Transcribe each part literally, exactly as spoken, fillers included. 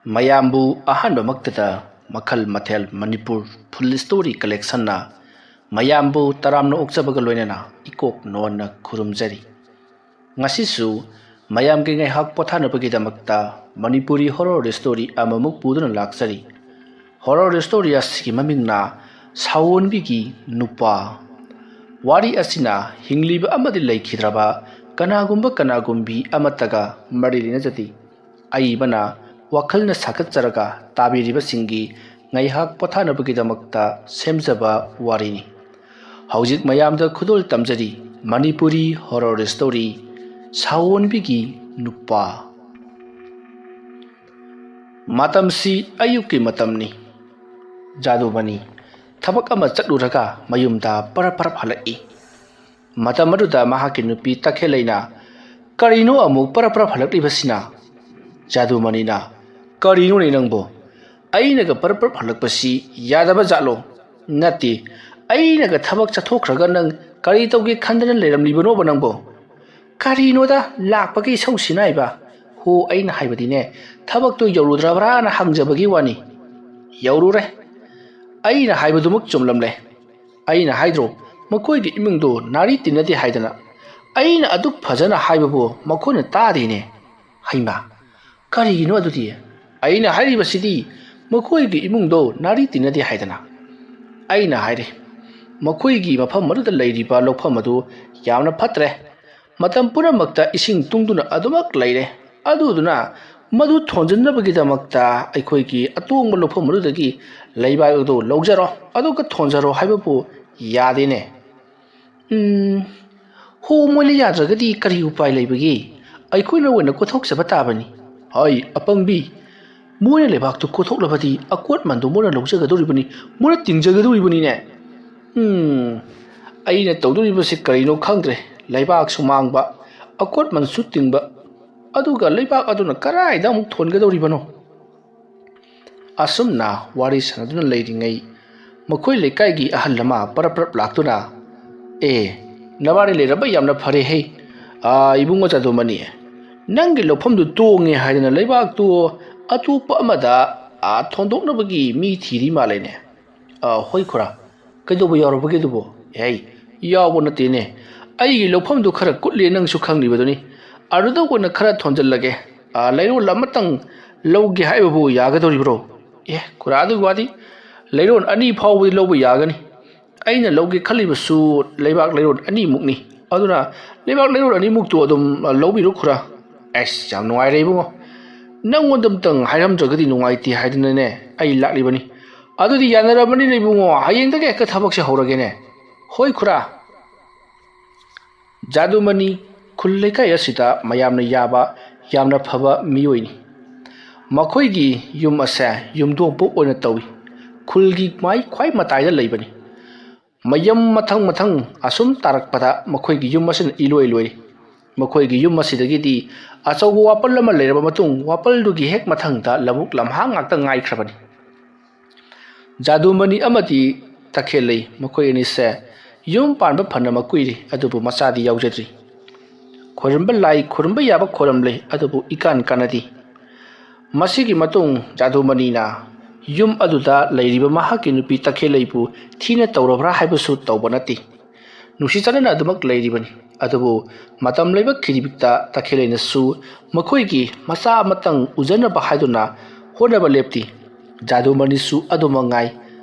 ꯃꯌꯥꯝꯕꯨ ꯑꯍꯥꯟꯕꯃꯛꯇꯗ ꯃꯈꯜ ꯃꯊꯦꯜ ꯃꯅꯤꯄꯨꯔ ꯐꯨꯜ ꯁ꯭ꯇꯣꯔꯤ ꯀꯂꯦꯛꯁꯟꯅ ꯃꯌꯥꯝꯕꯨ ꯇꯔꯥꯝꯅ ꯑꯣꯛꯆꯕꯒ ꯂꯣꯏꯅꯅ ꯏꯀꯣꯛ ꯅꯣꯟꯅ ꯈꯨꯔꯨꯝꯖꯔꯤ꯫ ꯉꯁꯤꯁꯨ ꯃꯌꯥꯝꯒꯤ ꯉꯥꯏꯍꯥꯛ ꯄꯣꯊꯥꯅꯕꯒꯤꯗꯃꯛꯇ ꯃꯅꯤꯄꯨꯔꯤ ꯍꯣꯔꯣꯔ ꯁ꯭ꯇꯣꯔꯤ ꯑꯃꯃꯨꯛ ꯄꯨꯗꯨꯅ ꯂꯥꯛꯆꯔꯤ꯫ ꯍꯣꯔꯣꯔ ꯁ꯭ꯇꯣꯔꯤ ꯑꯁꯤꯒꯤ ꯃꯃꯤꯡꯅ ꯁꯥꯑꯣꯟꯕꯤꯒꯤ ꯅꯨꯄꯥ꯫ ꯋꯥꯔꯤ ꯑꯁꯤꯅ ꯍꯤꯡꯂꯤꯕ ꯑꯃꯗꯤ ꯂꯩꯈꯤꯗ꯭ꯔꯕ ꯀꯅꯥꯒꯨꯝꯕ ꯀꯅꯥꯒꯨꯝꯕꯤ ꯑꯃꯠꯇꯒ ꯃꯔꯤ ꯂꯩꯅꯖꯗꯦ꯫ ꯑꯏꯕꯅ ꯋꯥꯈꯜꯅ ꯁꯥꯒꯠꯆꯔꯒ ꯇꯥꯕꯤꯔꯤꯕꯁꯤꯡꯒꯤ ꯉꯥꯏꯍꯥꯛ ꯄꯣꯊꯥꯅꯕꯒꯤꯗꯃꯛꯇ ꯁꯦꯝꯖꯕ ꯋꯥꯔꯤꯅꯤ꯫ ꯍꯧꯖꯤꯛ ꯃꯌꯥꯝꯗ ꯈꯨꯗꯣꯜ ꯇꯝꯖꯔꯤ ꯃꯅꯤꯄꯨꯔꯤ ꯍꯣꯔꯣꯔ ꯁ꯭ꯇꯣꯔꯤ ꯁꯥꯑꯣꯟꯕꯤꯒꯤ ꯅꯨꯄꯥ꯫ ꯃꯇꯝꯁꯤ ꯑꯌꯨꯛꯀꯤ ꯃꯇꯝꯅꯤ꯫ ꯖꯥꯗꯨꯃꯅꯤ ꯊꯕꯛ ꯑꯃ ꯆꯠꯂꯨꯔꯒ ꯃꯌꯨꯝꯗ ꯄꯔꯞ ꯄꯔꯞ ꯍꯜꯂꯛꯏ꯫ ꯃꯇꯝ ꯑꯗꯨꯗ ꯃꯍꯥꯛꯀꯤ ꯅꯨꯄꯤ ꯇꯈꯦꯜꯂꯩꯅ, "ꯀꯔꯤꯅꯣ ꯑꯃꯨꯛ ꯄꯔꯞ ꯄꯔꯞ ꯍꯜꯂꯛꯂꯤꯕꯁꯤꯅ?" ꯖꯥꯗꯨꯃꯅꯤꯅ, "ꯀꯔꯤꯅꯣꯅꯦ ꯅꯪꯕꯣ? ꯑꯩꯅꯒ ꯄꯔꯞ ꯄꯔꯞ ꯍꯜꯂꯛꯄꯁꯤ ꯌꯥꯗꯕ ꯖꯥꯠꯂꯣ? ꯅꯠꯇꯦ, ꯑꯩꯅꯒ ꯊꯕꯛ ꯆꯠꯊꯣꯛꯈ꯭ꯔꯒ ꯅꯪ ꯀꯔꯤ ꯇꯧꯒꯦ ꯈꯟꯗꯅ ꯂꯩꯔꯝꯂꯤꯕꯅꯣꯕ ꯅꯪꯕꯣ?" "ꯀꯔꯤꯅꯣꯗ, ꯂꯥꯛꯄꯒꯤ ꯏꯁꯧꯁꯤ ꯅꯥꯏꯕ? ꯍꯣ, ꯑꯩꯅ ꯍꯥꯏꯕꯗꯤꯅꯦ, ꯊꯕꯛꯇꯣ ꯌꯧꯔꯨꯗ꯭ꯔꯕ꯭ꯔꯥꯅ ꯍꯪꯖꯕꯒꯤ ꯋꯥꯅꯤ꯫" "ꯌꯧꯔꯨꯔꯦ꯫ ꯑꯩꯅ ꯍꯥꯏꯕꯗꯨꯃꯛ ꯆꯨꯝꯂꯝꯂꯦ꯫ ꯑꯩꯅ ꯍꯥꯏꯗ꯭ꯔꯣ, ꯃꯈꯣꯏꯒꯤ ꯏꯃꯨꯡꯗꯣ ꯅꯥꯔꯤ ꯇꯤꯟꯅꯗꯦ ꯍꯥꯏꯗꯅ? ꯑꯩꯅ ꯑꯗꯨꯛ ꯐꯖꯅ ꯍꯥꯏꯕꯕꯨ ꯃꯈꯣꯏꯅ ꯇꯥꯗꯦꯅꯦ꯫ ꯍꯩꯃꯥ, ꯀꯔꯤꯒꯤꯅꯣ ꯑꯗꯨꯗꯤ? ꯑꯩꯅ ꯍꯥꯏꯔꯤꯕꯁꯤꯗꯤ ꯃꯈꯣꯏꯒꯤ ꯏꯃꯨꯡꯗꯣ ꯅꯥꯔꯤ ꯇꯤꯟꯅꯗꯦ ꯍꯥꯏꯗꯅ꯫ ꯑꯩꯅ ꯍꯥꯏꯔꯦ, ꯃꯈꯣꯏꯒꯤ ꯃꯐꯝ ꯑꯗꯨꯗ ꯂꯩꯔꯤꯕ ꯂꯧꯐꯝ ꯑꯗꯨ ꯌꯥꯝꯅ ꯐꯠꯇ꯭ꯔꯦ꯫ ꯃꯇꯝ ꯄꯨꯝꯅꯃꯛꯇ ꯏꯁꯤꯡ ꯇꯨꯡꯗꯨꯅ ꯑꯗꯨꯃꯛ ꯂꯩꯔꯦ꯫ ꯑꯗꯨꯗꯨꯅ ꯃꯗꯨ ꯊꯣꯟꯖꯤꯟꯅꯕꯒꯤꯗꯃꯛꯇ ꯑꯩꯈꯣꯏꯒꯤ ꯑꯇꯣꯡꯕ ꯂꯧꯐꯝ ꯑꯗꯨꯗꯒꯤ ꯂꯩꯕꯥꯛ ꯑꯗꯨ ꯂꯧꯖꯔꯣ, ꯑꯗꯨꯒ ꯊꯣꯟꯖꯔꯣ ꯍꯥꯏꯕꯕꯨ ꯌꯥꯗꯦꯅꯦ꯫" "ꯎꯝ, ꯍꯣ, ꯃꯣꯏꯅ ꯌꯥꯗ꯭ꯔꯒꯗꯤ ꯀꯔꯤ ꯎꯄꯥꯏ ꯂꯩꯕꯒꯦ? ꯑꯩꯈꯣꯏꯅ ꯑꯣꯏꯅ ꯀꯣꯊꯣꯛꯆꯕ ꯇꯥꯕꯅꯤ꯫" "ꯍꯥꯏ, ꯑꯄꯪꯕꯤ, ꯃꯣꯏꯅ ꯂꯩꯕꯥꯛꯇꯨ ꯀꯣꯊꯣꯛꯂꯕꯗꯤ ꯑꯀꯣꯠꯃꯟꯗꯨ ꯃꯣꯏꯅ ꯂꯧꯖꯒꯗꯧꯔꯤꯕꯅꯤ, ꯃꯣꯏꯅ ꯇꯤꯡꯖꯒꯗꯧꯔꯤꯕꯅꯤꯅꯦ꯫ ꯎꯝ, ꯑꯩꯅ ꯇꯧꯗꯣꯔꯤꯕꯁꯤ ꯀꯔꯤꯅꯣ ꯈꯪꯗ꯭ꯔꯦ꯫ ꯂꯩꯕꯥꯛꯁꯨ ꯃꯥꯡꯕ, ꯑꯀꯣꯠꯃꯟꯁꯨ ꯇꯤꯡꯕ, ꯑꯗꯨꯒ ꯂꯩꯕꯥꯛ ꯑꯗꯨꯅ ꯀꯗꯥꯏꯗ ꯑꯃꯨꯛ ꯊꯣꯟꯒꯗꯧꯔꯤꯕꯅꯣ?" ꯑꯁꯨꯝꯅ ꯋꯥꯔꯤ ꯁꯥꯟꯅꯗꯨꯅ ꯂꯩꯔꯤꯉꯩ, ꯃꯈꯣꯏ ꯂꯩꯀꯥꯏꯒꯤ ꯑꯍꯜ ꯑꯃ ꯄꯔꯞ ꯄꯔꯞ ꯂꯥꯛꯇꯨꯅ, "ꯑꯦ, ꯅꯕꯥꯅꯤ ꯂꯩꯔꯝꯕ ꯌꯥꯝꯅ ꯐꯔꯦ ꯍꯦ꯫ ꯑꯥ, ꯏꯕꯨꯡꯉꯣ ꯆꯥꯗꯣꯃꯅꯤ, "ꯅꯪꯒꯤ ꯂꯧꯐꯝꯗꯨ ꯇꯣꯡꯉꯦ ꯍꯥꯏꯗꯅ ꯂꯩꯕꯥꯛꯇꯨ ꯑꯇꯣꯞꯄ ꯑꯃꯗ, ꯑꯥ, ꯊꯣꯟꯗꯣꯛꯅꯕꯒꯤ ꯃꯤ ꯊꯤꯔꯤ ꯃꯥꯜꯂꯦꯅꯦ?" "ꯑ, ꯍꯣꯏ ꯈꯨꯔꯥ, ꯀꯩꯗꯧꯕ ꯌꯥꯎꯔꯕꯒꯦ ꯑꯗꯨꯕꯨ?" "ꯑꯦ, ꯌꯥꯎꯕ ꯅꯠꯇꯦꯅꯦ, ꯑꯩꯒꯤ ꯂꯧꯐꯝꯗꯨ ꯈꯔ ꯀꯨꯠꯂꯦ, ꯅꯪꯁꯨ ꯈꯪꯂꯤꯕꯗꯨꯅꯤ, ꯑꯗꯨꯗ ꯑꯣꯏꯅ ꯈꯔ ꯊꯣꯟꯖꯜꯂꯒꯦ꯫ ꯑ, ꯂꯩꯔꯣꯜ ꯑꯃꯇꯪ ꯂꯧꯒꯦ ꯍꯥꯏꯕꯕꯨ ꯌꯥꯒꯗꯧꯔꯤꯕ꯭ꯔꯣ?" "ꯑꯦ ꯈꯨꯔꯥ, ꯑꯗꯨꯒꯤ ꯋꯥꯗꯤ ꯂꯩꯔꯣꯜ ꯑꯅꯤ ꯐꯥꯎꯕꯗꯤ ꯂꯧꯕ ꯌꯥꯒꯅꯤ꯫ ꯑꯩꯅ ꯂꯧꯒꯦ ꯈꯜꯂꯤꯕꯁꯨ ꯂꯩꯕꯥꯛ ꯂꯩꯔꯣꯜ ꯑꯅꯤꯃꯨꯛꯅꯤ꯫ ꯑꯗꯨꯅ ꯂꯩꯕꯥꯛ ꯂꯩꯔꯣꯜ ꯑꯅꯤꯃꯨꯛꯇꯨ ꯑꯗꯨꯝ, ꯑ, ꯂꯧꯕꯤꯔꯣ ꯈꯨꯔꯥ꯫" "ꯑꯩꯁ, ꯌꯥꯝ ꯅꯨꯡꯉꯥꯏꯔꯦ ꯏꯕꯨꯡꯉꯣ, ꯅꯪꯉꯣꯟꯗ ꯑꯝꯇꯪ ꯍꯥꯏꯔꯝꯗ꯭ꯔꯒꯗꯤ ꯅꯨꯡꯉꯥꯏꯇꯦ ꯍꯥꯏꯗꯅꯅꯦ ꯑꯩ ꯂꯥꯛꯂꯤꯕꯅꯤ꯫ ꯑꯗꯨꯗꯤ ꯌꯥꯅꯔꯕꯅꯤꯅ ꯏꯕꯨꯡꯉꯣ, ꯍꯌꯦꯡꯗꯒꯤ ꯍꯦꯛꯇ ꯊꯕꯛꯁꯦ ꯍꯧꯔꯒꯦꯅꯦ꯫" "ꯍꯣꯏ ꯈꯨꯔꯥ꯫" ꯖꯥꯗꯨꯃꯅꯤ ꯈꯨꯜ ꯂꯩꯀꯥꯏ ꯑꯁꯤꯗ ꯃꯌꯥꯝꯅ ꯌꯥꯕ, ꯌꯥꯝꯅ ꯐꯕ ꯃꯤꯑꯣꯏꯅꯤ꯫ ꯃꯈꯣꯏꯒꯤ ꯌꯨꯝ ꯑꯁꯦ ꯌꯨꯝꯊꯣꯡ ꯄꯣꯛ ꯑꯣꯏꯅ ꯇꯧꯏ꯫ ꯈꯨꯜꯒꯤ ꯃꯥꯏ ꯈ꯭ꯋꯥꯏ ꯃꯇꯥꯏꯗ ꯂꯩꯕꯅꯤ꯫ ꯃꯌꯨꯝ ꯃꯊꯪ ꯃꯊꯪ ꯑꯁꯨꯝ ꯇꯥꯔꯛꯄꯗ ꯃꯈꯣꯏꯒꯤ ꯌꯨꯝ ꯑꯁꯤꯅ ꯏꯂꯣꯏ ꯂꯣꯏꯔꯤ꯫ ꯃꯈꯣꯏꯒꯤ ꯌꯨꯝ ꯑꯁꯤꯗꯒꯤꯗꯤ ꯑꯆꯧꯕ ꯋꯥꯄꯜ ꯑꯃ ꯂꯩꯔꯕ ꯃꯇꯨꯡ, ꯋꯥꯄꯜꯗꯨꯒꯤ ꯍꯦꯛ ꯃꯊꯪꯗ ꯂꯧꯕꯨꯛ ꯂꯝꯍꯥꯡ ꯉꯥꯛꯇ ꯉꯥꯏꯈ꯭ꯔꯕꯅꯤ꯫ ꯖꯥꯗꯨꯃꯅꯤ ꯑꯃꯗꯤ ꯇꯈꯦꯜꯂꯩ, ꯃꯈꯣꯏ ꯑꯅꯤꯁꯦ ꯌꯨꯝ ꯄꯥꯟꯕ ꯐꯅ ꯃꯀꯨꯏꯔꯦ, ꯑꯗꯨꯕꯨ ꯃꯆꯥꯗꯤ ꯌꯥꯎꯖꯗ꯭ꯔꯤ꯫ ꯈꯣꯏꯔꯝꯕ ꯂꯥꯏ ꯈꯣꯏꯔꯝꯕ ꯌꯥꯕ ꯈꯣꯏꯔꯝꯂꯦ, ꯑꯗꯨꯕꯨ ꯏꯀꯥꯟ ꯀꯥꯟꯅꯗꯦ꯫ ꯃꯁꯤꯒꯤ ꯃꯇꯨꯡ ꯖꯥꯗꯨꯃꯅꯤꯅ ꯌꯨꯝ ꯑꯗꯨꯗ ꯂꯩꯔꯤꯕ ꯃꯍꯥꯛꯀꯤ ꯅꯨꯄꯤ ꯇꯈꯦꯜꯂꯩꯕꯨ ꯊꯤꯅ ꯇꯧꯔꯕ꯭ꯔꯥ ꯍꯥꯏꯕꯁꯨ ꯇꯧꯕ ꯅꯠꯇꯦ꯫ ꯅꯨꯡꯁꯤ ꯆꯥꯟꯅꯅ ꯑꯗꯨꯃꯛ ꯂꯩꯔꯤꯕꯅꯤ꯫ ꯑꯗꯨꯕꯨ ꯃꯇꯝ ꯂꯩꯕ ꯈꯤꯔꯤꯕꯤꯛꯇ ꯇꯈꯦꯜꯂꯩꯅꯁꯨ ꯃꯈꯣꯏꯒꯤ ꯃꯆꯥ ꯑꯃꯇꯪ ꯎꯖꯅꯕ ꯍꯥꯏꯗꯨꯅ ꯍꯣꯠꯅꯕ ꯂꯦꯞꯇꯦ꯫ ꯖꯥꯗꯨꯃꯅꯤꯁꯨ ꯑꯗꯨꯃꯛ ꯉꯥꯏ꯫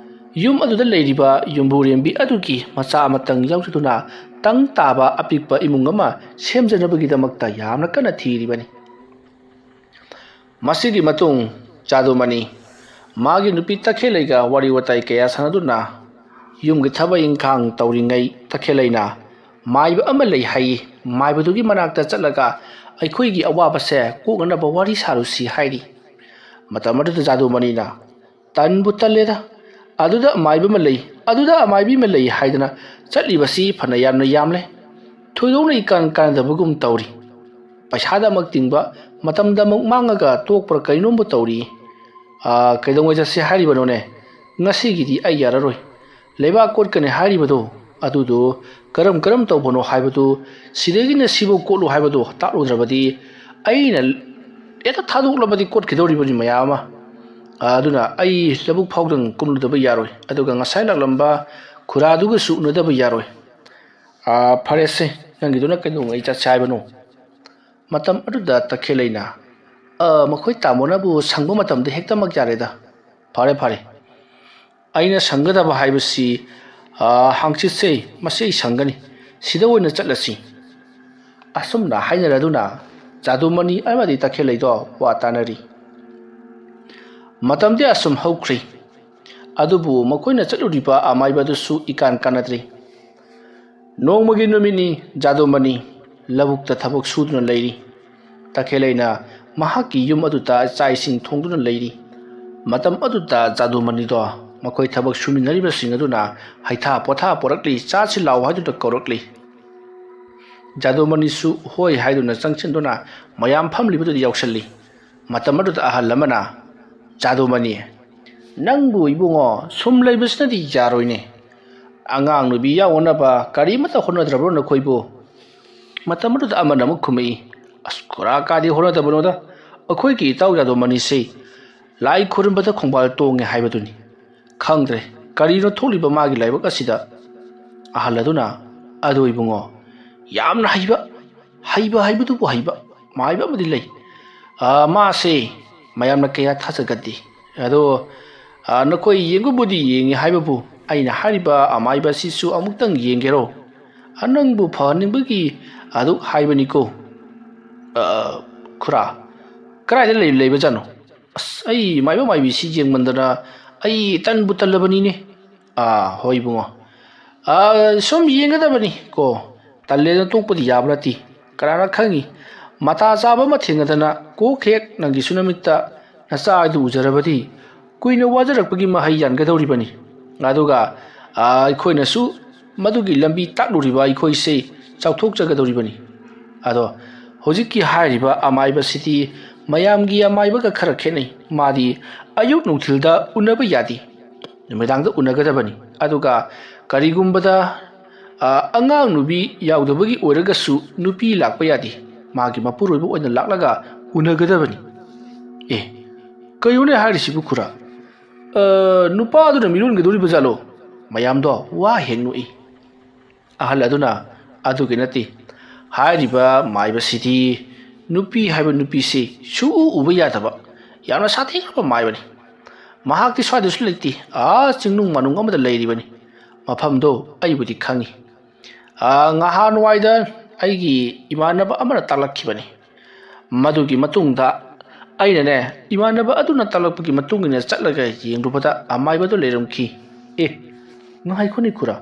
ꯌꯨꯝ ꯑꯗꯨꯗ ꯂꯩꯔꯤꯕ ꯌꯨꯝꯕꯨꯔꯦꯝꯕꯤ ꯑꯗꯨꯒꯤ ꯃꯆꯥ ꯑꯃꯇꯪ ꯌꯥꯎꯖꯗꯨꯅ ꯇꯪ ꯇꯥꯕ ꯑꯄꯤꯛꯄ ꯏꯃꯨꯡ ꯑꯃ ꯁꯦꯝꯖꯅꯕꯒꯤꯗꯃꯛꯇ ꯌꯥꯝꯅ ꯀꯟꯅ ꯊꯤꯔꯤꯕꯅꯤ꯫ ꯃꯁꯤꯒꯤ ꯃꯇꯨꯡ ꯖꯥꯗꯨꯃꯅꯤ ꯃꯥꯒꯤ ꯅꯨꯄꯤ ꯇꯈꯦꯜꯂꯩꯒ ꯋꯥꯔꯤ ꯋꯥꯇꯥꯏ ꯀꯌꯥ ꯁꯥꯟꯅꯗꯨꯅ ꯌꯨꯝꯒꯤ ꯊꯕꯛ ꯏꯪꯈꯥꯡ ꯇꯧꯔꯤꯉꯩ ꯇꯈꯦꯜꯂꯩꯅ ꯃꯥꯏꯕ ꯑꯃ ꯂꯩ ꯍꯥꯏꯌꯦ, ꯃꯥꯏꯕꯗꯨꯒꯤ ꯃꯅꯥꯛꯇ ꯆꯠꯂꯒ ꯑꯩꯈꯣꯏꯒꯤ ꯑꯋꯥꯕꯁꯦ ꯀꯣꯛꯅꯅꯕ ꯋꯥꯔꯤ ꯁꯥꯔꯨꯁꯤ ꯍꯥꯏꯔꯤ꯫ ꯃꯇꯝ ꯑꯗꯨꯗ ꯖꯥꯗꯨꯃꯅꯤꯅ, "ꯇꯟꯕꯨ ꯇꯜꯂꯦꯗ, ꯑꯗꯨꯗ ꯑꯃꯥꯏꯕ ꯑꯃ ꯂꯩ, ꯑꯗꯨꯗ ꯑꯃꯥꯏꯕꯤ ꯑꯃ ꯂꯩ" ꯍꯥꯏꯗꯅ ꯆꯠꯂꯤꯕꯁꯤ ꯐꯅ ꯌꯥꯝꯅ ꯌꯥꯝꯂꯦ꯫ ꯊꯣꯏꯗꯣꯛꯅ ꯏꯀꯥꯟ ꯀꯥꯟꯅꯗꯕꯒꯨꯝ ꯇꯧꯔꯤ꯫ ꯄꯩꯁꯥꯗ ꯑꯃꯨꯛ ꯇꯤꯡꯕ, ꯃꯇꯝꯗ ꯑꯃꯨꯛ ꯃꯥꯡꯉꯒ ꯇꯣꯛꯄ꯭ꯔꯥ ꯀꯔꯤꯅꯣꯝꯕꯨ ꯇꯧꯔꯤ꯫ ꯑꯥ, ꯀꯩꯗꯧꯉꯩ ꯆꯠꯁꯤ ꯍꯥꯏꯔꯤꯕꯅꯣꯅꯦ? ꯉꯁꯤꯒꯤꯗꯤ ꯑꯩ ꯌꯥꯔꯔꯣꯏ꯫ ꯂꯩꯕꯥꯛ ꯀꯣꯠꯀꯅꯤ ꯍꯥꯏꯔꯤꯕꯗꯣ ꯑꯗꯨꯗꯣ ꯀꯔꯝ ꯀꯔꯝ ꯇꯧꯕꯅꯣ ꯍꯥꯏꯕꯗꯨ, ꯁꯤꯗꯒꯤꯅ ꯁꯤꯐꯧ ꯀꯣꯠꯂꯨ ꯍꯥꯏꯕꯗꯣ ꯇꯥꯛꯂꯨꯗ꯭ꯔꯕꯗꯤ ꯑꯩꯅ ꯍꯦꯛꯇ ꯊꯥꯗꯣꯛꯂꯕꯗꯤ ꯀꯣꯠꯈꯤꯗꯧꯔꯤꯕꯅꯤ ꯃꯌꯥꯝ ꯑꯃ꯫ ꯑꯗꯨꯅ ꯑꯩ ꯂꯧꯕꯨꯛ ꯐꯥꯎꯗꯪ ꯀꯨꯝꯂꯨꯗꯕ ꯌꯥꯔꯣꯏ, ꯑꯗꯨꯒ ꯉꯁꯥꯏ ꯂꯥꯛꯂꯝꯕ ꯈꯨꯔꯥꯗꯨꯒꯁꯨ ꯎꯅꯗꯕ ꯌꯥꯔꯣꯏ꯫ "ꯑꯥ, ꯐꯔꯦꯁꯦ, ꯅꯪꯒꯤꯗꯨꯅ ꯀꯩꯗꯧꯉꯩ ꯆꯠꯁꯦ ꯍꯥꯏꯕꯅꯣ?" ꯃꯇꯝ ꯑꯗꯨꯗ ꯇꯈꯦꯜꯂꯩꯅ, "ꯑ, ꯃꯈꯣꯏ ꯇꯥꯃꯣꯅꯕꯨ ꯁꯪꯕ ꯃꯇꯝꯗ ꯍꯦꯛꯇꯃꯛ ꯌꯥꯔꯦꯗ꯫ ꯐꯔꯦ, ꯐꯔꯦ꯫ ꯑꯩꯅ ꯁꯪꯒꯗꯕ ꯍꯥꯏꯕꯁꯤ, ꯑ, ꯍꯥꯡꯆꯤꯠꯁꯦ, ꯃꯁꯤ ꯑꯩ ꯁꯪꯒꯅꯤ꯫ ꯁꯤꯗ ꯑꯣꯏꯅ ꯆꯠꯂꯁꯤ꯫" ꯑꯁꯨꯝꯅ ꯍꯥꯏꯅꯔꯗꯨꯅ ꯖꯥꯗꯨꯃꯅꯤ ꯑꯃꯗꯤ ꯇꯈꯦꯜꯂꯩꯗꯣ ꯋꯥ ꯇꯥꯅꯔꯤ꯫ ꯃꯇꯝꯗꯤ ꯑꯁꯨꯝ ꯍꯧꯈ꯭ꯔꯦ꯫ ꯑꯗꯨꯕꯨ ꯃꯈꯣꯏꯅ ꯆꯠꯂꯨꯔꯤꯕ ꯑꯃꯥꯏꯕꯗꯨꯁꯨ ꯏꯀꯥꯟ ꯀꯥꯟꯅꯗ꯭ꯔꯦ꯫ ꯅꯣꯡꯃꯒꯤ ꯅꯨꯃꯤꯠꯅꯤ, ꯖꯥꯗꯨꯃꯅꯤ ꯂꯧꯕꯨꯛꯇ ꯊꯕꯛ ꯁꯨꯗꯨꯅ ꯂꯩꯔꯤ꯫ ꯇꯈꯦꯜꯂꯩꯅ ꯃꯍꯥꯛꯀꯤ ꯌꯨꯝ ꯑꯗꯨꯗ ꯆꯥꯛ ꯏꯁꯤꯡ ꯊꯣꯡꯗꯨꯅ ꯂꯩꯔꯤ꯫ ꯃꯇꯝ ꯑꯗꯨꯗ ꯖꯥꯗꯨꯃꯅꯤꯗꯣ ꯃꯈꯣꯏ ꯊꯕꯛ ꯁꯨꯃꯤꯟꯅꯔꯤꯕꯁꯤꯡ ꯑꯗꯨꯅ ꯍꯩꯊꯥ ꯄꯣꯊꯥ ꯄꯣꯔꯛꯂꯤ, "ꯆꯥꯁꯤ ꯂꯥꯎ" ꯍꯥꯏꯗꯨꯅ ꯀꯧꯔꯛꯂꯤ꯫ ꯖꯥꯗꯨꯃꯅꯤꯁꯨ ꯍꯣꯏ ꯍꯥꯏꯗꯨꯅ ꯆꯪꯁꯤꯟꯗꯨꯅ ꯃꯌꯥꯝ ꯐꯝꯂꯤꯕꯗꯨꯗ ꯌꯥꯎꯁꯜꯂꯤ꯫ ꯃꯇꯝ ꯑꯗꯨꯗ ꯑꯍꯜ ꯑꯃꯅ, "ꯖꯥꯗꯨꯃꯅꯤ, ꯅꯪꯕꯨ ꯏꯕꯨꯡꯉꯣ ꯁꯨꯝ ꯂꯩꯕꯁꯤꯅꯗꯤ ꯌꯥꯔꯣꯏꯅꯦ꯫ ꯑꯉꯥꯡ ꯅꯨꯕꯤ ꯌꯥꯎꯅꯅꯕ ꯀꯔꯤꯃꯠꯇ ꯍꯣꯠꯅꯗ꯭ꯔꯕ꯭ꯔꯣ ꯅꯈꯣꯏꯕꯨ?" ꯃꯇꯝ ꯑꯗꯨꯗ ꯑꯃꯅ ꯑꯃꯨꯛ ꯈꯨꯝꯃꯛꯏ, "ꯑꯁ, ꯈꯨꯔꯥ ꯀꯥꯗꯤ ꯍꯣꯠꯅꯗꯕꯅꯣꯗ, ꯑꯩꯈꯣꯏꯒꯤ ꯏꯇꯥꯎ ꯖꯥꯗꯨꯃꯅꯤꯁꯤ ꯂꯥꯏ ꯈꯨꯔꯨꯝꯕꯗ ꯈꯣꯡꯕꯥꯜ ꯇꯣꯡꯉꯦ ꯍꯥꯏꯕꯗꯨꯅꯤ꯫ ꯈꯪꯗ꯭ꯔꯦ, ꯀꯔꯤꯅꯣ ꯊꯣꯛꯂꯤꯕ ꯃꯥꯒꯤ ꯂꯥꯏꯕꯛ ꯑꯁꯤꯗ?" ꯑꯍꯜ ꯑꯗꯨꯅ, "ꯑꯗꯨ ꯏꯕꯨꯡꯉꯣ, ꯌꯥꯝꯅ ꯍꯩꯕ, ꯍꯩꯕ ꯍꯥꯏꯕꯗꯨꯕꯨ ꯍꯩꯕ, ꯃꯥꯏꯕ ꯑꯃꯗꯤ ꯂꯩ꯫ ꯑ, ꯃꯥꯁꯦ ꯃꯌꯥꯝꯅ ꯀꯌꯥ ꯊꯥꯖꯒꯗꯦ꯫ ꯑꯗꯣ, ꯑ, ꯅꯈꯣꯏ ꯌꯦꯡꯕꯕꯨꯗꯤ ꯌꯦꯡꯉꯤ ꯍꯥꯏꯕꯕꯨ, ꯑꯩꯅ ꯍꯥꯏꯔꯤꯕ ꯑꯃꯥꯏꯕ ꯑꯁꯤꯁꯨ ꯑꯃꯨꯛꯇꯪ ꯌꯦꯡꯒꯦꯔꯣ? ꯑ, ꯅꯪꯕꯨ ꯐꯍꯟꯅꯤꯡꯕꯒꯤ ꯑꯗꯨꯛ ꯍꯥꯏꯕꯅꯤꯀꯣ꯫ ꯑ, ꯈꯨꯔꯥ, ꯀꯗꯥꯏꯗ ꯂꯩ-, ꯂꯩꯕꯖꯥꯠꯅꯣ? ꯑꯁ, ꯑꯩ ꯃꯥꯏꯕ ꯃꯥꯏꯕꯤꯁꯤ ꯌꯦꯡꯃꯟꯗꯅ ꯑꯩ ꯇꯟꯕꯨ ꯇꯜꯂꯕꯅꯤꯅꯦ꯫" "ꯑꯥ, ꯍꯣꯏ ꯏꯕꯨꯡꯉꯣ꯫ ꯑꯥ, ꯁꯨꯝ ꯌꯦꯡꯒꯗꯕꯅꯤ ꯀꯣ꯫ ꯇꯜꯂꯦꯅ ꯇꯣꯛꯄꯗꯤ ꯌꯥꯕ ꯅꯠꯇꯦ꯫ ꯀꯅꯥꯅ ꯈꯪꯉꯤ? ꯃꯇꯥ ꯆꯥꯕ ꯑꯃ ꯊꯦꯡꯅꯗꯅ ꯀꯣꯛ ꯍꯦꯛ ꯅꯪꯒꯤꯁꯨ ꯅꯃꯤꯠꯇ ꯅꯆꯥ ꯑꯗꯨ ꯎꯖꯔꯕꯗꯤ ꯀꯨꯏꯅ ꯋꯥꯖꯔꯛꯄꯒꯤ ꯃꯍꯩ ꯌꯥꯟꯒꯗꯧꯔꯤꯕꯅꯤ꯫ ꯑꯗꯨꯒ, ꯑꯥ, ꯑꯩꯈꯣꯏꯅꯁꯨ ꯃꯗꯨꯒꯤ ꯂꯝꯕꯤ ꯇꯥꯛꯂꯨꯔꯤꯕ ꯑꯩꯈꯣꯏꯁꯦ ꯆꯥꯎꯊꯣꯛꯆꯒꯗꯧꯔꯤꯕꯅꯤ꯫ ꯑꯗꯣ ꯍꯧꯖꯤꯛꯀꯤ ꯍꯥꯏꯔꯤꯕ ꯑꯃꯥꯏꯕꯁꯤꯗꯤ ꯃꯌꯥꯝꯒꯤ ꯑꯃꯥꯏꯕꯒ ꯈꯔ ꯈꯦꯠꯅꯩ꯫ ꯃꯥꯗꯤ ꯑꯌꯨꯛ ꯅꯨꯡꯊꯤꯜꯗ ꯎꯅꯕ ꯌꯥꯗꯦ, ꯅꯨꯃꯤꯗꯥꯡꯗ ꯎꯅꯒꯗꯕꯅꯤ꯫ ꯑꯗꯨꯒ ꯀꯔꯤꯒꯨꯝꯕꯗ, ꯑ, ꯑꯉꯥꯡ ꯅꯨꯕꯤ ꯌꯥꯎꯗꯕꯒꯤ ꯑꯣꯏꯔꯒꯁꯨ ꯅꯨꯄꯤ ꯂꯥꯛꯄ ꯌꯥꯗꯦ꯫ ꯃꯥꯒꯤ ꯃꯄꯨꯔꯣꯏꯕ ꯑꯣꯏꯅ ꯂꯥꯛꯂꯒ ꯎꯅꯒꯗꯕꯅꯤ꯫ ꯑꯦ, ꯀꯩꯅꯣꯅꯦ ꯍꯥꯏꯔꯤꯁꯤꯕꯨ ꯈꯨꯔꯥ? ꯑ, ꯅꯨꯄꯥꯗꯨꯅ ꯃꯤꯔꯣꯟꯒꯗꯧꯔꯤꯕ ꯖꯥꯠꯂꯣ? ꯃꯌꯥꯝꯗꯣ ꯋꯥ ꯍꯦꯛ ꯅꯣꯛꯏ꯫ ꯑꯍꯜ ꯑꯗꯨꯅ, "ꯑꯗꯨꯒꯤ ꯅꯠꯇꯦ, ꯍꯥꯏꯔꯤꯕ ꯃꯥꯏꯕꯁꯤꯗꯤ ꯅꯨꯄꯤ ꯍꯥꯏꯕ ꯅꯨꯄꯤꯁꯤ ꯁꯨꯛꯎ ꯎꯕ ꯌꯥꯗꯕ ꯌꯥꯝꯅ ꯁꯥꯊꯤꯈ꯭ꯔꯕ ꯃꯥꯏꯕꯅꯤ꯫ ꯃꯍꯥꯛꯇꯤ ꯁ꯭ꯋꯥꯏꯗꯁꯨ ꯂꯩꯇꯦ, ꯑꯥ ꯆꯤꯡꯅꯨꯡ ꯃꯥꯅꯨꯡ ꯑꯃꯗ ꯂꯩꯔꯤꯕꯅꯤ꯫ ꯃꯐꯝꯗꯣ ꯑꯩꯕꯨꯗꯤ ꯈꯪꯏ꯫ ꯑꯥ, ꯉꯍꯥꯟꯋꯥꯏꯗ ꯑꯩꯒꯤ ꯏꯃꯥꯟꯅꯕ ꯑꯃꯅ ꯇꯥꯛꯂꯛꯈꯤꯕꯅꯤ꯫ ꯃꯗꯨꯒꯤ ꯃꯇꯨꯡꯗ ꯑꯩꯅꯅꯦ, ꯏꯃꯥꯟꯅꯕ ꯑꯗꯨꯅ ꯇꯥꯛꯂꯛꯄꯒꯤ ꯃꯇꯨꯡ ꯏꯟꯅ ꯆꯠꯂꯒ ꯌꯦꯡꯂꯨꯕꯗ ꯑꯃꯥꯏꯕꯗꯨ ꯂꯩꯔꯝꯈꯤ꯫" "ꯑꯦ, ꯉꯥꯏꯈꯣꯅꯦ ꯈꯨꯔꯥ,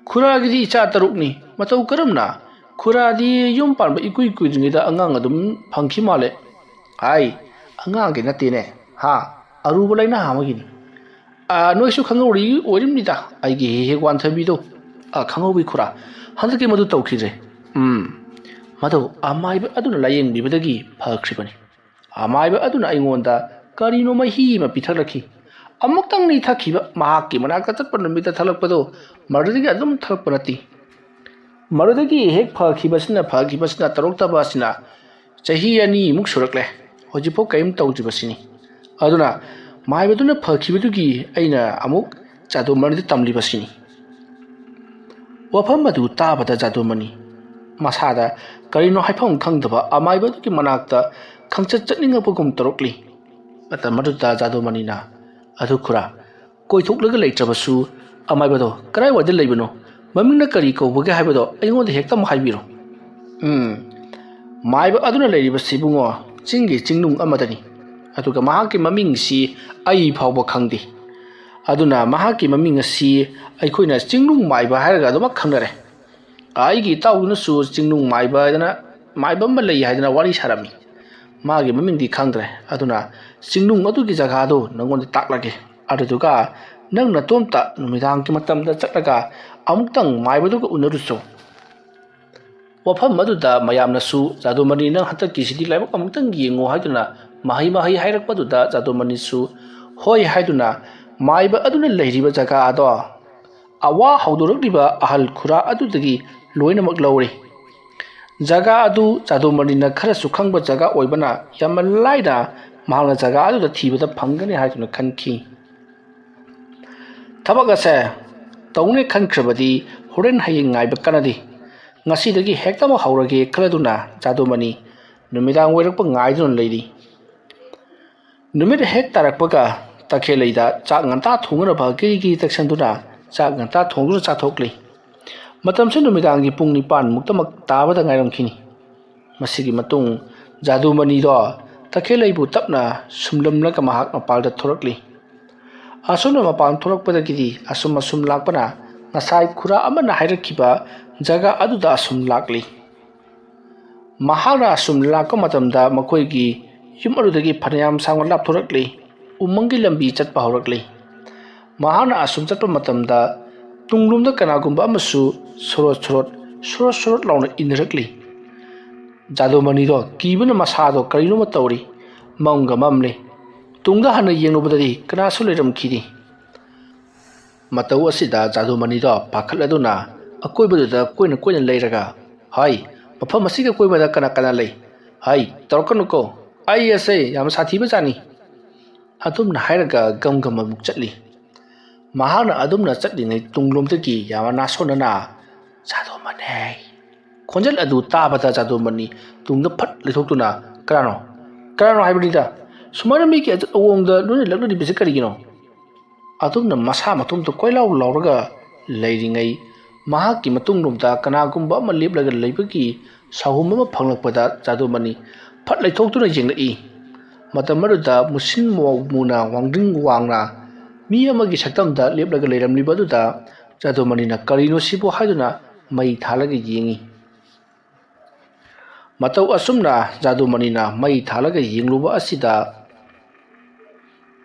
ꯈꯨꯔꯥꯒꯤꯗꯤ ꯏꯆꯥ ꯇꯔꯨꯛꯅꯤ, ꯃꯇꯧ ꯀꯔꯝꯅ? ꯈꯨꯔꯥꯗꯤ ꯌꯨꯝ ꯄꯥꯟꯕ ꯏꯀꯨꯏ ꯀꯨꯏꯗ꯭ꯔꯤꯉꯩꯗ ꯑꯉꯥꯡ ꯑꯗꯨꯝ ꯐꯪꯈꯤ ꯃꯥꯜꯂꯦ꯫" "ꯑꯥꯏ, ꯑꯉꯥꯡꯒꯤ ꯅꯠꯇꯦꯅꯦ, ꯍꯥ, ꯑꯔꯨꯕ ꯂꯥꯏꯅꯥ ꯑꯃꯒꯤꯅꯤ꯫ ꯑꯥ, ꯅꯣꯏꯁꯨ ꯈꯪꯍꯧꯔꯤ ꯑꯣꯏꯔꯝꯅꯤꯗ, ꯑꯩꯒꯤ ꯍꯦꯛ ꯍꯦꯛ ꯋꯥꯟꯊꯕꯤꯗꯣ꯫" "ꯑꯥ, ꯈꯪꯍꯧꯋꯤ ꯈꯨꯔꯥ, ꯍꯟꯗꯛꯀꯤ ꯃꯗꯨ ꯇꯧꯈꯤꯗ꯭ꯔꯦ꯫" "ꯎꯝ, ꯃꯗꯨ ꯑꯃꯥꯏꯕ ꯑꯗꯨꯅ ꯂꯥꯌꯦꯡꯕꯤꯕꯗꯒꯤ ꯐꯈ꯭ꯔꯤꯕꯅꯤ꯫" ꯑꯃꯥꯏꯕ ꯑꯗꯨꯅ ꯑꯩꯉꯣꯟꯗ ꯀꯔꯤꯅꯣ ꯃꯍꯤ ꯑꯃ ꯄꯤꯊꯛꯂꯛꯈꯤ꯫ ꯑꯃꯨꯛꯇꯪꯅꯤ ꯊꯛꯈꯤꯕ, ꯃꯍꯥꯛꯀꯤ ꯃꯅꯥꯛꯇ ꯆꯠꯄ ꯅꯨꯃꯤꯠꯇ ꯊꯛꯂꯛꯄꯗꯣ ꯃꯗꯨꯗꯒꯤ ꯑꯗꯨꯝ ꯊꯛꯂꯛꯄ ꯅꯠꯇꯦ꯫ ꯃꯗꯨꯗꯒꯤ ꯍꯦꯛ ꯐꯈꯤꯕꯁꯤꯅ, ꯐꯈꯤꯕꯁꯤꯅ, ꯇꯧꯔꯛꯇꯕ ꯑꯁꯤꯅ ꯆꯍꯤ ꯑꯅꯤꯃꯨꯛ ꯁꯨꯔꯛꯂꯦ, ꯍꯧꯖꯤꯛꯐꯥꯎ ꯀꯔꯤꯝ ꯇꯧꯗ꯭ꯔꯤꯕꯁꯤꯅꯤ꯫ ꯑꯗꯨꯅ ꯃꯥꯏꯕꯗꯨꯅ ꯐꯈꯤꯕꯗꯨꯒꯤ ꯑꯩꯅ ꯑꯃꯨꯛ ꯖꯥꯗꯨꯃꯅꯤꯗ ꯇꯝꯂꯤꯕꯁꯤꯅꯤ꯫ ꯋꯥꯐꯝ ꯑꯗꯨ ꯇꯥꯕꯗ ꯖꯥꯗꯨꯃꯅꯤ ꯃꯁꯥꯗ ꯀꯔꯤꯅꯣ ꯍꯥꯏꯐꯝ ꯈꯪꯗꯕ ꯑꯃꯥꯏꯕꯗꯨꯒꯤ ꯃꯅꯥꯛꯇ ꯈꯪꯆꯠ ꯆꯠꯅꯤꯡꯉꯛꯄꯒꯨꯝ ꯇꯧꯔꯛꯂꯤ꯫ ꯃꯇꯝ ꯑꯗꯨꯗ ꯖꯥꯗꯨꯃꯅꯤꯅ, "ꯑꯗꯨ ꯈꯨꯔꯥ, ꯀꯣꯏꯊꯣꯛꯂꯒ ꯂꯩꯇ꯭ꯔꯕꯁꯨ ꯑꯃꯥꯏꯕꯗꯣ ꯀꯗꯥꯏꯋꯥꯏꯗ ꯂꯩꯕꯅꯣ, ꯃꯃꯤꯡꯅ ꯀꯔꯤ ꯀꯧꯕꯒꯦ ꯍꯥꯏꯕꯗꯣ ꯑꯩꯉꯣꯟꯗ ꯍꯦꯛꯇ ꯑꯃꯨꯛ ꯍꯥꯏꯕꯤꯔꯣ꯫" "ꯎꯝ, ꯃꯥꯏꯕ ꯑꯗꯨꯅ ꯂꯩꯔꯤꯕꯁꯤ ꯏꯕꯨꯡꯉꯣ, ꯆꯤꯡꯒꯤ ꯆꯤꯡꯅꯨꯡ ꯑꯃꯗꯅꯤ꯫ ꯑꯗꯨꯒ ꯃꯍꯥꯛꯀꯤ ꯃꯃꯤꯡꯁꯤ ꯑꯩ ꯐꯥꯎꯕ ꯈꯪꯗꯦ꯫ ꯑꯗꯨꯅ ꯃꯍꯥꯛꯀꯤ ꯃꯃꯤꯡ ꯑꯁꯤ ꯑꯩꯈꯣꯏꯅ ꯆꯤꯡꯅꯨꯡ ꯃꯥꯏꯕ ꯍꯥꯏꯔꯒ ꯑꯗꯨꯃꯛ ꯈꯪꯅꯔꯦ꯫ ꯑꯩꯒꯤ ꯏꯇꯥꯎꯗꯨꯅꯁꯨ ꯆꯤꯡꯅꯨꯡ ꯃꯥꯏꯕ ꯍꯥꯏꯗꯅ ꯃꯥꯏꯕ ꯑꯃ ꯂꯩ ꯍꯥꯏꯗꯅ ꯋꯥꯔꯤ ꯁꯥꯔꯝꯃꯤ꯫ ꯃꯥꯒꯤ ꯃꯃꯤꯡꯗꯤ ꯈꯪꯗ꯭ꯔꯦ꯫ ꯑꯗꯨꯅ ꯆꯤꯡꯅꯨꯡ ꯑꯗꯨꯒꯤ ꯖꯒꯥꯗꯨ ꯅꯪꯉꯣꯟꯗ ꯇꯥꯛꯂꯒꯦ꯫ ꯑꯗꯨꯗꯨꯒ ꯅꯪ ꯅꯇꯣꯝꯇ ꯅꯨꯃꯤꯗꯥꯡꯒꯤ ꯃꯇꯝꯗ ꯆꯠꯂꯒ ꯑꯃꯨꯛꯇꯪ ꯃꯥꯏꯕꯗꯨꯒ ꯎꯅꯔꯨꯆꯣ꯫" ꯋꯥꯐꯝ ꯑꯗꯨꯗ ꯃꯌꯥꯝꯅꯁꯨ, "ꯖꯥꯗꯨꯃꯅꯤ, ꯅꯪ ꯍꯟꯗꯛꯀꯤꯁꯤꯗꯤ ꯂꯥꯏꯕꯛ ꯑꯃꯨꯛꯇꯪ ꯌꯦꯡꯉꯣ" ꯍꯥꯏꯗꯨꯅ ꯃꯍꯩ ꯃꯍꯩ ꯍꯥꯏꯔꯛꯄꯗꯨꯗ ꯖꯥꯗꯨꯃꯅꯤꯁꯨ, "ꯍꯣꯏ" ꯍꯥꯏꯗꯨꯅ ꯃꯥꯏꯕ ꯑꯗꯨꯅ ꯂꯩꯔꯤꯕ ꯖꯒꯥ ꯑꯗꯣ ꯑꯋꯥ ꯍꯧꯗꯣꯔꯛꯂꯤꯕ ꯑꯍꯜ ꯈꯨꯔꯥ ꯑꯗꯨꯗꯒꯤ ꯂꯣꯏꯅꯃꯛ ꯂꯧꯔꯦ꯫ ꯖꯒꯥ ꯑꯗꯨ ꯖꯥꯗꯨꯃꯅꯤꯅ ꯈꯔꯁꯨ ꯈꯪꯕ ꯖꯒꯥ ꯑꯣꯏꯕꯅ ꯌꯥꯝꯅ ꯂꯥꯏꯅ ꯃꯍꯥꯛꯅ ꯖꯒꯥ ꯑꯗꯨꯗ ꯊꯤꯕꯗ ꯐꯪꯒꯅꯤ ꯍꯥꯏꯗꯨꯅ ꯈꯟꯈꯤ꯫ ꯊꯕꯛ ꯑꯁꯦ ꯇꯧꯅꯦ ꯈꯟꯈ꯭ꯔꯕꯗꯤ ꯍꯣꯔꯦꯟ ꯍꯌꯦꯡ ꯉꯥꯏꯕ ꯀꯥꯟꯅꯗꯦ꯫ ꯉꯁꯤꯗꯒꯤ ꯍꯦꯛꯇꯃꯛ ꯍꯧꯔꯒꯦ ꯈꯜꯂꯗꯨꯅ ꯖꯥꯗꯨꯃꯅꯤ ꯅꯨꯃꯤꯗꯥꯡ ꯑꯣꯏꯔꯛꯄ ꯉꯥꯏꯗꯨꯅ ꯂꯩꯔꯤ꯫ ꯅꯨꯃꯤꯠ ꯍꯦꯛ ꯇꯥꯔꯛꯄꯒ ꯇꯈꯦꯜꯂꯩꯗ ꯆꯥꯛ ꯉꯟꯇꯥ ꯊꯣꯡꯅꯅꯕ ꯀꯤꯔꯤ ꯀꯤꯔꯤ ꯇꯛꯁꯟꯗꯨꯅ ꯆꯥꯛ ꯉꯟꯇꯥ ꯊꯣꯡꯗꯨꯅ ꯆꯥꯊꯣꯛꯂꯤ꯫ ꯃꯇꯝꯁꯨ ꯅꯨꯃꯤꯗꯥꯡꯒꯤ ꯄꯨꯡ ꯅꯤꯄꯥꯟꯃꯨꯛꯇꯃꯛ ꯇꯥꯕꯗ ꯉꯥꯏꯔꯝꯈꯤꯅꯤ꯫ ꯃꯁꯤꯒꯤ ꯃꯇꯨꯡ ꯖꯥꯗꯨꯃꯅꯤꯗꯣ ꯇꯈꯦꯜꯂꯩꯕꯨ ꯇꯞꯅ ꯁꯨꯝꯂꯝꯂꯒ ꯃꯍꯥꯛ ꯃꯄꯥꯜꯗ ꯊꯣꯔꯛꯂꯤ꯫ ꯑꯁꯨꯝꯅ ꯃꯄꯥꯟ ꯊꯣꯔꯛꯄꯗꯒꯤꯗꯤ ꯑꯁꯨꯝ ꯑꯁꯨꯝ ꯂꯥꯛꯄꯅ ꯉꯁꯥꯏ ꯈꯨꯔꯥ ꯑꯃꯅ ꯍꯥꯏꯔꯛꯈꯤꯕ ꯖꯒꯥ ꯑꯗꯨꯗ ꯑꯁꯨꯝ ꯂꯥꯛꯂꯤ꯫ ꯃꯍꯥꯛꯅ ꯑꯁꯨꯝ ꯂꯥꯛꯄ ꯃꯇꯝꯗ ꯃꯈꯣꯏꯒꯤ ꯌꯨꯝ ꯑꯗꯨꯗꯒꯤ ꯐꯅꯌꯥꯝ ꯁꯥꯡꯅ ꯂꯥꯞꯊꯣꯔꯛꯂꯤ꯫ ꯎꯃꯪꯒꯤ ꯂꯝꯕꯤ ꯆꯠꯄ ꯍꯧꯔꯛꯂꯤ꯫ ꯃꯍꯥꯛꯅ ꯑꯁꯨꯝ ꯆꯠꯄ ꯃꯇꯝꯗ ꯇꯨꯡꯂꯣꯝꯗ ꯀꯅꯥꯒꯨꯝꯕ ꯑꯃꯁꯨ ꯁꯣꯔꯣꯠ ꯁꯣꯔꯣꯠ, ꯁꯣꯔꯣꯠ ꯁꯣꯔꯣꯠ ꯂꯥꯎꯅ ꯏꯟꯅꯔꯛꯂꯤ꯫ ꯖꯥꯗꯨꯃꯅꯤꯗꯣ ꯀꯤꯕꯅ ꯃꯁꯥꯗꯣ ꯀꯔꯤꯅꯣꯃ ꯇꯧꯔꯤ꯫ ꯃꯝꯒ ꯃꯝꯂꯤ꯫ ꯇꯨꯡꯗ ꯍꯟꯅ ꯌꯦꯡꯂꯨꯕꯗꯗꯤ ꯀꯅꯥꯁꯨ ꯂꯩꯔꯝꯈꯤꯗꯦ꯫ ꯃꯇꯧ ꯑꯁꯤꯗ ꯖꯥꯗꯨꯃꯅꯤꯗꯣ ꯄꯥꯈꯠꯂꯗꯨꯅ ꯑꯀꯣꯏꯕꯗꯨꯗ ꯀꯣꯏꯅ ꯀꯣꯏꯅ ꯂꯩꯔꯒ, "ꯍꯥꯏ, ꯃꯐꯝ ꯑꯁꯤꯒꯤ ꯑꯀꯣꯏꯕꯗ ꯀꯅꯥ ꯀꯅꯥ ꯂꯩ? ꯍꯥꯏ, ꯇꯧꯔꯛꯀꯅꯨꯀꯣ꯫ ꯑꯩ ꯑꯁꯦ ꯌꯥꯝ ꯁꯥꯊꯤꯕ ꯖꯥꯠꯅꯤ"꯫ ꯑꯗꯨꯝꯅ ꯍꯥꯏꯔꯒ ꯒꯝ ꯒꯝ ꯑꯃꯨꯛ ꯆꯠꯂꯤ꯫ ꯃꯍꯥꯛꯅ ꯑꯗꯨꯝꯅ ꯆꯠꯂꯤꯉꯩ ꯇꯨꯡꯂꯣꯝꯗꯒꯤ ꯌꯥꯝꯅ ꯅꯥꯁꯣꯟꯅꯅ, "ꯖꯥꯗꯨꯃꯅꯤ!" ꯈꯣꯟꯖꯦꯜ ꯑꯗꯨ ꯇꯥꯕꯗ ꯖꯥꯗꯨꯃꯅꯤ ꯇꯨꯡꯗ ꯐꯠ ꯂꯩꯊꯣꯛꯇꯨꯅ, "ꯀꯅꯥꯅꯣ? ꯀꯅꯥꯅꯣ ꯍꯥꯏꯕꯅꯤꯗ? ꯁꯨꯃꯥꯏꯅ ꯃꯤꯒꯤ ꯑꯆꯠ ꯑꯋꯣꯡꯗ ꯂꯣꯏꯅ ꯂꯛꯅꯔꯤꯕꯁꯤ ꯀꯔꯤꯒꯤꯅꯣ?" ꯑꯗꯨꯝꯅ ꯃꯁꯥ ꯃꯇꯣꯝꯇ ꯀꯣꯏꯂꯥꯎ ꯂꯥꯎꯔꯒ ꯂꯩꯔꯤꯉꯩ, ꯃꯍꯥꯛꯀꯤ ꯃꯇꯨꯡꯂꯣꯝꯗ ꯀꯅꯥꯒꯨꯝꯕ ꯑꯃ ꯂꯦꯞꯂꯒ ꯂꯩꯕꯒꯤ ꯁꯥꯍꯨꯝ ꯑꯃ ꯐꯪꯂꯛꯄꯗ ꯖꯥꯗꯨꯃꯅꯤ ꯐꯠ ꯂꯩꯊꯣꯛꯇꯨꯅ ꯌꯦꯡꯂꯛꯏ꯫ ꯃꯇꯝ ꯑꯗꯨꯗ ꯃꯨꯁꯤꯟ ꯃꯨꯅ ꯋꯥꯡꯗ꯭ꯔꯤꯡ ꯋꯥꯡꯅ ꯃꯤ ꯑꯃꯒꯤ ꯁꯛꯇꯝꯗ ꯂꯦꯞꯂꯒ ꯂꯩꯔꯝꯂꯤꯕ ꯑꯗꯨꯗ ꯖꯥꯗꯨꯃꯅꯤꯅ "ꯀꯔꯤꯅꯣ ꯁꯤꯕꯨ?" ꯍꯥꯏꯗꯨꯅ ꯃꯩ ꯊꯥꯜꯂꯒ ꯌꯦꯡꯉꯤ꯫ ꯃꯇꯧ ꯑꯁꯨꯝꯅ ꯖꯥꯗꯨꯃꯅꯤꯅ ꯃꯩ ꯊꯥꯜꯂꯒ ꯌꯦꯡꯂꯨꯕ ꯑꯁꯤꯗ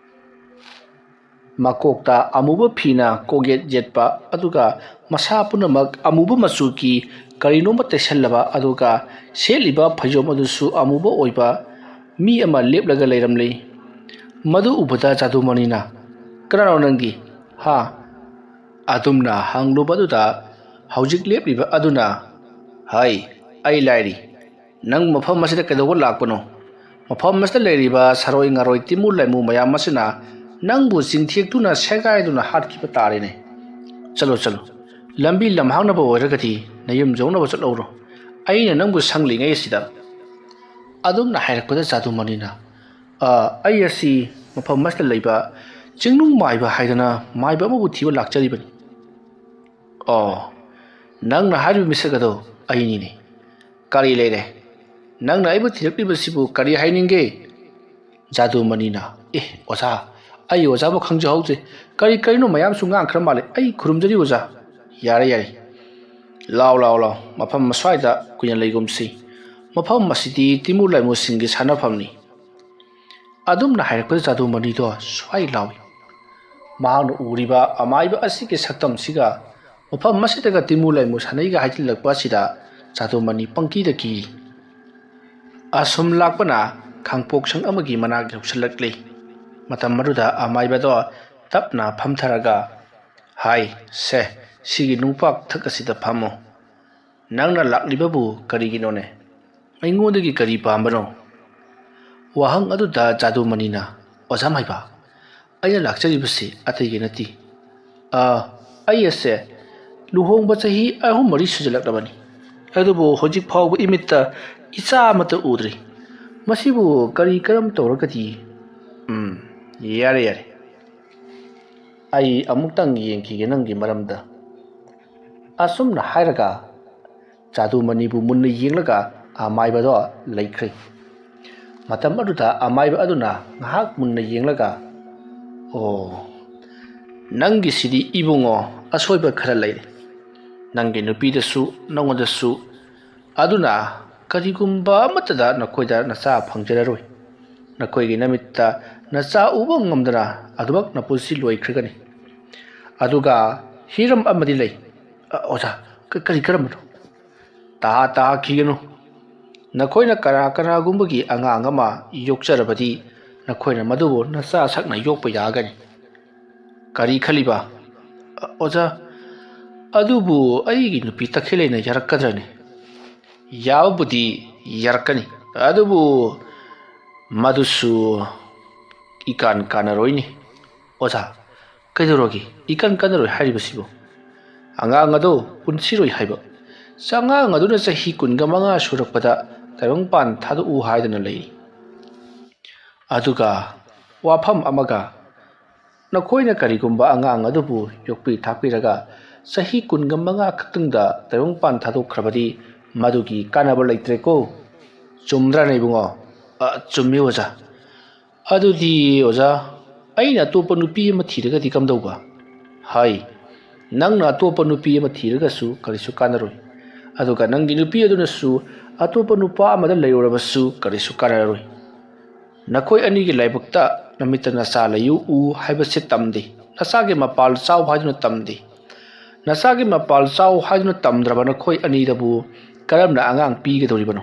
ꯃꯀꯣꯛꯇ ꯑꯃꯨꯕ ꯐꯤꯅ ꯀꯣꯛꯌꯦꯠ ꯌꯦꯠꯄ, ꯑꯗꯨꯒ ꯃꯁꯥ ꯄꯨꯝꯅꯃꯛ ꯑꯃꯨꯕ ꯃꯆꯨꯒꯤ ꯀꯔꯤꯅꯣꯝꯃ ꯇꯩꯁꯜꯂꯕ, ꯑꯗꯨꯒ ꯁꯦꯠꯂꯤꯕ ꯐꯩꯖꯣꯝ ꯑꯗꯨꯁꯨ ꯑꯃꯨꯕ ꯑꯣꯏꯕ ꯃꯤ ꯑꯃ ꯂꯦꯞꯂꯒ ꯂꯩꯔꯝꯂꯤ꯫ ꯃꯗꯨ ꯎꯕꯗ ꯖꯥꯗꯨꯃꯅꯤꯅ, "ꯀꯅꯥꯅꯣ ꯅꯪꯗꯤ? ꯍꯥ?" ꯑꯗꯨꯝꯅ ꯍꯪꯂꯨꯕꯗꯨꯗ ꯍꯧꯖꯤꯛ ꯂꯦꯞꯂꯤꯕ ꯑꯗꯨꯅ, "ꯍꯥꯏ, ꯑꯩ ꯂꯥꯏꯔꯤ꯫ ꯅꯪ ꯃꯐꯝ ꯑꯁꯤꯗ ꯀꯩꯗꯧꯕ ꯂꯥꯛꯄꯅꯣ? ꯃꯐꯝ ꯑꯁꯤꯗ ꯂꯩꯔꯤꯕ ꯁꯥꯔꯣꯏ ꯉꯥꯔꯣꯏ ꯇꯤꯃꯨ ꯂꯥꯏꯃꯨ ꯃꯌꯥꯝ ꯑꯁꯤꯅ ꯅꯪꯕꯨ ꯆꯤꯡꯊꯦꯛꯇꯨꯅ ꯁꯦꯒꯥꯏꯗꯨꯅ ꯍꯥꯠꯈꯤꯕ ꯇꯥꯔꯦꯅꯦ꯫ ꯆꯠꯂꯣ, ꯆꯠꯂꯣ꯫ ꯂꯝꯕꯤ ꯂꯝꯍꯥꯡꯅꯕ ꯑꯣꯏꯔꯒꯗꯤ ꯅꯌꯨꯝ ꯌꯧꯅꯕ ꯆꯠꯍꯧꯔꯣ꯫ ꯑꯩꯅ ꯅꯪꯕꯨ ꯁꯪꯂꯤꯉꯩ ꯑꯁꯤꯗ꯫ ꯑꯗꯨꯝꯅ ꯍꯥꯏꯔꯛꯄꯗ ꯖꯥꯗꯨꯃꯅꯤꯅ, "ꯑ, ꯑꯩ ꯑꯁꯤ ꯃꯐꯝ ꯑꯁꯤꯗ ꯂꯩꯕ ꯆꯤꯡꯅꯨꯡ ꯃꯥꯏꯕ ꯍꯥꯏꯗꯅ ꯃꯥꯏꯕ ꯑꯃꯕꯨ ꯊꯤꯕ ꯂꯥꯛꯆꯔꯤꯕꯅꯤ"꯫ "ꯑꯣ, ꯅꯪꯅ ꯍꯥꯏꯔꯤꯕ ꯃꯤꯁꯛ ꯑꯗꯣ ꯑꯩꯅꯤꯅꯦ꯫ ꯀꯔꯤ ꯂꯩꯔꯦ? ꯅꯪꯅ ꯑꯩꯕꯨ ꯊꯤꯔꯛꯂꯤꯕꯁꯤꯕꯨ ꯀꯔꯤ ꯍꯥꯏꯅꯤꯡꯒꯦ?" ꯖꯥꯗꯨꯃꯅꯤꯅ, "ꯑꯦ, ꯑꯣꯖꯥ, ꯑꯩ ꯑꯣꯖꯥꯕꯨ ꯈꯪꯖꯍꯧꯗ꯭ꯔꯦ꯫ ꯀꯔꯤ ꯀꯔꯤꯅꯣ ꯃꯌꯥꯝꯁꯨ ꯉꯥꯡꯈ꯭ꯔ ꯃꯥꯜꯂꯦ꯫ ꯑꯩ ꯈꯨꯔꯨꯝꯖꯔꯤ ꯑꯣꯖꯥ"꯫ "ꯌꯥꯔꯦ, ꯌꯥꯔꯦ꯫ ꯂꯥꯎ, ꯂꯥꯎ, ꯂꯥꯎ꯫ ꯃꯐꯝ ꯑꯁ꯭ꯋꯥꯏꯗ ꯀꯨꯏꯅ ꯂꯩꯒꯨꯝꯁꯤ꯫ ꯃꯐꯝ ꯑꯁꯤꯗꯤ ꯇꯤꯃꯨ ꯂꯥꯏꯃꯨꯁꯤꯡꯒꯤ ꯁꯥꯟꯅꯐꯝꯅꯤ"꯫ ꯑꯗꯨꯝꯅ ꯍꯥꯏꯔꯛꯄꯗ ꯖꯥꯗꯨꯃꯅꯤꯗꯣ ꯁ꯭ꯋꯥꯏ ꯂꯥꯎꯏ꯫ ꯃꯍꯥꯛꯅ ꯎꯔꯤꯕ ꯑꯃꯥꯏꯕ ꯑꯁꯤꯒꯤ ꯁꯛꯇꯝꯁꯤꯒ ꯃꯐꯝ ꯑꯁꯤꯗꯒ ꯇꯤꯃꯨ ꯂꯥꯏꯃꯨ ꯁꯥꯟꯅꯩꯒ ꯍꯥꯏꯖꯤꯜꯂꯛꯄ ꯑꯁꯤꯗ ꯖꯥꯗꯨꯃꯅꯤ ꯄꯪꯀꯤꯗ ꯀꯤꯔꯤ꯫ ꯑꯁꯨꯝ ꯂꯥꯛꯄꯅ ꯈꯥꯡꯄꯣꯛꯁꯪ ꯑꯃꯒꯤ ꯃꯅꯥꯛ ꯌꯧꯁꯤꯜꯂꯛꯂꯤ꯫ ꯃꯇꯝ ꯑꯗꯨꯗ ꯑꯃꯥꯏꯕꯗꯣ ꯇꯞꯅ ꯐꯝꯊꯔꯒ, "ꯍꯥꯏ, ꯁꯦ, ꯁꯤꯒꯤ ꯅꯨꯡꯄꯥꯛ ꯊꯛ ꯑꯁꯤꯗ ꯐꯝꯃꯨ꯫ ꯅꯪꯅ ꯂꯥꯛꯂꯤꯕꯕꯨ ꯀꯔꯤꯒꯤꯅꯣꯅꯦ? ꯑꯩꯉꯣꯟꯗꯒꯤ ꯀꯔꯤ ꯄꯥꯝꯕꯅꯣ?" ꯋꯥꯍꯪ ꯑꯗꯨꯗ ꯖꯥꯗꯨꯃꯅꯤꯅ, "ꯑꯣꯖꯥ ꯃꯥꯏꯕ, ꯑꯩꯅ ꯂꯥꯛꯆꯔꯤꯕꯁꯤ ꯑꯇꯩꯒꯤ ꯅꯠꯇꯦ꯫ ꯑ, ꯑꯩ ꯑꯁꯦ ꯂꯨꯍꯣꯡꯕ ꯆꯍꯤ ꯑꯍꯨꯝ ꯃꯔꯤ ꯁꯨꯖꯜꯂꯛꯂꯕꯅꯤ꯫ ꯑꯗꯨꯕꯨ ꯍꯧꯖꯤꯛ ꯐꯥꯎꯕ ꯏꯃꯤꯠꯇ ꯏꯆꯥ ꯑꯃꯠꯇ ꯎꯗ꯭ꯔꯤ꯫ ꯃꯁꯤꯕꯨ ꯀꯔꯤ ꯀꯔꯝ ꯇꯧꯔꯒꯗꯤ?" "ꯎꯝ, ꯌꯥꯔꯦ, ꯌꯥꯔꯦ꯫ ꯑꯩ ꯑꯃꯨꯛꯇꯪ ꯌꯦꯡꯈꯤꯒꯦ ꯅꯪꯒꯤ ꯃꯔꯝꯗ"꯫ ꯑꯁꯨꯝꯅ ꯍꯥꯏꯔꯒ ꯖꯥꯗꯨꯃꯅꯤꯕꯨ ꯃꯨꯟꯅ ꯌꯦꯡꯂꯒ ꯑꯃꯥꯏꯕꯗꯣ ꯂꯩꯈ꯭ꯔꯦ꯫ ꯃꯇꯝ ꯑꯗꯨꯗ ꯑꯃꯥꯏꯕ ꯑꯗꯨꯅ ꯉꯥꯏꯍꯥꯛ ꯃꯨꯟꯅ ꯌꯦꯡꯂꯒ, "ꯑꯣ, ꯅꯪꯒꯤꯁꯤꯗꯤ ꯏꯕꯨꯡꯉꯣ ꯑꯁꯣꯏꯕ ꯈꯔ ꯂꯩꯔꯦ꯫ ꯅꯪꯒꯤ ꯅꯨꯄꯤꯗꯁꯨ ꯅꯪꯉꯣꯟꯗꯁꯨ꯫ ꯑꯗꯨꯅ ꯀꯔꯤꯒꯨꯝꯕ ꯑꯃꯠꯇꯗ ꯅꯈꯣꯏꯗ ꯅꯆꯥ ꯐꯪꯖꯔꯔꯣꯏ꯫ ꯅꯈꯣꯏꯒꯤ ꯅꯃꯤꯠꯇ ꯅꯆꯥ ꯎꯕ ꯉꯝꯗꯅ ꯑꯗꯨꯃꯛ ꯅꯄꯨꯟꯁꯤ ꯂꯣꯏꯈ꯭ꯔꯒꯅꯤ꯫ ꯑꯗꯨꯒ ꯍꯤꯔꯝ ꯑꯃꯗꯤ ꯂꯩ"꯫ "ꯑ, ꯑꯣꯖꯥ, ꯀ-, ꯀꯔꯤ ꯀꯔꯝꯕꯅꯣ?" "ꯇꯥ ꯇꯥꯈꯤꯒꯅꯨ꯫ ꯅꯈꯣꯏꯅ ꯀꯅꯥ ꯀꯅꯥꯒꯨꯝꯕꯒꯤ ꯑꯉꯥꯡ ꯑꯃ ꯌꯣꯛꯆꯔꯕꯗꯤ ꯅꯈꯣꯏꯅ ꯃꯗꯨꯕꯨ ꯅꯆꯥ ꯁꯛꯅ ꯌꯣꯛꯄ ꯌꯥꯒꯅꯤ"꯫ "ꯀꯔꯤ ꯈꯜꯂꯤꯕ?" "ꯑ, ꯑꯣꯖꯥ, ꯑꯗꯨꯕꯨ ꯑꯩꯒꯤ ꯅꯨꯄꯤ ꯇꯈꯦꯜꯂꯩꯅ ꯌꯥꯔꯛꯀꯗ꯭ꯔꯅꯦ?" ꯌꯥꯕꯕꯨꯗꯤ ꯌꯥꯔꯛꯀꯅꯤ, ꯑꯗꯨꯕꯨ ꯃꯗꯨꯁꯨ ꯏꯀꯥꯟ ꯀꯥꯟꯅꯔꯣꯏꯅꯤ꯫ ꯑꯣꯖꯥ, ꯀꯩꯗꯧꯔꯒꯦ? ꯏꯀꯥꯟ ꯀꯥꯟꯅꯔꯣꯏ ꯍꯥꯏꯔꯤꯕꯁꯤꯕꯨ? ꯑꯉꯥꯡ ꯑꯗꯣ ꯄꯨꯟꯁꯤꯔꯣꯏ ꯍꯥꯏꯕ꯫ ꯑꯉꯥꯡ ꯑꯗꯨꯅ ꯆꯍꯤ ꯀꯨꯟꯒ ꯃꯉꯥ ꯁꯨꯔꯛꯄꯗ ꯇꯥꯏꯕꯪꯄꯥꯟ ꯊꯥꯗꯣꯛꯎ ꯍꯥꯏꯗꯨꯅ ꯂꯩꯔꯤ꯫ ꯑꯗꯨꯒ ꯋꯥꯐꯝ ꯑꯃꯒ, ꯅꯈꯣꯏꯅ ꯀꯔꯤꯒꯨꯝꯕ ꯑꯉꯥꯡ ꯑꯗꯨꯕꯨ ꯌꯣꯛꯄꯤ ꯊꯥꯛꯄꯤꯔꯒ ꯆꯍꯤ ꯀꯨꯟꯒ ꯃꯉꯥ ꯈꯛꯇꯪꯗ ꯇꯥꯏꯕꯪꯄꯥꯟ ꯊꯥꯗꯣꯛꯈ꯭ꯔꯕꯗꯤ ꯃꯗꯨꯒꯤ ꯀꯥꯟꯅꯕ ꯂꯩꯇ꯭ꯔꯦꯀꯣ꯫ ꯆꯨꯝꯗ꯭ꯔꯥꯅꯦ ꯏꯕꯨꯡꯉꯣ? ꯑ, ꯆꯨꯝꯃꯤ ꯑꯣꯖꯥ꯫ ꯑꯗꯨꯗꯤ ꯑꯣꯖꯥ, ꯑꯩꯅ ꯑꯇꯣꯞꯄ ꯅꯨꯄꯤ ꯑꯃ ꯊꯤꯔꯒꯗꯤ ꯀꯝꯗꯧꯕ? ꯍꯥꯏ, ꯅꯪꯅ ꯑꯇꯣꯞꯄ ꯅꯨꯄꯤ ꯑꯃ ꯊꯤꯔꯒꯁꯨ ꯀꯔꯤꯁꯨ ꯀꯥꯟꯅꯔꯣꯏ, ꯑꯗꯨꯒ ꯅꯪꯒꯤ ꯅꯨꯄꯤ ꯑꯗꯨꯅꯁꯨ ꯑꯇꯣꯞꯄ ꯅꯨꯄꯥ ꯑꯃꯗ ꯂꯩꯔꯨꯔꯕꯁꯨ ꯀꯔꯤꯁꯨ ꯀꯥꯟꯅꯔꯔꯣꯏ꯫ ꯅꯈꯣꯏ ꯑꯅꯤꯒꯤ ꯂꯥꯏꯕꯛꯇ ꯅꯃꯤꯠꯇ ꯅꯆꯥ ꯂꯩꯌꯨ ꯎ ꯍꯥꯏꯕꯁꯦ ꯇꯝꯗꯦ, ꯅꯆꯥꯒꯤ ꯃꯄꯥꯜ ꯆꯥꯎ ꯍꯥꯏꯗꯨꯅ ꯇꯝꯗꯦ꯫ ꯅꯆꯥꯒꯤ ꯃꯄꯥꯜ ꯆꯥꯎ ꯍꯥꯏꯗꯨꯅ ꯇꯝꯗ꯭ꯔꯕ ꯅꯈꯣꯏ ꯑꯅꯤꯗꯕꯨ ꯀꯔꯝꯅ ꯑꯉꯥꯡ ꯄꯤꯒꯗꯧꯔꯤꯕꯅꯣ?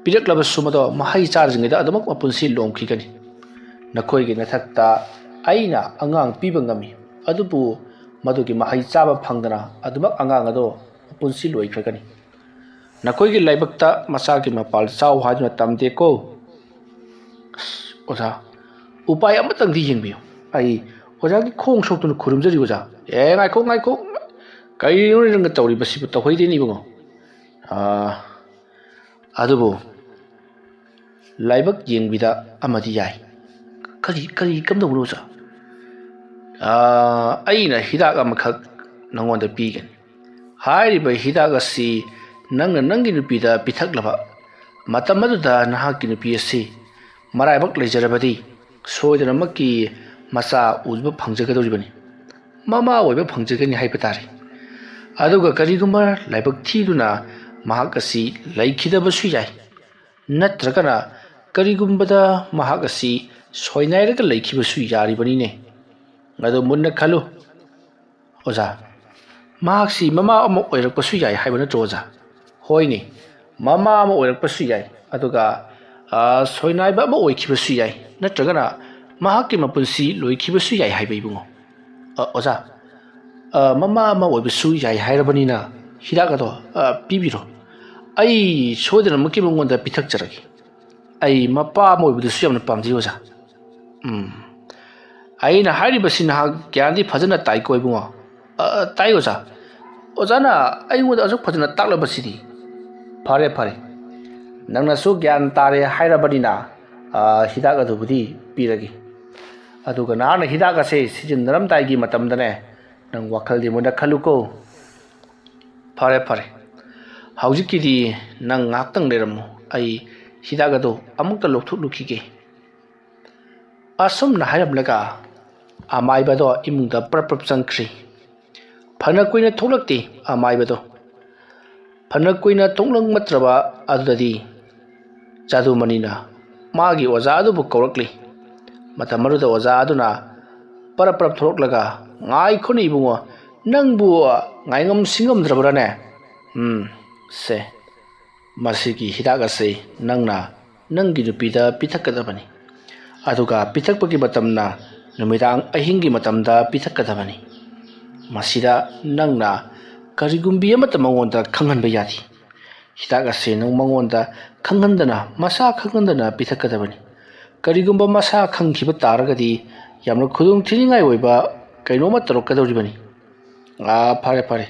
ꯄꯤꯔꯛꯂꯕꯁꯨ ꯃꯗꯣ ꯃꯍꯩ ꯆꯥꯗ꯭ꯔꯤꯉꯩꯗ ꯑꯗꯨꯃꯛ ꯃꯄꯨꯟꯁꯤ ꯂꯣꯝꯈꯤꯒꯅꯤ꯫ ꯅꯈꯣꯏꯒꯤ ꯅꯊꯛꯇ ꯑꯩꯅ ꯑꯉꯥꯡ ꯄꯤꯕ ꯉꯝꯃꯤ, ꯑꯗꯨꯕꯨ ꯃꯗꯨꯒꯤ ꯃꯍꯩ ꯆꯥꯕ ꯐꯪꯗꯅ ꯑꯗꯨꯃꯛ ꯑꯉꯥꯡ ꯑꯗꯣ ꯃꯄꯨꯟꯁꯤ ꯂꯣꯏꯈ꯭ꯔꯒꯅꯤ꯫ ꯅꯈꯣꯏꯒꯤ ꯂꯥꯏꯕꯛꯇ ꯃꯆꯥꯒꯤ ꯃꯄꯥꯜ ꯆꯥꯎ ꯍꯥꯏꯗꯨꯅ ꯇꯝꯗꯦꯀꯣ꯫ ꯑꯁ, ꯑꯣꯖꯥ, ꯎꯄꯥꯏ ꯑꯃꯇꯪꯗꯤ ꯌꯦꯡꯕꯤꯌꯨ꯫ ꯑꯩ ꯑꯣꯖꯥꯒꯤ ꯈꯣꯡ ꯁꯣꯛꯇꯨꯅ ꯈꯨꯔꯨꯝꯖꯔꯤ ꯑꯣꯖꯥ꯫ ꯑꯦ, ꯉꯥꯏꯈꯣ, ꯉꯥꯏꯈꯣ, ꯀꯔꯤꯅꯣ ꯅꯪꯅ ꯇꯧꯔꯤꯕꯁꯤꯕꯨ? ꯇꯧꯍꯩꯗꯦꯅꯦ ꯏꯕꯨꯡꯉꯣ꯫ ꯑꯥ, ꯑꯗꯨꯕꯨ ꯂꯥꯏꯕꯛ ꯌꯦꯡꯕꯤꯗ ꯑꯃꯗꯤ ꯌꯥꯏ꯫ ꯀꯔꯤ, ꯀꯔꯤ ꯀꯝꯗꯧꯕꯅꯣ ꯑꯣꯖꯥ? ꯑꯥ, ꯑꯩꯅ ꯍꯤꯗꯥꯛ ꯑꯃꯈꯛ ꯅꯉꯣꯟꯗ ꯄꯤꯒꯅꯤ꯫ ꯍꯥꯏꯔꯤꯕ ꯍꯤꯗꯥꯛ ꯑꯁꯤ ꯅꯪꯅ ꯅꯪꯒꯤ ꯅꯨꯄꯤꯗ ꯄꯤꯊꯛꯂꯕ ꯃꯇꯝ ꯑꯗꯨꯗ ꯅꯍꯥꯛꯀꯤ ꯅꯨꯄꯤ ꯑꯁꯤ ꯃꯔꯥꯏꯕꯛ ꯂꯩꯖꯔꯕꯗꯤ ꯁꯣꯏꯗꯅꯃꯛꯀꯤ ꯃꯆꯥ ꯎꯕ ꯐꯪꯖꯒꯗꯧꯔꯤꯕꯅꯤ, ꯃꯃꯥ ꯑꯣꯏꯕ ꯐꯪꯖꯒꯅꯤ ꯍꯥꯏꯕ ꯇꯥꯔꯦ꯫ ꯑꯗꯨꯒ ꯀꯔꯤꯒꯨꯝꯕ ꯂꯥꯏꯕꯛ ꯊꯤꯗꯨꯅ ꯃꯍꯥꯛ ꯑꯁꯤ ꯂꯩꯈꯤꯗꯕꯁꯨ ꯌꯥꯏ, ꯅꯠꯇ꯭ꯔꯒꯅ ꯀꯔꯤꯒꯨꯝꯕꯗ ꯃꯍꯥꯛ ꯑꯁꯤ ꯁꯣꯏꯅꯥꯏꯔꯒ ꯂꯩꯈꯤꯕꯁꯨ ꯌꯥꯔꯤꯕꯅꯤꯅꯦ꯫ ꯑꯗꯨ ꯃꯨꯟꯅ ꯈꯜꯂꯨ꯫ ꯑꯣꯖꯥ, ꯃꯍꯥꯛꯁꯤ ꯃꯃꯥ ꯑꯃ ꯑꯣꯏꯔꯛꯄꯁꯨ ꯌꯥꯏ ꯍꯥꯏꯕ ꯅꯠꯇ꯭ꯔꯣ ꯑꯣꯖꯥ? ꯍꯣꯏꯅꯦ, ꯃꯃꯥ ꯑꯃ ꯑꯣꯏꯔꯛꯄꯁꯨ ꯌꯥꯏ, ꯑꯗꯨꯒ, ꯑ, ꯁꯣꯏꯅꯥꯏꯕ ꯑꯃ ꯑꯣꯏꯈꯤꯕꯁꯨ ꯌꯥꯏ, ꯅꯠꯇ꯭ꯔꯒꯅ ꯃꯍꯥꯛꯀꯤ ꯃꯄꯨꯟꯁꯤ ꯂꯣꯏꯈꯤꯕꯁꯨ ꯌꯥꯏ ꯍꯥꯏꯕ ꯏꯕꯨꯡꯉꯣ꯫ ꯑ, ꯑꯣꯖꯥ, ꯑ, ꯃꯃꯥ ꯑꯃ ꯑꯣꯏꯕꯁꯨ ꯌꯥꯏ ꯍꯥꯏꯔꯕꯅꯤꯅ ꯍꯤꯗꯥꯛ ꯑꯗꯣ, ꯑ, ꯄꯤꯕꯤꯔꯣ꯫ ꯑꯩ ꯁꯣꯏꯗꯅꯃꯛꯀꯤ ꯃꯉꯣꯟꯗ ꯄꯤꯊꯛꯆꯔꯒꯦ꯫ ꯑꯩ ꯃꯄꯥ ꯑꯃ ꯑꯣꯏꯕꯗꯨꯁꯨ ꯌꯥꯝꯅ ꯄꯥꯝꯖꯩ, ꯑꯣꯖꯥ꯫ ꯎꯝ, ꯑꯩꯅ ꯍꯥꯏꯔꯤꯕꯁꯤ ꯅꯍꯥꯛ ꯒ꯭ꯌꯥꯟꯗꯤ ꯐꯖꯅ ꯇꯥꯏꯀꯣ, ꯏꯕꯨꯡꯉꯣ?" "ꯑ, ꯇꯥꯏ, ꯑꯣꯖꯥ꯫ ꯑꯣꯖꯥꯅ ꯑꯩꯉꯣꯟꯗ ꯑꯁꯨꯛ ꯐꯖꯅ ꯇꯥꯛꯂꯕꯁꯤꯗꯤ꯫" "ꯐꯔꯦ, ꯐꯔꯦ, ꯅꯪꯅꯁꯨ ꯒ꯭ꯌꯥꯟ ꯇꯥꯔꯦ ꯍꯥꯏꯔꯕꯅꯤꯅ, ꯑ, ꯍꯤꯗꯥꯛ ꯑꯗꯨꯕꯨꯗꯤ ꯄꯤꯔꯒꯦ꯫ ꯑꯗꯨꯒ ꯅꯍꯥꯛꯅ ꯍꯤꯗꯥꯛ ꯑꯁꯦ ꯁꯤꯖꯤꯟꯅꯔꯝꯗꯥꯏꯒꯤ ꯃꯇꯝꯗꯅꯦ, ꯅꯪ ꯋꯥꯈꯜꯗꯤ ꯃꯨꯟꯅ ꯈꯜꯂꯨꯀꯣ꯫" "ꯐꯔꯦ, ꯐꯔꯦ, ꯍꯧꯖꯤꯛꯀꯤꯗꯤ ꯅꯪ ꯉꯥꯏꯍꯥꯛꯇꯪ ꯂꯩꯔꯝꯃꯨ, ꯑꯩ ꯍꯤꯗꯥꯛ ꯑꯗꯨ ꯑꯃꯨꯛꯇ ꯂꯧꯊꯣꯛꯂꯨꯈꯤꯒꯦ꯫" ꯑꯁꯨꯝꯅ ꯍꯥꯏꯔꯝꯂꯒ ꯑꯃꯥꯏꯕꯗꯣ ꯏꯃꯨꯡꯗ ꯄ꯭ꯔꯞ ꯄ꯭ꯔꯞ ꯆꯪꯈ꯭ꯔꯤ꯫ ꯐꯅ ꯀꯨꯏꯅ ꯊꯣꯛꯂꯛꯇꯦ ꯑꯃꯥꯏꯕꯗꯣ꯫ ꯐꯅ ꯀꯨꯏꯅ ꯊꯣꯛꯂꯛꯃꯠꯇ꯭ꯔꯕ ꯑꯗꯨꯗꯗꯤ ꯖꯥꯗꯨꯃꯅꯤꯅ ꯃꯥꯒꯤ ꯑꯣꯖꯥ ꯑꯗꯨꯕꯨ ꯀꯧꯔꯛꯂꯤ꯫ ꯃꯇꯝ ꯑꯗꯨꯗ ꯑꯣꯖꯥ ꯑꯗꯨꯅ ꯄꯔꯞ ꯄꯔꯞ ꯊꯣꯛꯂꯛꯂꯒ, "ꯉꯥꯏꯈꯣꯅꯦ ꯏꯕꯨꯡꯉꯣ, ꯅꯪꯕꯨ ꯉꯥꯏꯉꯝ ꯁꯤꯡꯉꯝꯗ꯭ꯔꯕ꯭ꯔꯥꯅꯦ? ꯎꯝ, ꯁꯦ, ꯃꯁꯤꯒꯤ ꯍꯤꯗꯥꯛ ꯑꯁꯤ ꯅꯪꯅ ꯅꯪꯒꯤ ꯅꯨꯄꯤꯗ ꯄꯤꯊꯛꯀꯗꯕꯅꯤ꯫ ꯑꯗꯨꯒ ꯄꯤꯊꯛꯄꯒꯤ ꯃꯇꯝꯅ ꯅꯨꯃꯤꯗꯥꯡ ꯑꯍꯤꯡꯒꯤ ꯃꯇꯝꯗ ꯄꯤꯊꯛꯀꯗꯕꯅꯤ꯫ ꯃꯁꯤꯗ ꯅꯪꯅ ꯀꯔꯤꯒꯨꯝꯕꯤ ꯑꯃꯠꯇ ꯃꯉꯣꯟꯗ ꯈꯪꯍꯟꯕ ꯌꯥꯗꯦ꯫ ꯍꯤꯗꯥꯛ ꯑꯁꯤ ꯅꯪ ꯃꯉꯣꯟꯗ ꯈꯪꯍꯟꯗꯅ, ꯃꯁꯥ ꯈꯪꯍꯟꯗꯅ ꯄꯤꯊꯛꯀꯗꯕꯅꯤ꯫ ꯀꯔꯤꯒꯨꯝꯕ ꯃꯁꯥ ꯈꯪꯈꯤꯕ ꯇꯥꯔꯒꯗꯤ ꯌꯥꯝꯅ ꯈꯨꯗꯣꯡ ꯊꯤꯅꯤꯡꯉꯥꯏ ꯑꯣꯏꯕ ꯀꯩꯅꯣꯝꯃ ꯇꯧꯔꯛꯀꯗꯧꯔꯤꯕꯅꯤ꯫" "ꯑꯥ, ꯐꯔꯦ, ꯐꯔꯦ,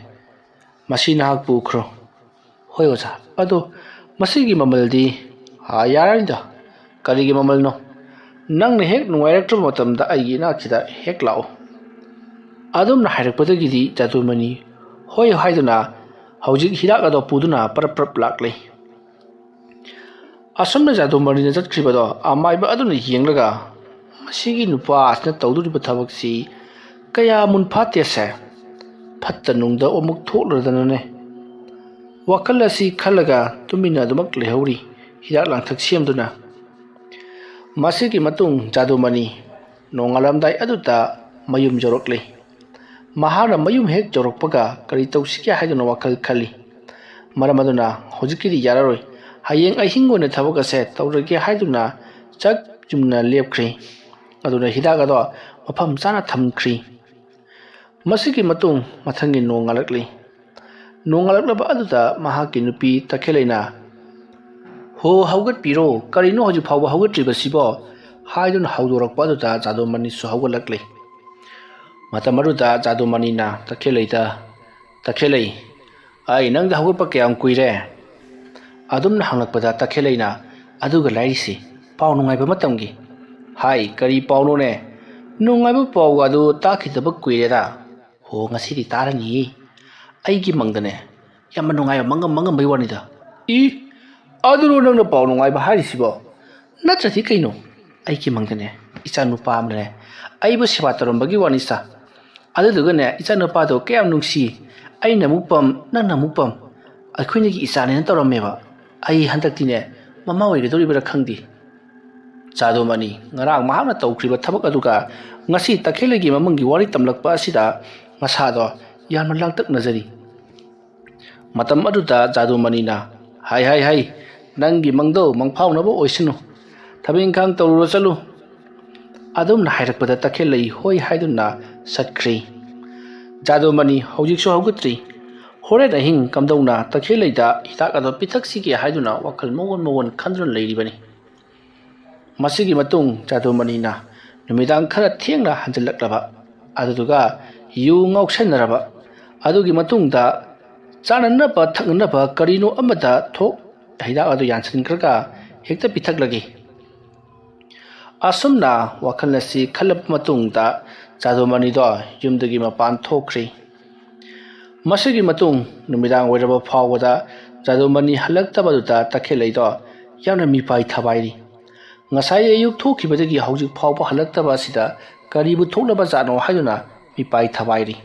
ꯃꯁꯤ ꯅꯍꯥꯛ ꯄꯨꯈ꯭ꯔꯣ꯫" "ꯍꯣꯏ ꯑꯣꯖꯥ, ꯑꯗꯣ ꯃꯁꯤꯒꯤ ꯃꯃꯜꯗꯤ?" "ꯑꯥ, ꯌꯥꯔꯅꯤꯗ, ꯀꯔꯤꯒꯤ ꯃꯃꯜꯅꯣ? ꯅꯪꯅ ꯍꯦꯛ ꯅꯨꯡꯉꯥꯏꯔꯛꯇ꯭ꯔꯕ ꯃꯇꯝꯗ ꯑꯩꯒꯤ ꯏꯅꯥꯛꯁꯤꯗ ꯍꯦꯛ ꯂꯥꯛꯑꯣ꯫" ꯑꯗꯨꯝꯅ ꯍꯥꯏꯔꯛꯄꯗꯒꯤꯗꯤ ꯖꯥꯗꯨꯃꯅꯤ "ꯍꯣꯏ" ꯍꯥꯏꯗꯨꯅ ꯍꯧꯖꯤꯛ ꯍꯤꯗꯥꯛ ꯑꯗꯣ ꯄꯨꯗꯨꯅ ꯄꯔꯞ ꯄꯔꯞ ꯂꯥꯛꯂꯦ꯫ ꯑꯁꯨꯝꯅ ꯖꯥꯗꯨꯃꯅꯤꯅ ꯆꯠꯈ꯭ꯔꯤꯕꯗꯣ ꯑꯃꯥꯏꯕ ꯑꯗꯨꯅ ꯌꯦꯡꯂꯒ, "ꯃꯁꯤꯒꯤ ꯅꯨꯄꯥ ꯑꯁꯤꯅ ꯇꯧꯗꯣꯔꯤꯕ ꯊꯕꯛꯁꯤ ꯀꯌꯥ ꯃꯨꯟ ꯐꯥꯠꯇꯦꯁꯦ꯫ ꯐꯠꯇ ꯅꯨꯡꯗ ꯑꯃꯨꯛ ꯊꯣꯛꯂꯗꯅꯅꯦ꯫" ꯋꯥꯈꯜ ꯑꯁꯤ ꯈꯜꯂꯒ ꯇꯨꯃꯤꯟꯅ ꯑꯗꯨꯃꯛ ꯂꯩꯍꯧꯔꯤ, ꯍꯤꯗꯥꯛ ꯂꯥꯡꯊꯛ ꯁꯦꯝꯗꯨꯅ꯫ ꯃꯁꯤꯒꯤ ꯃꯇꯨꯡ ꯖꯥꯗꯨꯃꯅꯤ ꯅꯣꯡꯉꯥꯜꯂꯝꯗꯥꯏ ꯑꯗꯨꯗ ꯃꯌꯨꯝ ꯌꯧꯔꯛꯂꯤ꯫ ꯃꯍꯥꯛꯅ ꯃꯌꯨꯝ ꯍꯦꯛ ꯌꯧꯔꯛꯄꯒ ꯀꯔꯤ ꯇꯧꯁꯤꯒꯦ ꯍꯥꯏꯗꯨꯅ ꯋꯥꯈꯜ ꯈꯜꯂꯤ꯫ ꯃꯔꯝ ꯑꯗꯨꯅ ꯍꯧꯖꯤꯛꯀꯤꯗꯤ ꯌꯥꯔꯔꯣꯏ, ꯍꯌꯦꯡ ꯑꯍꯤꯡ ꯑꯣꯏꯅ ꯊꯕꯛ ꯑꯁꯦ ꯇꯧꯔꯒꯦ ꯍꯥꯏꯗꯨꯅ ꯆꯞ ꯌꯨꯝꯅ ꯂꯦꯞꯈ꯭ꯔꯤ꯫ ꯑꯗꯨꯅ ꯍꯤꯗꯥꯛ ꯑꯗꯣ ꯃꯐꯝ ꯆꯥꯅ ꯊꯝꯈ꯭ꯔꯤ꯫ ꯃꯁꯤꯒꯤ ꯃꯇꯨꯡ ꯃꯊꯪꯒꯤ ꯅꯣꯡꯉꯥꯜꯂꯛꯂꯤ꯫ ꯅꯣꯡꯉꯥꯜꯂꯛꯂꯕ ꯑꯗꯨꯗ ꯃꯍꯥꯛꯀꯤ ꯅꯨꯄꯤ ꯇꯈꯦꯜꯂꯩꯅ, "ꯍꯣ, ꯍꯧꯒꯠꯄꯤꯔꯣ, ꯀꯔꯤꯅꯣ ꯍꯧꯖꯤꯛ ꯐꯥꯎꯕ ꯍꯧꯒꯠꯇ꯭ꯔꯤꯕꯁꯤꯕꯣ?" ꯍꯥꯏꯗꯨꯅ ꯍꯧꯗꯣꯔꯛꯄ ꯑꯗꯨꯗ ꯖꯥꯗꯨꯃꯅꯤꯁꯨ ꯍꯧꯒꯠꯂꯛꯂꯤ꯫ ꯃꯇꯝ ꯑꯗꯨꯗ ꯖꯥꯗꯨꯃꯅꯤꯅ ꯇꯈꯦꯜꯂꯩꯗ, "ꯇꯈꯦꯜꯂꯩ, ꯑꯩ ꯅꯪꯗ ꯍꯧꯒꯠꯄ ꯀꯌꯥꯝ ꯀꯨꯏꯔꯦ?" ꯑꯗꯨꯝꯅ ꯍꯪꯂꯛꯄꯗ ꯇꯈꯦꯜꯂꯩꯅ, "ꯑꯗꯨꯒ ꯂꯥꯏꯔꯤꯁꯤ, ꯄꯥꯎ ꯅꯨꯡꯉꯥꯏꯕ ꯑꯃ ꯇꯝꯒꯦ꯫" "ꯍꯥꯏ, ꯀꯔꯤ ꯄꯥꯎꯅꯣꯅꯦ? ꯅꯨꯡꯉꯥꯏꯕ ꯄꯥꯎꯒ ꯑꯗꯨ ꯇꯥꯈꯤꯗꯕ ꯀꯨꯏꯔꯦꯗ꯫" "ꯍꯣ, ꯉꯁꯤꯗꯤ ꯇꯥꯔꯅꯤꯌꯦ꯫ ꯑꯩꯒꯤ ꯃꯪꯗꯅꯦ, ꯌꯥꯝꯅ ꯅꯨꯡꯉꯥꯏꯕ ꯃꯪ ꯑꯃ ꯃꯪꯉꯝꯕꯩ ꯋꯥꯅꯤꯗ꯫" "ꯏ, ꯑꯗꯨꯔꯣ ꯅꯪꯅ ꯄꯥꯎ ꯅꯨꯡꯉꯥꯏꯕ ꯍꯥꯏꯔꯤꯁꯤꯕꯣ?" "ꯅꯠꯇ꯭ꯔꯗꯤ ꯀꯩꯅꯣ? ꯑꯩꯒꯤ ꯃꯪꯗꯅꯦ, ꯏꯆꯥ ꯅꯨꯄꯥ ꯑꯃꯅꯅꯦ, ꯑꯩꯕꯨ ꯁꯦꯕꯥ ꯇꯧꯔꯝꯕꯒꯤ ꯋꯥꯅꯤ ꯁꯥ꯫ ꯑꯗꯨꯗꯨꯒꯅꯦ, ꯏꯆꯥ ꯅꯨꯄꯥꯗꯣ ꯀꯌꯥꯝ ꯅꯨꯡꯁꯤ, ꯑꯩꯅ ꯑꯃꯨꯛ ꯄꯝ, ꯅꯪꯅ ꯑꯃꯨꯛ ꯄꯝ, ꯑꯩꯈꯣꯏꯅꯤꯒꯤ ꯏꯆꯥꯅꯦꯅ ꯇꯧꯔꯝꯃꯦꯕ꯫ ꯑꯩ ꯍꯟꯗꯛꯇꯤꯅꯦ, ꯃꯃꯥ ꯑꯣꯏꯒꯗꯧꯔꯤꯕ꯭ꯔꯥ ꯈꯪꯗꯦ꯫" ꯖꯥꯗꯨꯃꯅꯤ ꯉꯔꯥꯡ ꯃꯍꯥꯛꯅ ꯇꯧꯈ꯭ꯔꯤꯕ ꯊꯕꯛ ꯑꯗꯨꯒ ꯉꯁꯤ ꯇꯈꯦꯜꯂꯩꯒꯤ ꯃꯃꯪꯒꯤ ꯋꯥꯔꯤ ꯇꯝꯂꯛꯄ ꯑꯁꯤꯗ ꯃꯁꯥꯗꯣ ꯌꯥꯝꯅ ꯂꯥꯡꯇꯛꯅꯖꯔꯤ꯫ ꯃꯇꯝ ꯑꯗꯨꯗ ꯖꯥꯗꯨꯃꯅꯤꯅ, "ꯍꯥꯏ, ꯍꯥꯏ, ꯍꯥꯏ, ꯅꯪꯒꯤ ꯃꯪꯗꯣ ꯃꯪꯐꯥꯎꯅꯕ ꯑꯣꯏꯁꯅꯨ꯫ ꯊꯕꯛ ꯏꯪꯈꯥꯡ ꯇꯧꯔꯨꯔꯣ, ꯆꯠꯂꯨ꯫" ꯑꯗꯨꯝꯅ ꯍꯥꯏꯔꯛꯄꯗ ꯇꯈꯦꯜꯂꯩ ꯍꯣꯏ ꯍꯥꯏꯗꯨꯅ ꯆꯠꯈ꯭ꯔꯤ꯫ ꯖꯥꯗꯨꯃꯅꯤ ꯍꯧꯖꯤꯛꯁꯨ ꯍꯧꯒꯠꯇ꯭ꯔꯤ꯫ ꯍꯣꯔꯦꯟ ꯑꯍꯤꯡ ꯀꯝꯗꯧꯅ ꯇꯈꯦꯜꯂꯩꯗ ꯍꯤꯗꯥꯛ ꯑꯗꯣ ꯄꯤꯊꯛꯁꯤꯒꯦ ꯍꯥꯏꯗꯨꯅ ꯋꯥꯈꯜ ꯃꯑꯣꯟ ꯃꯑꯣꯟ ꯈꯟꯗꯨꯅ ꯂꯩꯔꯤꯕꯅꯤ꯫ ꯃꯁꯤꯒꯤ ꯃꯇꯨꯡ ꯖꯥꯗꯨꯃꯅꯤꯅ ꯅꯨꯃꯤꯗꯥꯡ ꯈꯔ ꯊꯦꯡꯅ ꯍꯟꯖꯤꯜꯂꯛꯂꯕ, ꯑꯗꯨꯗꯨꯒ ꯌꯨ ꯉꯥꯎꯁꯟꯅꯔꯕ, ꯑꯗꯨꯒꯤ ꯃꯇꯨꯡꯗ ꯆꯥꯅꯅꯕ ꯊꯛꯅꯅꯕ ꯀꯔꯤꯅꯣ ꯑꯃꯗ ꯊꯣꯛ ꯍꯤꯗꯥꯛ ꯑꯗꯨ ꯌꯥꯟꯁꯤꯟꯈ꯭ꯔꯒ ꯍꯦꯛꯇ ꯄꯤꯊꯛꯂꯒꯦ꯫ ꯑꯁꯨꯝꯅ ꯋꯥꯈꯜ ꯑꯁꯤ ꯈꯜꯂꯕ ꯃꯇꯨꯡꯗ ꯖꯥꯗꯨꯃꯅꯤꯗꯣ ꯌꯨꯝꯗꯒꯤ ꯃꯄꯥꯟ ꯊꯣꯛꯈ꯭ꯔꯤ꯫ ꯃꯁꯤꯒꯤ ꯃꯇꯨꯡ ꯅꯨꯃꯤꯗꯥꯡ ꯑꯣꯏꯔꯕ ꯐꯥꯎꯕꯗ ꯖꯥꯗꯨꯃꯅꯤ ꯍꯜꯂꯛꯇꯕꯗꯨꯗ ꯇꯈꯦꯜꯂꯩꯗꯣ ꯌꯥꯝꯅ ꯃꯤꯄꯥꯏ ꯊꯕꯥꯏꯔꯤ꯫ ꯉꯁꯥꯏ ꯑꯌꯨꯛ ꯊꯣꯛꯈꯤꯕꯗꯒꯤ ꯍꯧꯖꯤꯛ ꯐꯥꯎꯕ ꯍꯜꯂꯛꯇꯕ ꯑꯁꯤꯗ ꯀꯔꯤꯕꯨ ꯊꯣꯛꯂꯕ ꯖꯥꯠꯅꯣ ꯍꯥꯏꯗꯨꯅ ꯃꯤꯄꯥꯏ ꯊꯕꯥꯏꯔꯤ꯫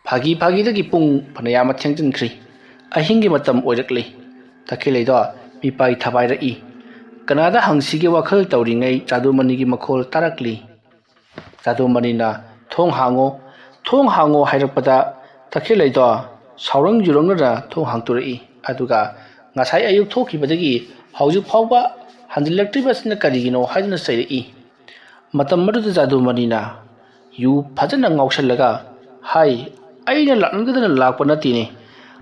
ꯐꯥꯒꯤ ꯐꯥꯒꯤꯗꯒꯤ ꯄꯨꯡ ꯐꯅꯌꯥꯝ ꯊꯦꯡꯖꯤꯟꯈ꯭ꯔꯤ꯫ ꯑꯍꯤꯡꯒꯤ ꯃꯇꯝ ꯑꯣꯏꯔꯛꯂꯤ꯫ ꯇꯈꯦꯜꯂꯩꯗꯣ ꯃꯤꯄꯥꯏ ꯊꯕꯥꯏꯔꯛꯏ꯫ ꯀꯅꯥꯗ ꯍꯪꯁꯤꯒꯦ ꯋꯥꯈꯜ ꯇꯧꯔꯤꯉꯩ ꯖꯥꯗꯨꯃꯅꯤꯒꯤ ꯃꯈꯣꯜ ꯇꯥꯔꯛꯂꯤ꯫ ꯖꯥꯗꯨꯃꯅꯤꯅ "ꯊꯣꯡ ꯍꯥꯡꯉꯣ, ꯊꯣꯡ ꯍꯥꯡꯉꯣ" ꯍꯥꯏꯔꯛꯄꯗ ꯇꯈꯦꯜꯂꯩꯗꯣ ꯁꯥꯎꯔꯪ ꯌꯨꯔꯪꯅꯅ ꯊꯣꯡ ꯍꯥꯡꯗꯣꯔꯛꯏ꯫ ꯑꯗꯨꯒ ꯉꯁꯥꯏ ꯑꯌꯨꯛ ꯊꯣꯛꯈꯤꯕꯗꯒꯤ ꯍꯧꯖꯤꯛ ꯐꯥꯎꯕ ꯍꯟꯖꯤꯜꯂꯛꯇ꯭ꯔꯤꯕꯁꯤꯅ ꯀꯔꯤꯒꯤꯅꯣ ꯍꯥꯏꯗꯨꯅ ꯆꯩꯔꯛꯏ꯫ ꯃꯇꯝ ꯑꯗꯨꯗ ꯖꯥꯗꯨꯃꯅꯤꯅ ꯌꯨ ꯐꯖꯅ ꯉꯥꯎꯁꯜꯂꯒ, "ꯍꯥꯏ, ꯑꯩꯅ ꯂꯥꯛꯅꯤꯡꯗꯗꯅ ꯂꯥꯛꯄ ꯅꯠꯇꯦꯅꯦ,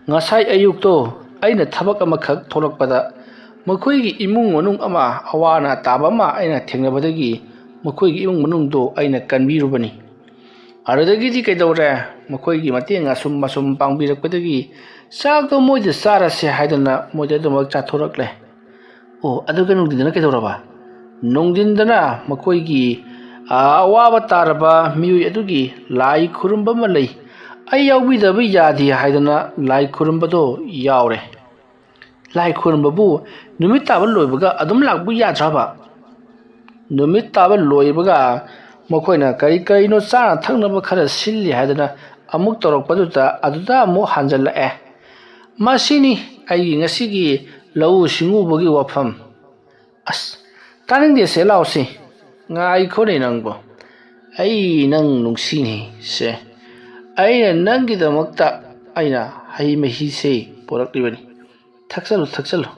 ꯉꯁꯥꯏ ꯑꯌꯨꯛꯇꯣ ꯑꯩꯅ ꯊꯕꯛ ꯑꯃꯈꯛ ꯊꯣꯛꯂꯛꯄꯗ ꯃꯈꯣꯏꯒꯤ ꯏꯃꯨꯡ ꯃꯅꯨꯡ ꯑꯃ ꯑꯋꯥ ꯑꯅꯥ ꯇꯥꯕ ꯑꯃ ꯑꯩꯅ ꯊꯦꯡꯅꯕꯗꯒꯤ ꯃꯈꯣꯏꯒꯤ ꯏꯃꯨꯡ ꯃꯅꯨꯡꯗꯣ ꯑꯩꯅ ꯀꯟꯕꯤꯔꯨꯕꯅꯤ꯫ ꯑꯗꯨꯗꯒꯤꯗꯤ ꯀꯩꯗꯧꯔꯦ? ꯃꯈꯣꯏꯒꯤ ꯃꯇꯦꯡ ꯑꯁꯨꯝ ꯑꯁꯨꯝ ꯄꯥꯡꯕꯤꯔꯛꯄꯗꯒꯤ ꯆꯥꯛꯇꯣ ꯃꯣꯏꯗ ꯆꯥꯔꯁꯦ ꯍꯥꯏꯗꯅ ꯃꯣꯏꯗ ꯑꯗꯨꯃꯛ ꯆꯥꯊꯣꯔꯛꯂꯦ꯫ ꯑꯣ, ꯑꯗꯨꯒ ꯅꯨꯡꯊꯤꯟꯗꯅ ꯀꯩꯗꯧꯔꯕ? ꯅꯨꯡꯊꯤꯟꯗꯅ ꯃꯈꯣꯏꯒꯤ, ꯑ, ꯑꯋꯥꯕ ꯇꯥꯔꯕ ꯃꯤꯑꯣꯏ ꯑꯗꯨꯒꯤ ꯂꯥꯏ ꯈꯨꯔꯨꯝꯕ ꯑꯃ ꯂꯩ, ꯑꯩ ꯌꯥꯎꯕꯤꯗꯕ ꯌꯥꯗꯦ ꯍꯥꯏꯗꯅ ꯂꯥꯏ ꯈꯨꯔꯨꯝꯕꯗꯣ ꯌꯥꯎꯔꯦ꯫ ꯂꯥꯏ ꯈꯨꯔꯨꯝꯕꯕꯨ ꯅꯨꯃꯤꯠ ꯇꯥꯕ ꯂꯣꯏꯕꯒ ꯑꯗꯨꯝ ꯂꯥꯛꯄ ꯌꯥꯗ꯭ꯔꯕ? ꯅꯨꯃꯤꯠ ꯇꯥꯕ ꯂꯣꯏꯕꯒ ꯃꯈꯣꯏꯅ ꯀꯔꯤ ꯀꯔꯤꯅꯣ ꯆꯥꯅ ꯊꯛꯅꯕ ꯈꯔ ꯁꯤꯜꯂꯤ ꯍꯥꯏꯗꯅ ꯑꯃꯨꯛ ꯇꯧꯔꯛꯄꯗꯨꯗ ꯑꯗꯨꯗ ꯑꯃꯨꯛ ꯍꯟꯖꯜꯂꯛꯑꯦ꯫ ꯃꯁꯤꯅꯤ ꯑꯩꯒꯤ ꯉꯁꯤꯒꯤ ꯂꯧꯎ ꯁꯤꯡꯎꯕꯒꯤ ꯋꯥꯐꯝ꯫ ꯑꯁ, ꯇꯥꯅꯤꯡꯗꯦꯁꯦ, ꯂꯥꯎꯁꯦ꯫ ꯉꯥꯏꯈꯣꯅꯦ ꯅꯪꯕꯣ꯫ ꯑꯩ ꯅꯪ ꯅꯨꯡꯁꯤꯅꯦ ꯁꯦ꯫ ꯑꯩꯅ ꯅꯪꯒꯤꯗꯃꯛꯇ ꯑꯩꯅ ꯍꯩ ꯃꯍꯤꯁꯦ ꯄꯨꯔꯛꯂꯤꯕꯅꯤ꯫ ꯊꯛꯆꯜꯂꯨ, ꯊꯛꯆꯜꯂꯨ꯫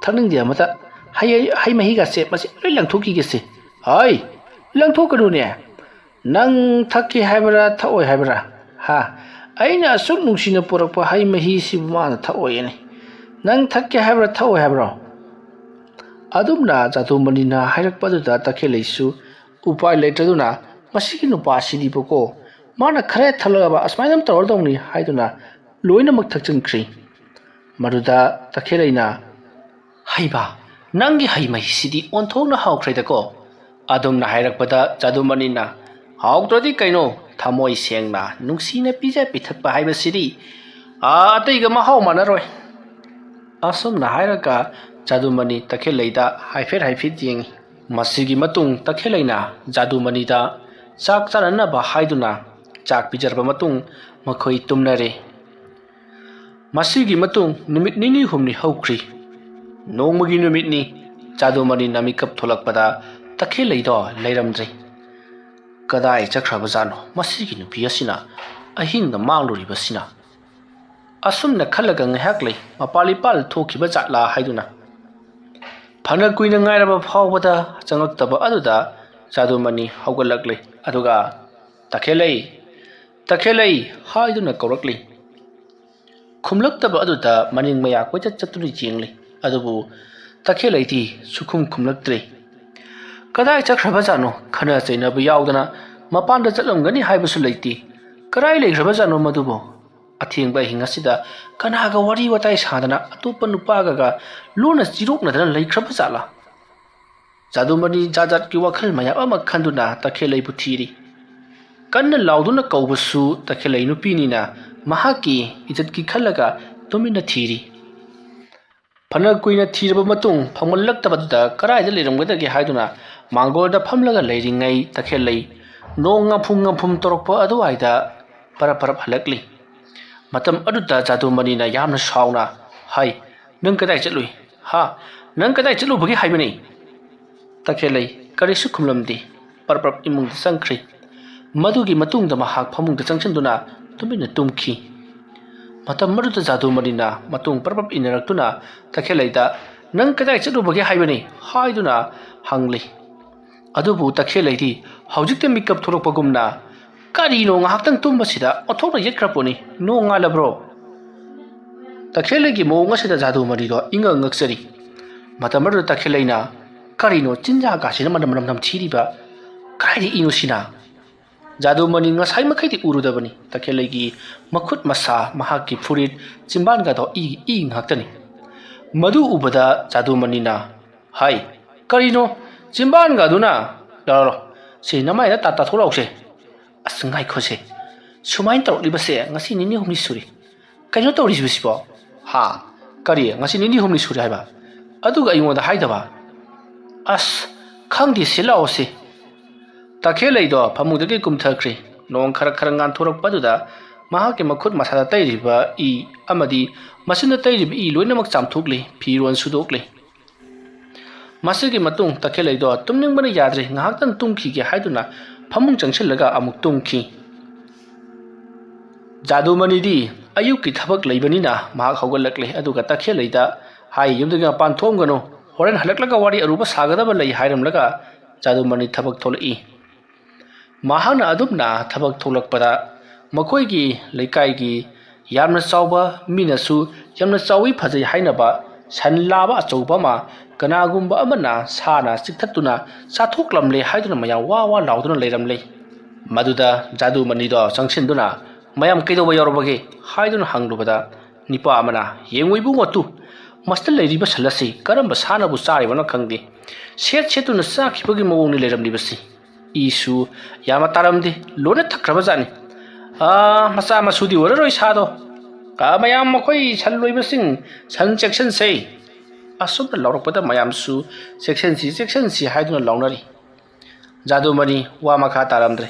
ꯊꯛꯅꯤꯡꯗꯦ ꯑꯃꯇ꯫ ꯍꯩ, ꯍꯩ ꯃꯍꯤꯒꯁꯦ ꯃꯁꯤ ꯂꯣꯏ ꯂꯪꯊꯣꯛꯈꯤꯒꯦꯁꯦ꯫ ꯍꯣꯏ, ꯂꯪꯊꯣꯛꯀꯅꯨꯅꯦ꯫ ꯅꯪ ꯊꯛꯀꯦ ꯍꯥꯏꯕ꯭ꯔꯥ, ꯊꯛꯑꯣꯏ ꯍꯥꯏꯕ꯭ꯔꯥ? ꯍꯥ? ꯑꯩꯅ ꯑꯁꯨꯛ ꯅꯨꯡꯁꯤꯅ ꯄꯨꯔꯛꯄ ꯍꯩ ꯃꯍꯤꯁꯤꯕꯨ ꯃꯥꯅ ꯊꯛꯑꯣꯏꯅꯦ꯫ ꯅꯪ ꯊꯛꯀꯦ ꯍꯥꯏꯕ꯭ꯔꯥ, ꯊꯛꯑꯣꯏ ꯍꯥꯏꯕ꯭ꯔꯣ? ꯑꯗꯨꯝꯅ ꯖꯥꯗꯨꯃꯅꯤꯅ ꯍꯥꯏꯔꯛꯄꯗꯨꯗ ꯇꯈꯦꯜꯂꯩꯁꯨ ꯎꯄꯥꯏ ꯂꯩꯇ꯭ꯔꯗꯨꯅ, "ꯃꯁꯤꯒꯤ ꯅꯨꯄꯥꯁꯤꯗꯤꯕꯀꯣ, ꯃꯥꯅ ꯈꯔ ꯊꯛꯂꯛꯑꯕ ꯑꯁꯨꯃꯥꯏꯅ ꯑꯗꯨꯝ ꯇꯧꯔꯗꯧꯅꯤ" ꯍꯥꯏꯗꯨꯅ ꯂꯣꯏꯅꯃꯛ ꯊꯛꯆꯤꯟꯈ꯭ꯔꯤ꯫ ꯃꯗꯨꯗ ꯇꯈꯦꯜꯂꯩꯅ, "ꯍꯩꯕ, ꯅꯪꯒꯤ ꯍꯩ ꯃꯍꯤꯁꯤꯗꯤ ꯑꯣꯟꯊꯣꯛꯅ ꯍꯥꯎꯈ꯭ꯔꯦꯗꯀꯣ!" ꯑꯗꯨꯝꯅ ꯍꯥꯏꯔꯛꯄꯗ ꯖꯥꯗꯨꯃꯅꯤꯅ, "ꯍꯥꯎꯇ꯭ꯔꯗꯤ ꯀꯩꯅꯣ? ꯊꯃꯣꯏ ꯁꯦꯡꯅ, ꯅꯨꯡꯁꯤꯅ ꯄꯤꯖ ꯄꯤꯊꯛꯄ ꯍꯥꯏꯕꯁꯤꯗꯤ, ꯑꯥ, ꯑꯇꯩꯒ ꯃꯍꯥꯎ ꯃꯥꯟꯅꯔꯣꯏ"꯫ ꯑꯁꯨꯝꯅ ꯍꯥꯏꯔꯒ ꯖꯥꯗꯨꯃꯅꯤ ꯇꯈꯦꯜꯂꯩꯗ ꯍꯥꯏꯐꯦꯠ ꯍꯥꯏꯐꯦꯠ ꯌꯦꯡꯉꯤ꯫ ꯃꯁꯤꯒꯤ ꯃꯇꯨꯡ ꯇꯈꯦꯜꯂꯩꯅ ꯖꯥꯗꯨꯃꯅꯤꯗ ꯆꯥꯛ ꯆꯥꯅꯅꯕ ꯍꯥꯏꯗꯨꯅ ꯆꯥꯛ ꯄꯤꯖꯔꯕ ꯃꯇꯨꯡ ꯃꯈꯣꯏ ꯇꯨꯝꯅꯔꯦ꯫ ꯃꯁꯤꯒꯤ ꯃꯇꯨꯡ ꯅꯨꯃꯤꯠ ꯅꯤꯅꯤ ꯍꯨꯝꯅꯤ ꯍꯧꯈ꯭ꯔꯤ꯫ ꯅꯣꯡꯃꯒꯤ ꯅꯨꯃꯤꯠꯅꯤ꯫ ꯖꯥꯗꯨꯃꯅꯤꯅ ꯃꯤꯀꯞ ꯊꯣꯛꯂꯛꯄꯗ ꯇꯈꯦꯜꯂꯩꯗꯣ ꯂꯩꯔꯝꯗ꯭ꯔꯦ꯫ "ꯀꯗꯥꯏ ꯆꯠꯈ꯭ꯔꯕꯖꯥꯠꯅꯣ ꯃꯁꯤꯒꯤ ꯅꯨꯄꯤ ꯑꯁꯤꯅ ꯑꯍꯤꯡꯗ ꯃꯥꯡꯂꯨꯔꯤꯕꯁꯤꯅ?" ꯑꯁꯨꯝꯅ ꯈꯜꯂꯒ ꯉꯥꯏꯍꯥꯛ ꯂꯩ, ꯃꯄꯥꯜ ꯏꯄꯥꯜ ꯊꯣꯛꯈꯤꯕ ꯖꯥꯠꯂꯥ ꯍꯥꯏꯗꯨꯅ꯫ ꯐꯅ ꯀꯨꯏꯅ ꯉꯥꯏꯔꯕ ꯐꯥꯎꯕꯗ ꯆꯪꯂꯛꯇꯕ ꯑꯗꯨꯗ ꯖꯥꯗꯨꯃꯅꯤ ꯍꯧꯒꯠꯂꯛꯂꯦ, ꯑꯗꯨꯒ "ꯇꯈꯦꯜꯂꯩ, ꯇꯈꯦꯜꯂꯩ" ꯍꯥꯏꯗꯨꯅ ꯀꯧꯔꯛꯂꯤ꯫ ꯈꯨꯝꯂꯛꯇꯕ ꯑꯗꯨꯗ ꯃꯅꯤꯡ ꯃꯌꯥ ꯀꯣꯏꯆꯠ ꯆꯠꯇꯨꯅ ꯌꯦꯡꯂꯤ꯫ ꯑꯗꯨꯕꯨ ꯇꯈꯦꯜꯂꯩꯗꯤ ꯁꯨꯈꯨꯝ ꯈꯨꯝꯂꯛꯇ꯭ꯔꯦ꯫ ꯀꯗꯥꯏ ꯆꯠꯈ꯭ꯔꯕꯖꯥꯠꯅꯣ? ꯈꯠꯅ ꯆꯩꯅꯕ ꯌꯥꯎꯗꯅ ꯃꯄꯥꯟꯗ ꯆꯠꯂꯝꯒꯅꯤ ꯍꯥꯏꯕꯁꯨ ꯂꯩꯇꯦ꯫ ꯀꯗꯥꯏ ꯂꯩꯈ꯭ꯔꯕꯖꯥꯠꯅꯣ ꯃꯗꯨꯕꯨ? ꯑꯊꯦꯡꯕ ꯑꯍꯤꯡ ꯑꯁꯤꯗ ꯀꯅꯥꯒ ꯋꯥꯔꯤ ꯋꯥꯇꯥꯏ ꯁꯥꯗꯅ ꯑꯇꯣꯞꯄ ꯅꯨꯄꯥꯒꯒ ꯂꯣꯟꯅ ꯆꯤꯔꯣꯛꯅꯗꯅ ꯂꯩꯈ꯭ꯔꯕ ꯖꯥꯠꯂꯥ? ꯖꯥꯗꯨꯃꯅꯤ ꯖꯥꯠ ꯖꯥꯠꯀꯤ ꯋꯥꯈꯜ ꯃꯌꯥꯝ ꯑꯃ ꯈꯟꯗꯨꯅ ꯇꯈꯦꯜꯂꯩꯕꯨ ꯊꯤꯔꯤ꯫ ꯀꯟꯅ ꯂꯥꯎꯗꯨꯅ ꯀꯧꯕꯁꯨ ꯇꯈꯦꯜꯂꯩ ꯅꯨꯄꯤꯅꯤꯅ ꯃꯍꯥꯛꯀꯤ ꯏꯖꯠꯀꯤ ꯈꯜꯂꯒ ꯇꯨꯃꯤꯟꯅ ꯊꯤꯔꯤ꯫ ꯐꯅ ꯀꯨꯏꯅ ꯊꯤꯔꯕ ꯃꯇꯨꯡ ꯐꯪꯃꯜꯂꯛꯇꯕꯗꯨꯗ ꯀꯗꯥꯏꯗ ꯂꯩꯔꯝꯒꯗꯒꯦ ꯍꯥꯏꯗꯨꯅ ꯃꯥꯡꯒꯣꯜꯗ ꯐꯝꯂꯒ ꯂꯩꯔꯤꯉꯩ ꯇꯈꯦꯜꯂꯩ ꯅꯣꯡ ꯉꯝꯐꯨꯝ ꯉꯝꯐꯨꯝ ꯇꯧꯔꯛꯄ ꯑꯗꯨꯋꯥꯏꯗ ꯄꯔꯞ ꯄꯔꯞ ꯍꯜꯂꯛꯂꯤ꯫ ꯃꯇꯝ ꯑꯗꯨꯗ ꯖꯥꯗꯨꯃꯅꯤꯅ ꯌꯥꯝꯅ ꯁꯥꯎꯅ, "ꯍꯥꯏ, ꯅꯪ ꯀꯗꯥꯏ ꯆꯠꯂꯨꯏ? ꯍꯥ? ꯅꯪ ꯀꯗꯥꯏ ꯆꯠꯂꯨꯕꯒꯦ ꯍꯥꯏꯕꯅꯤ?" ꯇꯈꯦꯜꯂꯩ ꯀꯔꯤꯁꯨ ꯈꯨꯝꯂꯝꯗꯦ꯫ ꯄꯔꯞ ꯄꯔꯞ ꯏꯃꯨꯡꯗ ꯆꯪꯈ꯭ꯔꯤ꯫ ꯃꯗꯨꯒꯤ ꯃꯇꯨꯡꯗ ꯃꯍꯥꯛ ꯐꯃꯨꯡꯗ ꯆꯪꯁꯤꯟꯗꯨꯅ ꯇꯨꯃꯤꯟꯅ ꯇꯨꯝꯈꯤ꯫ ꯃꯇꯝ ꯑꯗꯨꯗ ꯖꯥꯗꯨꯃꯅꯤꯅ ꯃꯇꯨꯡ ꯄꯔꯞ ꯄꯔꯞ ꯏꯟꯅꯔꯛꯇꯨꯅ ꯇꯈꯦꯜꯂꯩꯗ, "ꯅꯪ ꯀꯗꯥꯏ ꯆꯠꯂꯨꯕꯒꯦ ꯍꯥꯏꯕꯅꯤ?" ꯍꯥꯏꯗꯨꯅ ꯍꯪꯂꯤ꯫ ꯑꯗꯨꯕꯨ ꯇꯈꯦꯜꯂꯩꯗꯤ ꯍꯧꯖꯤꯛꯇ ꯃꯤꯀꯞ ꯊꯣꯛꯂꯛꯄꯒꯨꯝꯅ, "ꯀꯔꯤꯅꯣ, ꯉꯥꯏꯍꯥꯛꯇꯪ ꯇꯨꯝꯕꯁꯤꯗ ꯑꯣꯟꯊꯣꯛꯅ ꯌꯦꯠꯈ꯭ꯔ ꯄꯣꯠꯅꯤ, ꯅꯣꯡꯉꯥꯜꯂꯕ꯭ꯔꯣ?" ꯇꯈꯦꯜꯂꯩꯒꯤ ꯃꯑꯣꯡ ꯑꯁꯤꯗ ꯖꯥꯗꯨꯃꯅꯤꯗꯣ ꯏꯉꯛ ꯉꯛꯆꯔꯤ꯫ ꯃꯇꯝ ꯑꯗꯨꯗ ꯇꯈꯦꯜꯂꯩꯅ, "ꯀꯔꯤꯅꯣ, ꯆꯤꯟꯖꯥꯛ ꯀꯥꯁꯤꯅ ꯃꯅꯝ ꯃꯅꯝ ꯅꯝꯊꯤꯔꯤꯕ? ꯀꯗꯥꯏꯗ ꯏꯅꯣ ꯁꯤꯅ?" ꯖꯥꯗꯨꯃꯅꯤ ꯉꯁꯥꯏ ꯃꯈꯩꯗꯤ ꯎꯔꯨꯗꯕꯅꯤ꯫ ꯇꯈꯦꯜꯂꯩꯒꯤ ꯃꯈꯨꯠ ꯃꯁꯥ, ꯃꯍꯥꯛꯀꯤ ꯐꯨꯔꯤꯠ, ꯆꯤꯝꯕꯥꯟꯒꯗꯣ ꯏ, ꯏ ꯉꯥꯛꯇꯅꯤ꯫ ꯃꯗꯨ ꯎꯕꯗ ꯖꯥꯗꯨꯃꯅꯤꯅ, "ꯍꯥꯏ, ꯀꯔꯤꯅꯣ? ꯆꯤꯝꯕꯥꯟꯒꯗꯨꯅ? ꯂꯥꯎ, ꯂꯥꯎ, ꯁꯤ ꯅꯃꯥꯏꯗ ꯇꯥ-, ꯇꯥꯊꯣꯛꯂꯛꯎꯁꯦ꯫ ꯑꯁ, ꯉꯥꯏꯈꯣꯁꯦ, ꯁꯨꯃꯥꯏꯅ ꯇꯧꯔꯛꯂꯤꯕꯁꯦ ꯉꯁꯤ ꯅꯤꯅꯤ ꯍꯨꯝꯅꯤ ꯁꯨꯔꯦ꯫ ꯀꯩꯅꯣ ꯇꯧꯔꯤꯕꯁꯤꯕꯣ? ꯍꯥ? ꯀꯔꯤ? ꯉꯁꯤ ꯅꯤꯅꯤ ꯍꯨꯝꯅꯤ ꯁꯨꯔꯦ ꯍꯥꯏꯕ? ꯑꯗꯨꯒ ꯑꯩꯉꯣꯟꯗ ꯍꯥꯏꯗꯕ? ꯑꯁ, ꯈꯪꯗꯦ, ꯁꯤ ꯂꯥꯛꯑꯣꯁꯦ꯫" ꯇꯈꯦꯜꯂꯩꯗꯣ ꯐꯃꯨꯡꯗꯒꯤ ꯀꯨꯝꯊꯈ꯭ꯔꯦ꯫ ꯅꯣꯡ ꯈꯔ ꯈꯔ ꯉꯥꯟꯊꯣꯔꯛꯄꯗꯨꯗ ꯃꯍꯥꯛꯀꯤ ꯃꯈꯨꯠ ꯃꯁꯥꯗ ꯇꯩꯔꯤꯕ ꯏ ꯑꯃꯗꯤ ꯃꯆꯤꯟꯗ ꯇꯩꯔꯤꯕ ꯏ ꯂꯣꯏꯅꯃꯛ ꯆꯥꯝꯊꯣꯛꯂꯦ, ꯐꯤꯔꯣꯜ ꯁꯨꯗꯣꯛꯂꯦ꯫ ꯃꯁꯤꯒꯤ ꯃꯇꯨꯡ ꯇꯈꯦꯜꯂꯩꯗꯣ ꯇꯨꯝꯅꯤꯡꯕꯅ ꯌꯥꯗ꯭ꯔꯦ, ꯉꯥꯏꯍꯥꯛꯇꯪ ꯇꯨꯝꯈꯤꯒꯦ ꯍꯥꯏꯗꯨꯅ ꯐꯃꯨꯡ ꯆꯪꯁꯤꯜꯂꯒ ꯑꯃꯨꯛ ꯇꯨꯝꯈꯤ꯫ ꯖꯥꯗꯨꯃꯅꯤꯗꯤ ꯑꯌꯨꯛꯀꯤ ꯊꯕꯛ ꯂꯩꯕꯅꯤꯅ ꯃꯍꯥꯛ ꯍꯧꯒꯠꯂꯛꯂꯦ, ꯑꯗꯨꯒ ꯇꯈꯦꯜꯂꯩꯗ ꯍꯥꯏ, "ꯌꯨꯝꯗꯒꯤ ꯃꯄꯥꯟ ꯊꯣꯛꯑꯝꯒꯅꯨ, ꯍꯣꯔꯦꯟ ꯍꯜꯂꯛꯂꯒ ꯋꯥꯔꯤ ꯑꯔꯨꯕ ꯁꯥꯒꯗꯕ ꯂꯩ" ꯍꯥꯏꯔꯝꯂꯒ ꯖꯥꯗꯨꯃꯅꯤ ꯊꯕꯛ ꯊꯣꯛꯂꯛꯏ꯫ ꯃꯍꯥꯛꯅ ꯑꯗꯨꯝꯅ ꯊꯕꯛ ꯊꯣꯛꯂꯛꯄꯗ ꯃꯈꯣꯏꯒꯤ ꯂꯩꯀꯥꯏꯒꯤ ꯌꯥꯝꯅ ꯆꯥꯎꯕ, ꯃꯤꯅꯁꯨ ꯌꯥꯝꯅ ꯆꯥꯎꯏ ꯐꯖꯩ ꯍꯥꯏꯅꯕ ꯁꯟ ꯂꯥꯕ ꯑꯆꯧꯕ ꯑꯃ ꯀꯅꯥꯒꯨꯝꯕ ꯑꯃꯅ ꯁꯥꯅ ꯆꯤꯛꯊꯠꯇꯨꯅ ꯆꯥꯊꯣꯛꯂꯝꯂꯦ ꯍꯥꯏꯗꯨꯅ ꯃꯌꯥꯝ ꯋꯥ ꯋꯥ ꯂꯥꯎꯗꯨꯅ ꯂꯩꯔꯝꯂꯦ꯫ ꯃꯗꯨꯗ ꯖꯥꯗꯨꯃꯅꯤꯗꯣ ꯆꯪꯁꯤꯟꯗꯨꯅ, "ꯃꯌꯥꯝ ꯀꯩꯗꯧꯕ ꯌꯥꯎꯔꯕꯒꯦ?" ꯍꯥꯏꯗꯨꯅ ꯍꯪꯂꯨꯕꯗ, ꯅꯤꯄꯥ ꯑꯃꯅ, "ꯌꯦꯡꯉꯨ ꯏꯕꯨꯡꯉꯣ, ꯇꯨ, ꯃꯁꯤꯗ ꯂꯩꯔꯤꯕ ꯁꯟ ꯑꯁꯤ ꯀꯔꯝꯕ ꯁꯥꯅꯕꯨ ꯆꯥꯔꯤꯕꯅꯣ ꯈꯪꯗꯦ꯫ ꯁꯦꯠ ꯁꯦꯠꯇꯨꯅ ꯆꯥꯈꯤꯕꯒꯤ ꯃꯑꯣꯡꯅꯤ ꯂꯩꯔꯝꯂꯤꯕꯁꯤ꯫ ꯏꯁꯨ ꯌꯥꯝꯅ ꯇꯥꯔꯝꯗꯦ, ꯂꯣꯏꯅ ꯊꯛꯈ꯭ꯔꯕ ꯖꯥꯠꯅꯤ꯫ ꯑꯥ, ꯃꯆꯥ ꯃꯁꯨꯗꯤ ꯑꯣꯏꯔꯔꯣꯏ ꯁꯥꯗꯣ꯫ ꯑꯥ, ꯃꯌꯥꯝ, ꯃꯈꯣꯏ ꯁꯟ ꯂꯣꯏꯕꯁꯤꯡ, ꯁꯟ ꯆꯦꯛꯁꯤꯟꯁꯦ!" ꯑꯁꯨꯝꯅ ꯂꯥꯎꯔꯛꯄꯗ ꯃꯌꯥꯝꯁꯨ "ꯆꯦꯛꯁꯤꯟꯁꯤ, ꯆꯦꯛꯁꯤꯟꯁꯤ" ꯍꯥꯏꯗꯨꯅ ꯂꯥꯎꯅꯔꯤ꯫ ꯖꯥꯗꯨꯃꯅꯤ ꯋꯥ ꯃꯈꯥ ꯇꯥꯔꯝꯗ꯭ꯔꯦ꯫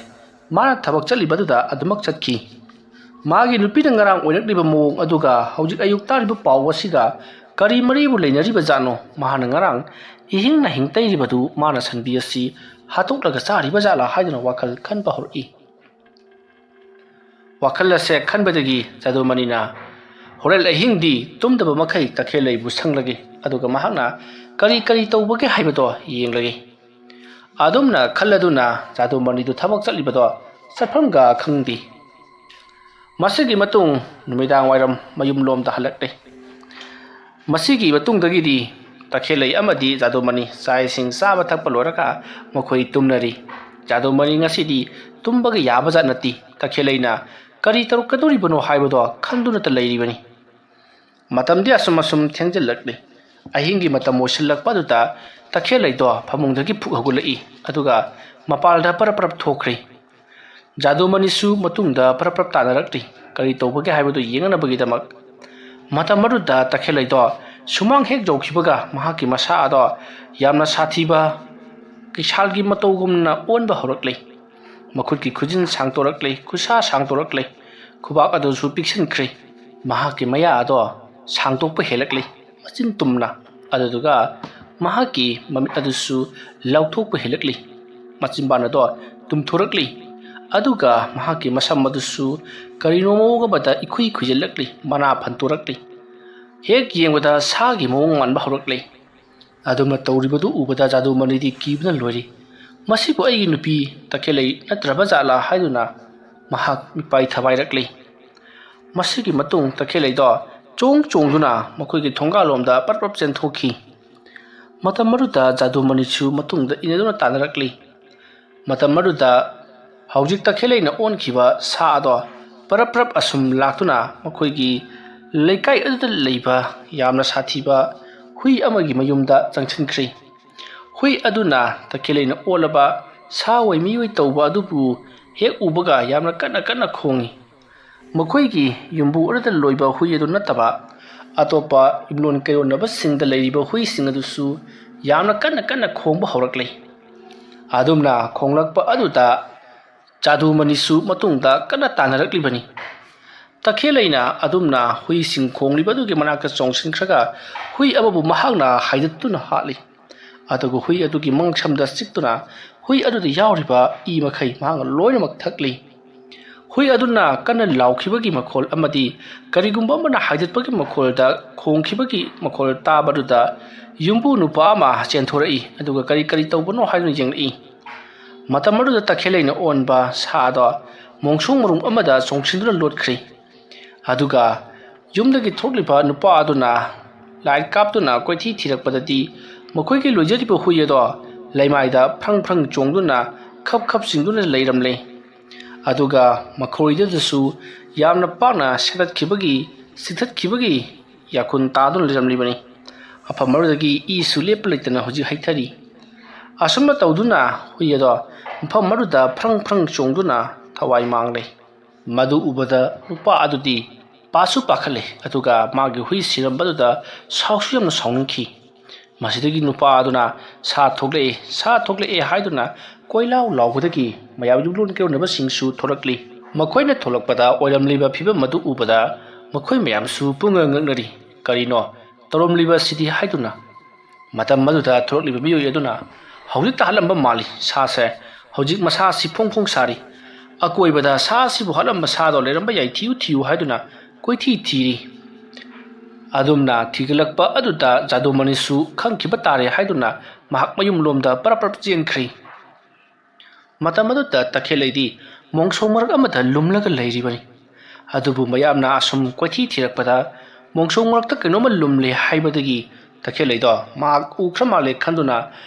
ꯃꯥꯅ ꯊꯕꯛ ꯆꯠꯂꯤꯕꯗꯨꯗ ꯑꯗꯨꯃꯛ ꯆꯠꯈꯤ꯫ ꯃꯥꯒꯤ ꯅꯨꯄꯤꯅ ꯉꯔꯥꯡ ꯑꯣꯏꯔꯛꯂꯤꯕ ꯃꯑꯣꯡ ꯑꯗꯨꯒ ꯍꯧꯖꯤꯛ ꯑꯌꯨꯛ ꯇꯥꯔꯤꯕ ꯄꯥꯎ ꯑꯁꯤꯒ ꯀꯔꯤ ꯃꯔꯤꯕꯨ ꯂꯩꯅꯔꯤꯕ ꯖꯥꯠꯅꯣ? ꯃꯍꯥꯛꯅ ꯉꯔꯥꯡ ꯏꯍꯤꯡ ꯅꯥꯍꯤꯡ ꯇꯩꯔꯤꯕꯗꯨ ꯃꯥꯅ ꯁꯟꯕꯤ ꯑꯁꯤ ꯍꯥꯠꯇꯣꯛꯂꯒ ꯆꯥꯔꯤꯕ ꯖꯥꯠꯂꯥ ꯍꯥꯏꯗꯨꯅ ꯋꯥꯈꯜ ꯈꯟꯕ ꯍꯧꯔꯛꯏ꯫ ꯋꯥꯈꯜ ꯑꯁꯦ ꯈꯟꯕꯗꯒꯤ ꯖꯥꯗꯨꯃꯅꯤꯅ ꯍꯣꯔꯦꯟ ꯑꯍꯤꯡꯗꯤ ꯇꯨꯝꯗꯕ ꯃꯈꯩ ꯇꯈꯦꯜꯂꯩꯕꯨ ꯁꯪꯂꯒꯦ, ꯑꯗꯨꯒ ꯃꯍꯥꯛꯅ ꯀꯔꯤ ꯀꯔꯤ ꯇꯧꯕꯒꯦ ꯍꯥꯏꯕꯗꯣ ꯌꯦꯡꯂꯒꯦ꯫ ꯑꯗꯨꯝꯅ ꯈꯜꯂꯗꯨꯅ ꯖꯥꯗꯨꯃꯅꯤꯗꯨ ꯊꯕꯛ ꯆꯠꯂꯤꯕꯗꯣ ꯆꯠꯐꯝꯒ ꯈꯪꯗꯦ꯫ ꯃꯁꯤꯒꯤ ꯃꯇꯨꯡ ꯅꯨꯃꯤꯗꯥꯡ ꯋꯥꯏꯔꯝ ꯃꯌꯨꯝꯂꯣꯝꯗ ꯍꯜꯂꯛꯂꯦ꯫ ꯃꯁꯤꯒꯤ ꯃꯇꯨꯡꯗꯒꯤꯗꯤ ꯇꯈꯦꯜꯂꯩ ꯑꯃꯗꯤ ꯖꯥꯗꯨꯃꯅꯤ ꯆꯥꯛ ꯏꯁꯤꯡ ꯆꯥꯕ ꯊꯛꯄ ꯂꯣꯏꯔꯒ ꯃꯈꯣꯏ ꯇꯨꯝꯅꯔꯤ꯫ ꯖꯥꯗꯨꯃꯅꯤ ꯉꯁꯤꯗꯤ ꯇꯨꯝꯕꯒ ꯌꯥꯕ ꯖꯥꯠ ꯅꯠꯇꯦ꯫ ꯇꯈꯦꯜꯂꯩꯅ ꯀꯔꯤ ꯇꯧꯔꯛꯀꯗꯧꯔꯤꯕꯅꯣ ꯍꯥꯏꯕꯗꯣ ꯈꯟꯗꯨꯅꯇ ꯂꯩꯔꯤꯕꯅꯤ꯫ ꯃꯇꯝꯗꯤ ꯑꯁꯨꯝ ꯑꯁꯨꯝ ꯊꯦꯡꯖꯤꯜꯂꯛꯂꯤ꯫ ꯑꯍꯤꯡꯒꯤ ꯃꯇꯝ ꯑꯣꯏꯁꯤꯜꯂꯛꯄ ꯑꯗꯨꯗ ꯇꯈꯦꯜꯂꯩꯗꯣ ꯐꯃꯨꯡꯗꯒꯤ ꯐꯨꯛ ꯍꯧꯒꯠꯂꯛꯏ, ꯑꯗꯨꯒ ꯃꯄꯥꯜꯗ ꯄꯔꯞ ꯄꯔꯞ ꯊꯣꯛꯈ꯭ꯔꯦ꯫ ꯖꯥꯗꯨꯃꯅꯤꯁꯨ ꯃꯇꯨꯡꯗ ꯄꯔꯞ ꯄꯔꯞ ꯇꯥꯅꯔꯛꯂꯤ, ꯀꯔꯤ ꯇꯧꯕꯒꯦ ꯍꯥꯏꯕꯗꯨ ꯌꯦꯡꯅꯅꯕꯒꯤꯗꯃꯛ꯫ ꯃꯇꯝ ꯑꯗꯨꯗ ꯇꯈꯦꯜꯂꯩꯗꯣ ꯁꯨꯃꯥꯡ ꯍꯦꯛ ꯌꯧꯈꯤꯕꯒ ꯃꯍꯥꯛꯀꯤ ꯃꯁꯥ ꯑꯗꯣ ꯌꯥꯝꯅ ꯁꯥꯊꯤꯕ ꯀꯩꯁꯥꯜꯒꯤ ꯃꯇꯧꯒꯨꯝꯅ ꯑꯣꯟꯕ ꯍꯧꯔꯛꯂꯤ꯫ ꯃꯈꯨꯠꯀꯤ ꯈꯨꯖꯤꯟ ꯁꯥꯡꯇꯣꯔꯛꯂꯤ, ꯈꯨꯠꯁꯥ ꯁꯥꯡꯇꯣꯔꯛꯂꯤ, ꯈꯨꯕꯥꯛ ꯑꯗꯨꯁꯨ ꯄꯤꯛꯁꯤꯟꯈ꯭ꯔꯦ꯫ ꯃꯍꯥꯛꯀꯤ ꯃꯌꯥ ꯑꯗꯣ ꯁꯥꯡꯗꯣꯛꯄ ꯍꯦꯜꯂꯛꯂꯤ, ꯃꯆꯤꯟ ꯇꯨꯝꯅ꯫ ꯑꯗꯨꯗꯨꯒ ꯃꯍꯥꯛꯀꯤ ꯃꯃꯤꯠ ꯑꯗꯨꯁꯨ ꯂꯥꯎꯊꯣꯛꯄ ꯍꯦꯜꯂꯛꯂꯤ, ꯃꯆꯤꯟꯕꯥꯟ ꯑꯗꯣ ꯇꯨꯝꯊꯣꯔꯛꯂꯤ꯫ ꯑꯗꯨꯒ ꯃꯍꯥꯛꯀꯤ ꯃꯁꯝ ꯑꯗꯨꯁꯨ ꯀꯔꯤꯅꯣ ꯃꯑꯣꯡ ꯑꯃꯗ ꯏꯈꯨꯏ ꯈꯨꯏꯖꯤꯜꯂꯛꯂꯤ, ꯃꯅꯥ ꯐꯟꯇꯣꯔꯛꯂꯤ꯫ ꯍꯦꯛ ꯌꯦꯡꯕꯗ ꯁꯥꯒꯤ ꯃꯑꯣꯡ ꯃꯥꯟꯕ ꯍꯧꯔꯛꯂꯤ꯫ ꯑꯗꯨꯝꯅ ꯇꯧꯔꯤꯕꯗꯨ ꯎꯕꯗ ꯖꯥꯗꯨꯃꯅꯤꯗꯤ ꯀꯤꯕꯅ ꯂꯣꯏꯔꯤ꯫ "ꯃꯁꯤꯕꯨ ꯑꯩꯒꯤ ꯅꯨꯄꯤ ꯇꯈꯦꯜꯂꯩ ꯅꯠꯇ꯭ꯔꯕ ꯖꯥꯠꯂꯥ?" ꯍꯥꯏꯗꯨꯅ ꯃꯍꯥꯛ ꯃꯤꯄꯥꯏ ꯊꯕꯥꯏꯔꯛꯂꯤ꯫ ꯃꯁꯤꯒꯤ ꯃꯇꯨꯡ ꯇꯈꯦꯜꯂꯩꯗꯣ ꯆꯣꯡ ꯆꯣꯡꯗꯨꯅ ꯃꯈꯣꯏꯒꯤ ꯊꯣꯡꯒꯥꯜꯂꯣꯝꯗ ꯄꯔꯞ ꯄꯔꯞ ꯆꯦꯟꯊꯣꯛꯈꯤ꯫ ꯃꯇꯝ ꯑꯗꯨꯗ ꯖꯥꯗꯨꯃꯅꯤꯁꯨ ꯃꯇꯨꯡꯗ ꯏꯟꯅꯗꯨꯅ ꯇꯥꯟꯅꯔꯛꯂꯤ꯫ ꯃꯇꯝ ꯑꯗꯨꯗ ꯍꯧꯖꯤꯛ ꯇꯈꯦꯜꯂꯩꯅ ꯑꯣꯟꯈꯤꯕ ꯁꯥ ꯑꯗꯣ ꯄꯔꯞ ꯄꯔꯞ ꯑꯁꯨꯝ ꯂꯥꯛꯇꯨꯅ ꯃꯈꯣꯏꯒꯤ ꯂꯩꯀꯥꯏ ꯑꯗꯨꯗ ꯂꯩꯕ ꯌꯥꯝꯅ ꯁꯥꯊꯤꯕ ꯍꯨꯏ ꯑꯃꯒꯤ ꯃꯌꯨꯝꯗ ꯆꯪꯁꯤꯟꯈ꯭ꯔꯤ꯫ ꯍꯨꯏ ꯑꯗꯨꯅ ꯇꯈꯦꯜꯂꯩꯅ ꯑꯣꯜꯂꯕ ꯁꯥ ꯑꯣꯏ ꯃꯤꯑꯣꯏ ꯇꯧꯕ ꯑꯗꯨꯕꯨ ꯍꯦꯛ ꯎꯕꯒ ꯌꯥꯝꯅ ꯀꯟꯅ ꯀꯟꯅ ꯈꯣꯡꯏ꯫ ꯃꯈꯣꯏꯒꯤ ꯌꯨꯝꯕꯨ ꯑꯗꯨꯗ ꯂꯣꯏꯕ ꯍꯨꯏ ꯑꯗꯨ ꯅꯠꯇꯕ ꯑꯇꯣꯞꯄ ꯏꯝꯂꯣꯟ ꯀꯩꯔꯣꯟꯅꯕꯁꯤꯡꯗ ꯂꯩꯔꯤꯕ ꯍꯨꯏꯁꯤꯡ ꯑꯗꯨꯁꯨ ꯌꯥꯝꯅ ꯀꯟꯅ ꯀꯟꯅ ꯈꯣꯡꯕ ꯍꯧꯔꯛꯂꯤ꯫ ꯑꯗꯨꯝꯅ ꯈꯣꯡꯂꯛꯄ ꯑꯗꯨꯗ ꯖꯥꯗꯨꯃꯅꯤꯁꯨ ꯃꯇꯨꯡꯗ ꯀꯟꯅ ꯇꯥꯟꯅꯔꯛꯂꯤꯕꯅꯤ꯫ ꯇꯈꯦꯜꯂꯩꯅ ꯑꯗꯨꯝꯅ ꯍꯨꯏꯁꯤꯡ ꯈꯣꯡꯂꯤꯕ ꯑꯗꯨꯒꯤ ꯃꯅꯥꯛꯇ ꯆꯣꯡꯁꯤꯟꯈ꯭ꯔꯒ ꯍꯨꯏ ꯑꯃꯕꯨ ꯃꯍꯥꯛꯅ ꯍꯥꯏꯗꯠꯇꯨꯅ ꯍꯥꯠꯂꯤ꯫ ꯑꯗꯨꯒ ꯍꯨꯏ ꯑꯗꯨꯒꯤ ꯃꯉꯛꯁꯝꯗ ꯆꯤꯛꯇꯨꯅ ꯍꯨꯏ ꯑꯗꯨꯗ ꯌꯥꯎꯔꯤꯕ ꯏ ꯃꯈꯩ ꯃꯍꯥꯛꯅ ꯂꯣꯏꯅꯃꯛ ꯊꯛꯂꯤ꯫ ꯍꯨꯏ ꯑꯗꯨꯅ ꯀꯟꯅ ꯂꯥꯎꯈꯤꯕꯒꯤ ꯃꯈꯣꯜ ꯑꯃꯗꯤ ꯀꯔꯤꯒꯨꯝꯕ ꯑꯃꯅ ꯍꯥꯏꯗꯠꯄꯒꯤ ꯃꯈꯣꯜꯗ ꯈꯣꯡꯈꯤꯕꯒꯤ ꯃꯈꯣꯜ ꯇꯥꯕꯗꯨꯗ ꯌꯨꯝꯕꯨ ꯅꯨꯄꯥ ꯑꯃ ꯆꯦꯟꯊꯣꯔꯛꯏ, ꯑꯗꯨꯒ ꯀꯔꯤ ꯀꯔꯤ ꯇꯧꯕꯅꯣ ꯍꯥꯏꯗꯨꯅ ꯌꯦꯡꯂꯛꯏ꯫ ꯃꯇꯝ ꯑꯗꯨꯗ ꯇꯈꯦꯜꯂꯩꯅ ꯑꯣꯟꯕ ꯁꯥꯗꯣ ꯃꯣꯡꯁꯣꯡ ꯃꯔꯨꯝ ꯑꯃꯗ ꯆꯣꯡꯁꯤꯟꯗꯨꯅ ꯂꯣꯠꯈ꯭ꯔꯤ꯫ ꯑꯗꯨꯒ ꯌꯨꯝꯗꯒꯤ ꯊꯣꯛꯂꯤꯕ ꯅꯨꯄꯥ ꯑꯗꯨꯅ ꯂꯥꯏꯠ ꯀꯥꯞꯇꯨꯅ ꯀꯣꯏꯊꯤ ꯊꯤꯔꯛꯄꯗꯗꯤ ꯃꯈꯣꯏꯒꯤ ꯂꯣꯏꯖꯔꯤꯕ ꯍꯨꯏ ꯑꯗꯣ ꯂꯩꯃꯥꯏꯗ ꯐ꯭ꯔꯪ ꯐ꯭ꯔꯪ ꯆꯣꯡꯗꯨꯅ ꯈꯞ ꯈꯞ ꯆꯤꯡꯗꯨꯅ ꯂꯩꯔꯝꯂꯦ꯫ ꯑꯗꯨꯒ ꯃꯈꯣꯏꯗꯨꯗꯁꯨ ꯌꯥꯝꯅ ꯄꯥꯛꯅ ꯁꯦꯠꯇꯠꯈꯤꯕꯒꯤ, ꯆꯤꯛꯊꯠꯈꯤꯕꯒꯤ ꯌꯥꯈꯨꯟ ꯇꯥꯗꯨꯅ ꯂꯩꯔꯝꯂꯤꯕꯅꯤ꯫ ꯃꯐꯝ ꯑꯗꯨꯗꯒꯤ ꯏꯁꯨ ꯂꯦꯞꯄ ꯂꯩꯇꯅ ꯍꯧꯖꯤꯛ ꯍꯩꯊꯔꯤ꯫ ꯑꯁꯨꯝꯅ ꯇꯧꯗꯨꯅ ꯍꯨꯏ ꯑꯗꯣ ꯃꯐꯝ ꯑꯗꯨꯗ ꯐ꯭ꯔꯪ ꯐ꯭ꯔꯪ ꯆꯣꯡꯗꯨꯅ ꯊꯋꯥꯏ ꯃꯥꯡꯂꯦ꯫ ꯃꯗꯨ ꯎꯕꯗ ꯅꯨꯄꯥ ꯑꯗꯨꯗꯤ ꯄꯥꯁꯨ ꯄꯥꯈꯠꯂꯦ, ꯑꯗꯨꯒ ꯃꯥꯒꯤ ꯍꯨꯏ ꯁꯤꯔꯝꯕꯗꯨꯗ ꯁꯥꯎꯁꯨ ꯌꯥꯝꯅ ꯁꯥꯎꯅꯤꯡꯈꯤ꯫ ꯃꯁꯤꯗꯒꯤ ꯅꯨꯄꯥ ꯑꯗꯨꯅ ꯁꯥ ꯊꯣꯛꯂꯛꯑꯦ, ꯁꯥ ꯊꯣꯛꯂꯛꯑꯦ ꯍꯥꯏꯗꯨꯅ ꯀꯣꯏꯂꯥꯎ ꯂꯥꯎꯕꯗꯒꯤ ꯃꯌꯥꯝ ꯌꯨꯝꯂꯣꯟ ꯀꯩꯔꯣꯟꯅꯕꯁꯤꯡꯁꯨ ꯊꯣꯛꯂꯛꯂꯤ꯫ ꯃꯈꯣꯏꯅ ꯊꯣꯛꯂꯛꯄꯗ ꯑꯣꯏꯔꯝꯂꯤꯕ ꯐꯤꯕꯝ ꯑꯗꯨ ꯎꯕꯗ ꯃꯈꯣꯏ ꯃꯌꯥꯝꯁꯨ ꯄꯨꯡꯉꯛ ꯉꯛꯅꯔꯤ꯫ ꯀꯔꯤꯅꯣ ꯇꯧꯔꯝꯂꯤꯕ ꯑꯁꯤꯗꯤ ꯍꯥꯏꯗꯨꯅ꯫ ꯃꯇꯝ ꯑꯗꯨꯗ ꯊꯣꯛꯂꯛꯂꯤꯕ ꯃꯤꯑꯣꯏ ꯑꯗꯨꯅ ꯍꯧꯖꯤꯛꯇ ꯍꯥꯠꯂꯝꯕ ꯃꯥꯜꯂꯤ꯫ ꯁꯥꯁꯦ ꯍꯧꯖꯤꯛ ꯃꯁꯥꯁꯤ ꯐꯣꯡ ꯐꯣꯡ ꯁꯥꯔꯤ꯫ ꯑꯀꯣꯏꯕꯗ ꯁꯥ ꯑꯁꯤꯕꯨ ꯍꯥꯠꯂꯝꯕ ꯁꯥꯗꯣ ꯂꯩꯔꯝꯕ ꯌꯥꯏ, ꯊꯤꯌꯨ ꯊꯤꯌꯨ ꯍꯥꯏꯗꯨꯅ ꯀꯣꯏꯊꯤ ꯊꯤꯔꯤ꯫ ꯑꯗꯨꯝꯅ ꯊꯤꯒꯠꯂꯛꯄ ꯑꯗꯨꯗ ꯖꯥꯗꯨꯃꯅꯤꯁꯨ ꯈꯪꯈꯤꯕ ꯇꯥꯔꯦ ꯍꯥꯏꯗꯨꯅ ꯃꯍꯥꯛ ꯃꯌꯨꯝꯂꯣꯝꯗ ꯄꯔꯞ ꯄꯔꯞ ꯆꯦꯟꯈ꯭ꯔꯤ꯫ ꯃꯇꯝ ꯑꯗꯨꯗ ꯇꯈꯦꯜꯂꯩꯗꯤ ꯃꯣꯡꯁꯣꯡ ꯃꯔꯛ ꯑꯃꯗ ꯂꯨꯝꯂꯒ ꯂꯩꯔꯤꯕꯅꯤ꯫ ꯑꯗꯨꯕꯨ ꯃꯌꯥꯝꯅ ꯑꯁꯨꯝ ꯀꯣꯏꯊꯤ ꯊꯤꯔꯛꯄꯗ ꯃꯣꯡꯁꯣꯡ ꯃꯔꯛꯇ ꯀꯩꯅꯣꯝꯃ ꯂꯨꯝꯂꯦ ꯍꯥꯏꯕꯗꯒꯤ ꯇꯈꯦꯜꯂꯩꯗꯣ ꯃꯍꯥꯛ ꯎꯈ꯭ꯔ ꯃꯥꯜꯂꯦ ꯈꯟꯗꯨꯅ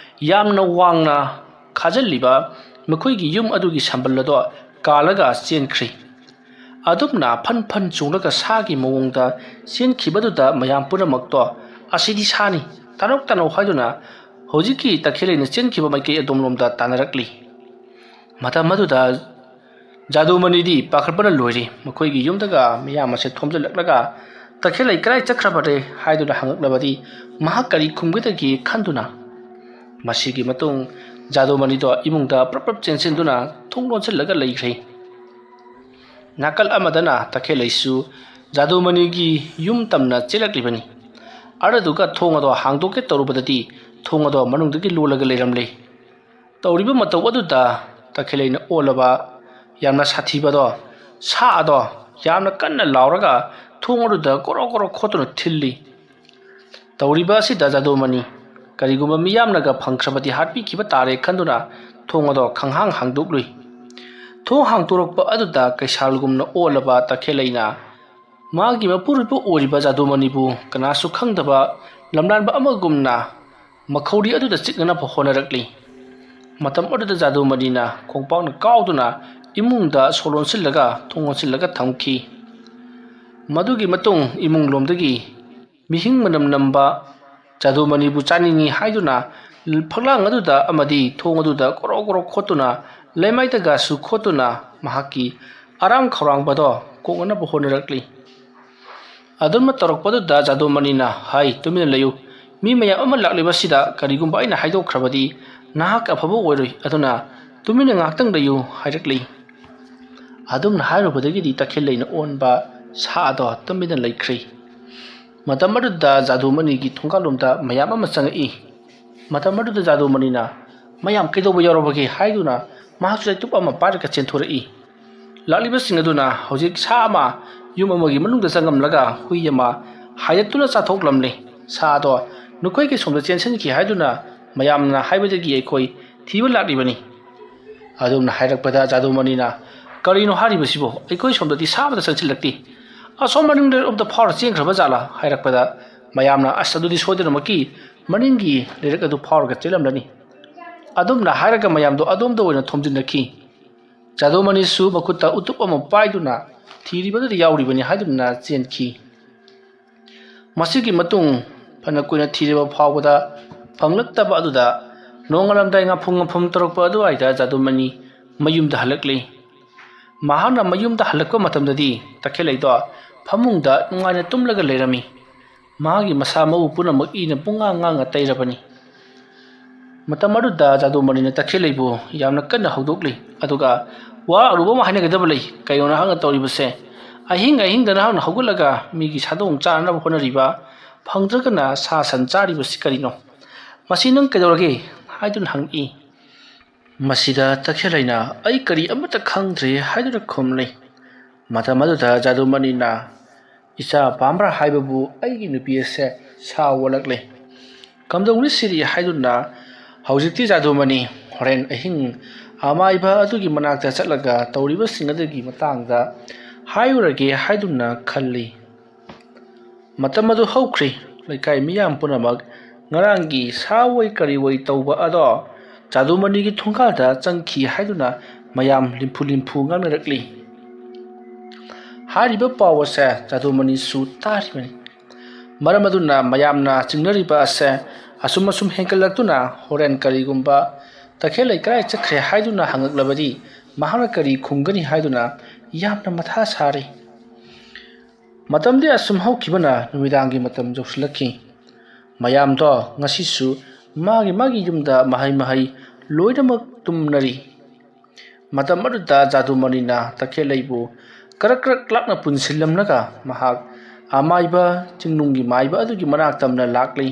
ꯌꯥꯝꯅ ꯋꯥꯡꯅ ꯈꯥꯖꯤꯜꯂꯤꯕ ꯃꯈꯣꯏꯒꯤ ꯌꯨꯝ ꯑꯗꯨꯒꯤ ꯁꯝꯕꯜ ꯑꯗꯣ ꯀꯥꯜꯂꯒ ꯆꯦꯟꯈ꯭ꯔꯤ꯫ ꯑꯗꯨꯝꯅ ꯐꯟ ꯐꯟ ꯆꯣꯡꯂꯒ ꯁꯥꯒꯤ ꯃꯑꯣꯡꯗ ꯆꯦꯟꯈꯤꯕꯗꯨꯗ ꯃꯌꯥꯝ ꯄꯨꯝꯅꯃꯛꯇꯣ "ꯑꯁꯤꯗꯤ ꯁꯥꯅꯤ, ꯇꯥꯅꯧ ꯇꯥꯅꯧ" ꯍꯥꯏꯗꯨꯅ ꯍꯧꯖꯤꯛꯀꯤ ꯇꯈꯦꯜꯂꯩꯅ ꯆꯦꯟꯈꯤꯕ ꯃꯥꯏꯀꯩ ꯑꯗꯣꯝꯂꯣꯝꯗ ꯇꯥꯟꯅꯔꯛꯂꯤ꯫ ꯃꯇꯝ ꯑꯗꯨꯗ ꯖꯥꯗꯨꯃꯅꯤꯗꯤ ꯄꯥꯈꯠꯄꯅ ꯂꯣꯏꯔꯤ꯫ ꯃꯈꯣꯏꯒꯤ ꯌꯨꯝꯗꯒ ꯃꯤꯌꯥꯝ ꯑꯁꯦ ꯊꯣꯝꯖꯤꯜꯂꯛꯂꯒ "ꯇꯈꯦꯜꯂꯩ ꯀꯗꯥꯏ ꯆꯠꯈ꯭ꯔꯕꯔꯦ?" ꯍꯥꯏꯗꯨꯅ ꯍꯪꯉꯛꯂꯕꯗꯤ ꯃꯍꯥꯛ ꯀꯔꯤ ꯈꯨꯝꯒꯗꯒꯦ ꯈꯟꯗꯨꯅ ꯃꯁꯤꯒꯤ ꯃꯇꯨꯡ ꯖꯥꯗꯨꯃꯅꯤꯗꯣ ꯏꯃꯨꯡꯗ ꯄ꯭ꯔꯞ ꯄ꯭ꯔꯞ ꯆꯦꯟꯁꯤꯟꯗꯨꯅ ꯊꯣꯡ ꯂꯣꯟꯁꯤꯜꯂꯒ ꯂꯩꯈ꯭ꯔꯦ꯫ ꯅꯥꯀꯜ ꯑꯃꯗꯅ ꯇꯈꯦꯜꯂꯩꯁꯨ ꯖꯥꯗꯨꯃꯅꯤꯒꯤ ꯌꯨꯝ ꯇꯝꯅ ꯆꯦꯜꯂꯛꯂꯤꯕꯅꯤ꯫ ꯑꯗꯨꯗꯨꯒ ꯊꯣꯡ ꯑꯗꯣ ꯍꯥꯡꯗꯣꯛꯀꯦ ꯇꯧꯔꯨꯕꯗꯗꯤ ꯊꯣꯡ ꯑꯗꯣ ꯃꯅꯨꯡꯗꯒꯤ ꯂꯣꯜꯂꯒ ꯂꯩꯔꯝꯂꯦ꯫ ꯇꯧꯔꯤꯕ ꯃꯇꯧ ꯑꯗꯨꯗ ꯇꯈꯦꯜꯂꯩꯅ ꯑꯣꯜꯂꯕ ꯌꯥꯝꯅ ꯁꯥꯊꯤꯕꯗꯣ, ꯁꯥ ꯑꯗꯣ ꯌꯥꯝꯅ ꯀꯟꯅ ꯂꯥꯎꯔꯒ ꯊꯣꯡ ꯑꯗꯨꯗ ꯀꯣꯔꯣ ꯀꯣꯔꯣ ꯈꯣꯠꯇꯨꯅ ꯊꯤꯜꯂꯤ꯫ ꯇꯧꯔꯤꯕ ꯑꯁꯤꯗ ꯖꯥꯗꯨꯃꯅꯤ ꯀꯔꯤꯒꯨꯝꯕ ꯃꯤꯌꯥꯝꯅꯒ ꯐꯪꯈ꯭ꯔꯕꯗꯤ ꯍꯥꯠꯄꯤꯈꯤꯕ ꯇꯥꯔꯦ ꯈꯟꯗꯨꯅ ꯊꯣꯡ ꯑꯗꯣ ꯈꯪꯍꯥꯡ ꯍꯥꯡꯗꯣꯛꯂꯨꯏ꯫ ꯊꯣꯡ ꯍꯥꯡꯗꯣꯔꯛꯄ ꯑꯗꯨꯗ ꯀꯩꯁꯥꯜꯒꯨꯝꯅ ꯑꯣꯜꯂꯕ ꯇꯈꯦꯜꯂꯩꯅ ꯃꯥꯒꯤ ꯃꯄꯨꯔꯣꯏꯕ ꯑꯣꯏꯔꯤꯕ ꯖꯥꯗꯨꯃꯅꯤꯕꯨ ꯀꯅꯥꯁꯨ ꯈꯪꯗꯕ ꯂꯝꯂꯥꯟꯕ ꯑꯃꯒꯨꯝꯅ ꯃꯈꯧꯔꯤ ꯑꯗꯨꯗ ꯆꯤꯛꯅꯅꯕ ꯍꯣꯠꯅꯔꯛꯂꯤ꯫ ꯃꯇꯝ ꯑꯗꯨꯗ ꯖꯥꯗꯨꯃꯅꯤꯅ ꯈꯣꯡꯄꯥꯛꯅ ꯀꯥꯎꯗꯨꯅ ꯏꯃꯨꯡꯗ ꯁꯣ ꯂꯣꯟꯁꯤꯜꯂꯒ ꯊꯣꯡ ꯂꯣꯟꯁꯤꯜꯂꯒ ꯊꯝꯈꯤ꯫ ꯃꯗꯨꯒꯤ ꯃꯇꯨꯡ ꯏꯃꯨꯡ ꯂꯣꯝꯗꯒꯤ ꯃꯤꯍꯤꯡ ꯃꯅꯝ ꯅꯝꯕ ꯖꯥꯗꯨꯃꯅꯤꯕꯨ ꯆꯥꯅꯤꯡꯏ ꯍꯥꯏꯗꯨꯅ ꯐꯛꯂꯥꯡ ꯑꯗꯨꯗ ꯑꯃꯗꯤ ꯊꯣꯡ ꯑꯗꯨꯗ ꯀꯣꯔꯣ ꯀꯣꯔꯣ ꯈꯣꯠꯇꯨꯅ ꯂꯩꯃꯥꯏꯗꯒꯁꯨ ꯈꯣꯠꯇꯨꯅ ꯃꯍꯥꯛꯀꯤ ꯑꯔꯥꯝ ꯈꯧꯔꯥꯡꯕꯗꯣ ꯀꯣꯛꯅꯅꯕ ꯍꯣꯠꯅꯔꯛꯂꯤ꯫ ꯑꯗꯨꯝꯅ ꯇꯧꯔꯛꯄꯗꯨꯗ ꯖꯥꯗꯨꯃꯅꯤꯅ, "ꯍꯥꯏ, ꯇꯨꯃꯤꯟꯅ ꯂꯩꯌꯨ꯫ ꯃꯤ ꯃꯌꯥꯝ ꯑꯃ ꯂꯥꯛꯂꯤꯕꯁꯤꯗ ꯀꯔꯤꯒꯨꯝꯕ ꯑꯩꯅ ꯍꯥꯏꯗꯣꯛꯈ꯭ꯔꯕꯗꯤ ꯅꯍꯥꯛ ꯑꯐꯕ ꯑꯣꯏꯔꯣꯏ, ꯑꯗꯨꯅ ꯇꯨꯃꯤꯟꯅ ꯉꯥꯏꯍꯥꯛꯇꯪ ꯂꯩꯌꯨ" ꯍꯥꯏꯔꯛꯂꯤ꯫ ꯑꯗꯨꯝꯅ ꯍꯥꯏꯔꯨꯕꯗꯒꯤꯗꯤ ꯇꯈꯦꯜꯂꯩꯅ ꯑꯣꯟꯕ ꯁꯥ ꯑꯗꯣ ꯇꯨꯃꯤꯟꯅ ꯂꯩꯈ꯭ꯔꯦ꯫ ꯃꯇꯝ ꯑꯗꯨꯗ ꯖꯥꯗꯨꯃꯅꯤꯒꯤ ꯊꯣꯡꯒꯥꯜꯂꯣꯝꯗ ꯃꯌꯥꯝ ꯑꯃ ꯆꯪꯉꯛꯏ꯫ ꯃꯇꯝ ꯑꯗꯨꯗ ꯖꯥꯗꯨꯃꯅꯤꯅ, "ꯃꯌꯥꯝ ꯀꯩꯗꯧꯕ ꯌꯥꯎꯔꯕꯒꯦ?" ꯍꯥꯏꯗꯨꯅ ꯃꯍꯥꯛꯁꯨ ꯆꯩꯇꯨꯞ ꯑꯃ ꯄꯥꯏꯔꯒ ꯆꯦꯟꯊꯣꯔꯛꯏ꯫ ꯂꯥꯛꯂꯤꯕꯁꯤꯡ ꯑꯗꯨꯅ ꯍꯧꯖꯤꯛ ꯁꯥ ꯑꯃ ꯌꯨꯝ ꯑꯃꯒꯤ ꯃꯅꯨꯡꯗ ꯆꯪꯉꯝꯂꯒ ꯍꯨꯏ ꯑꯃ ꯍꯥꯏꯗꯠꯇꯨꯅ ꯆꯥꯊꯣꯛꯂꯝꯂꯦ꯫ "ꯁꯥ ꯑꯗꯣ ꯅꯈꯣꯏꯒꯤ ꯁꯣꯝꯗ ꯆꯦꯟꯁꯤꯟꯈꯤ ꯍꯥꯏꯗꯨꯅ ꯃꯌꯥꯝꯅ ꯍꯥꯏꯕꯗꯒꯤ ꯑꯩꯈꯣꯏ ꯊꯤꯕ ꯂꯥꯛꯂꯤꯕꯅꯤ"꯫ ꯑꯗꯨꯝꯅ ꯍꯥꯏꯔꯛꯄꯗ ꯖꯥꯗꯨꯃꯅꯤꯅ, "ꯀꯔꯤꯅꯣ ꯍꯥꯏꯔꯤꯕꯁꯤꯕꯣ? ꯑꯩꯈꯣꯏ ꯁꯣꯝꯗꯗꯤ ꯁꯥꯕꯗ ꯆꯪꯁꯤꯜꯂꯛꯇꯦ꯫ ꯑꯁꯣꯝ ꯃꯅꯤꯡ ꯂꯩꯔꯛꯂꯣꯝꯗ ꯐꯥꯎꯔ ꯆꯦꯟꯈ꯭ꯔꯕ ꯖꯥꯠꯂꯥ?" ꯍꯥꯏꯔꯛꯄꯗ ꯃꯌꯥꯝꯅ, "ꯑꯁ, ꯑꯗꯨꯗꯤ ꯁꯣꯏꯗꯅꯃꯛꯀꯤ ꯃꯅꯤꯡꯒꯤ ꯂꯩꯔꯛ ꯑꯗꯨ ꯐꯥꯎꯔꯒ ꯆꯦꯜꯂꯝꯂꯅꯤ"꯫ ꯑꯗꯨꯝꯅ ꯍꯥꯏꯔꯒ ꯃꯌꯥꯝꯗꯣ ꯑꯗꯣꯝꯗ ꯑꯣꯏꯅ ꯊꯣꯝꯖꯤꯟꯅꯈꯤ꯫ ꯖꯥꯗꯨꯃꯅꯤꯁꯨ ꯃꯈꯨꯠꯇ ꯎꯇꯨꯞ ꯑꯃ ꯄꯥꯏꯗꯨꯅ ꯊꯤꯔꯤꯕꯗꯨꯗ ꯌꯥꯎꯔꯤꯕꯅꯤ ꯍꯥꯏꯗꯨꯅ ꯆꯦꯟꯈꯤ꯫ ꯃꯁꯤꯒꯤ ꯃꯇꯨꯡ ꯐꯅ ꯀꯨꯏꯅ ꯊꯤꯔꯕ ꯐꯥꯎꯕꯗ ꯐꯪꯂꯛꯇꯕ ꯑꯗꯨꯗ ꯅꯣꯡꯉꯥꯜꯂꯝꯗꯥꯏ ꯉꯥꯐꯨꯝ ꯉꯥꯐꯨꯝ ꯇꯧꯔꯛꯄ ꯑꯗꯨꯋꯥꯏꯗ ꯖꯥꯗꯨꯃꯅꯤ ꯃꯌꯨꯝꯗ ꯍꯜꯂꯛꯂꯤ꯫ ꯃꯍꯥꯛꯅ ꯃꯌꯨꯝꯗ ꯍꯜꯂꯛꯄ ꯃꯇꯝꯗꯗꯤ ꯇꯈꯦꯜꯂꯩꯗꯣ ꯐꯃꯨꯡꯗ ꯅꯨꯡꯉꯥꯏꯅ ꯇꯨꯝꯂꯒ ꯂꯩꯔꯝꯃꯤ꯫ ꯃꯥꯒꯤ ꯃꯁꯥ ꯃꯎ ꯄꯨꯝꯅꯃꯛ ꯏꯅ ꯄꯨꯡꯉꯥꯡ ꯉꯥꯡꯉ ꯇꯩꯔꯕꯅꯤ꯫ ꯃꯇꯝ ꯑꯗꯨꯗ ꯖꯥꯗꯨꯃꯅꯤꯅ ꯇꯈꯦꯜꯂꯩꯕꯨ ꯌꯥꯝꯅ ꯀꯟꯅ ꯍꯧꯗꯣꯛꯂꯤ꯫ ꯑꯗꯨꯒ, "ꯋꯥ ꯑꯔꯨꯕ ꯑꯃ ꯍꯥꯏꯅꯒꯗꯕ ꯂꯩ꯫ ꯀꯩꯅꯣ ꯅꯍꯥꯛꯅ ꯇꯧꯔꯤꯕꯁꯦ? ꯑꯍꯤꯡ ꯑꯍꯤꯡꯗ ꯅꯍꯥꯛꯅ ꯍꯧꯒꯠꯂꯒ ꯃꯤꯒꯤ ꯁꯥꯗꯣꯡ ꯆꯥꯅꯅꯕ ꯍꯣꯠꯅꯔꯤꯕ, ꯐꯪꯗ꯭ꯔꯒꯅ ꯁꯥ ꯁꯟ ꯆꯥꯔꯤꯕꯁꯤ ꯀꯔꯤꯅꯣ? ꯃꯁꯤ ꯅꯪ ꯀꯩꯗꯧꯔꯒꯦ?" ꯍꯥꯏꯗꯨꯅ ꯍꯪꯉꯛꯏ꯫ ꯃꯁꯤꯗ ꯇꯈꯦꯜꯂꯩꯅ, "ꯑꯩ ꯀꯔꯤ ꯑꯃꯠꯇ ꯈꯪꯗ꯭ꯔꯦ" ꯍꯥꯏꯗꯨꯅ ꯈꯨꯝꯂꯤ꯫ ꯃꯇꯝ ꯑꯗꯨꯗ ꯖꯥꯗꯨꯃꯅꯤꯅ, "ꯏꯆꯥ ꯄꯥꯝꯕ꯭ꯔꯥ ꯍꯥꯏꯕꯕꯨ ꯑꯩꯒꯤ ꯅꯨꯄꯤ ꯑꯁꯦ ꯁꯥ ꯑꯣꯜꯂꯛꯂꯦ꯫ ꯀꯝꯗꯧꯅ ꯁꯤꯔꯤ ꯍꯥꯏꯗꯨꯅ ꯍꯧꯖꯤꯛꯇꯤ ꯖꯥꯗꯨꯃꯅꯤ ꯍꯣꯔꯦꯟ ꯑꯍꯤꯡ ꯑꯃꯥꯏꯕ ꯑꯗꯨꯒꯤ ꯃꯅꯥꯛꯇ ꯆꯠꯂꯒ ꯇꯧꯔꯤꯕꯁꯤꯡ ꯑꯗꯨꯒꯤ ꯃꯇꯥꯡꯗ ꯍꯥꯏꯔꯨꯔꯒꯦ ꯍꯥꯏꯗꯨꯅ ꯈꯜꯂꯤ"꯫ ꯃꯇꯝ ꯑꯗꯨ ꯍꯧꯈ꯭ꯔꯦ꯫ ꯂꯩꯀꯥꯏ ꯃꯤꯌꯥꯝ ꯄꯨꯝꯅꯃꯛ ꯉꯔꯥꯡꯒꯤ ꯁꯥ ꯑꯣꯏ ꯀꯔꯤ ꯑꯣꯏ ꯇꯧꯕ ꯑꯗꯣ ꯖꯥꯗꯨꯃꯅꯤꯒꯤ ꯊꯣꯡꯒꯥꯜꯗ ꯆꯪꯈꯤ ꯍꯥꯏꯗꯨꯅ ꯃꯌꯥꯝ ꯂꯤꯝꯐꯨ ꯂꯤꯝꯐꯨ ꯉꯥꯡꯅꯔꯛꯂꯤ꯫ ꯍꯥꯏꯔꯤꯕ ꯄꯥꯎ ꯑꯁꯦ ꯖꯥꯗꯨꯃꯅꯤꯁꯨ ꯇꯥꯔꯤꯕꯅꯤ꯫ ꯃꯔꯝ ꯑꯗꯨꯅ ꯃꯌꯥꯝꯅ ꯆꯤꯡꯅꯔꯤꯕ ꯑꯁꯦ ꯑꯁꯨꯝ ꯑꯁꯨꯝ ꯍꯦꯟꯒꯠꯂꯛꯇꯨꯅ ꯍꯣꯔꯦꯟ ꯀꯔꯤꯒꯨꯝꯕ ꯇꯈꯦꯜꯂꯩ ꯀꯗꯥꯏ ꯆꯠꯈ꯭ꯔꯦ ꯍꯥꯏꯗꯨꯅ ꯍꯪꯉꯛꯂꯕꯗꯤ ꯃꯍꯥꯛꯅ ꯀꯔꯤ ꯈꯨꯝꯒꯅꯤ ꯍꯥꯏꯗꯨꯅ ꯌꯥꯝꯅ ꯃꯊꯥ ꯁꯥꯔꯤ꯫ ꯃꯇꯝꯗꯤ ꯑꯁꯨꯝ ꯍꯧꯈꯤꯕꯅ ꯅꯨꯃꯤꯗꯥꯡꯒꯤ ꯃꯇꯝ ꯌꯧꯁꯤꯜꯂꯛꯈꯤ꯫ ꯃꯌꯥꯝꯗꯣ ꯉꯁꯤꯁꯨ ꯃꯥꯒꯤ ꯃꯥꯒꯤ ꯌꯨꯝꯗ ꯃꯍꯩ ꯃꯍꯩ ꯂꯣꯏꯅꯃꯛ ꯇꯨꯝꯅꯔꯤ꯫ ꯃꯇꯝ ꯑꯗꯨꯗ ꯖꯥꯗꯨꯃꯅꯤꯅ ꯇꯈꯦꯜꯂꯩꯕꯨ ꯀꯔꯛ ꯀꯔꯛ ꯂꯥꯛꯅ ꯄꯨꯟꯁꯤꯜꯂꯝꯂꯒ ꯃꯍꯥꯛ ꯑꯃꯥꯏꯕ ꯆꯤꯡꯅꯨꯡꯒꯤ ꯃꯥꯏꯕ ꯑꯗꯨꯒꯤ ꯃꯅꯥꯛ ꯇꯝꯅ ꯂꯥꯛꯂꯤ꯫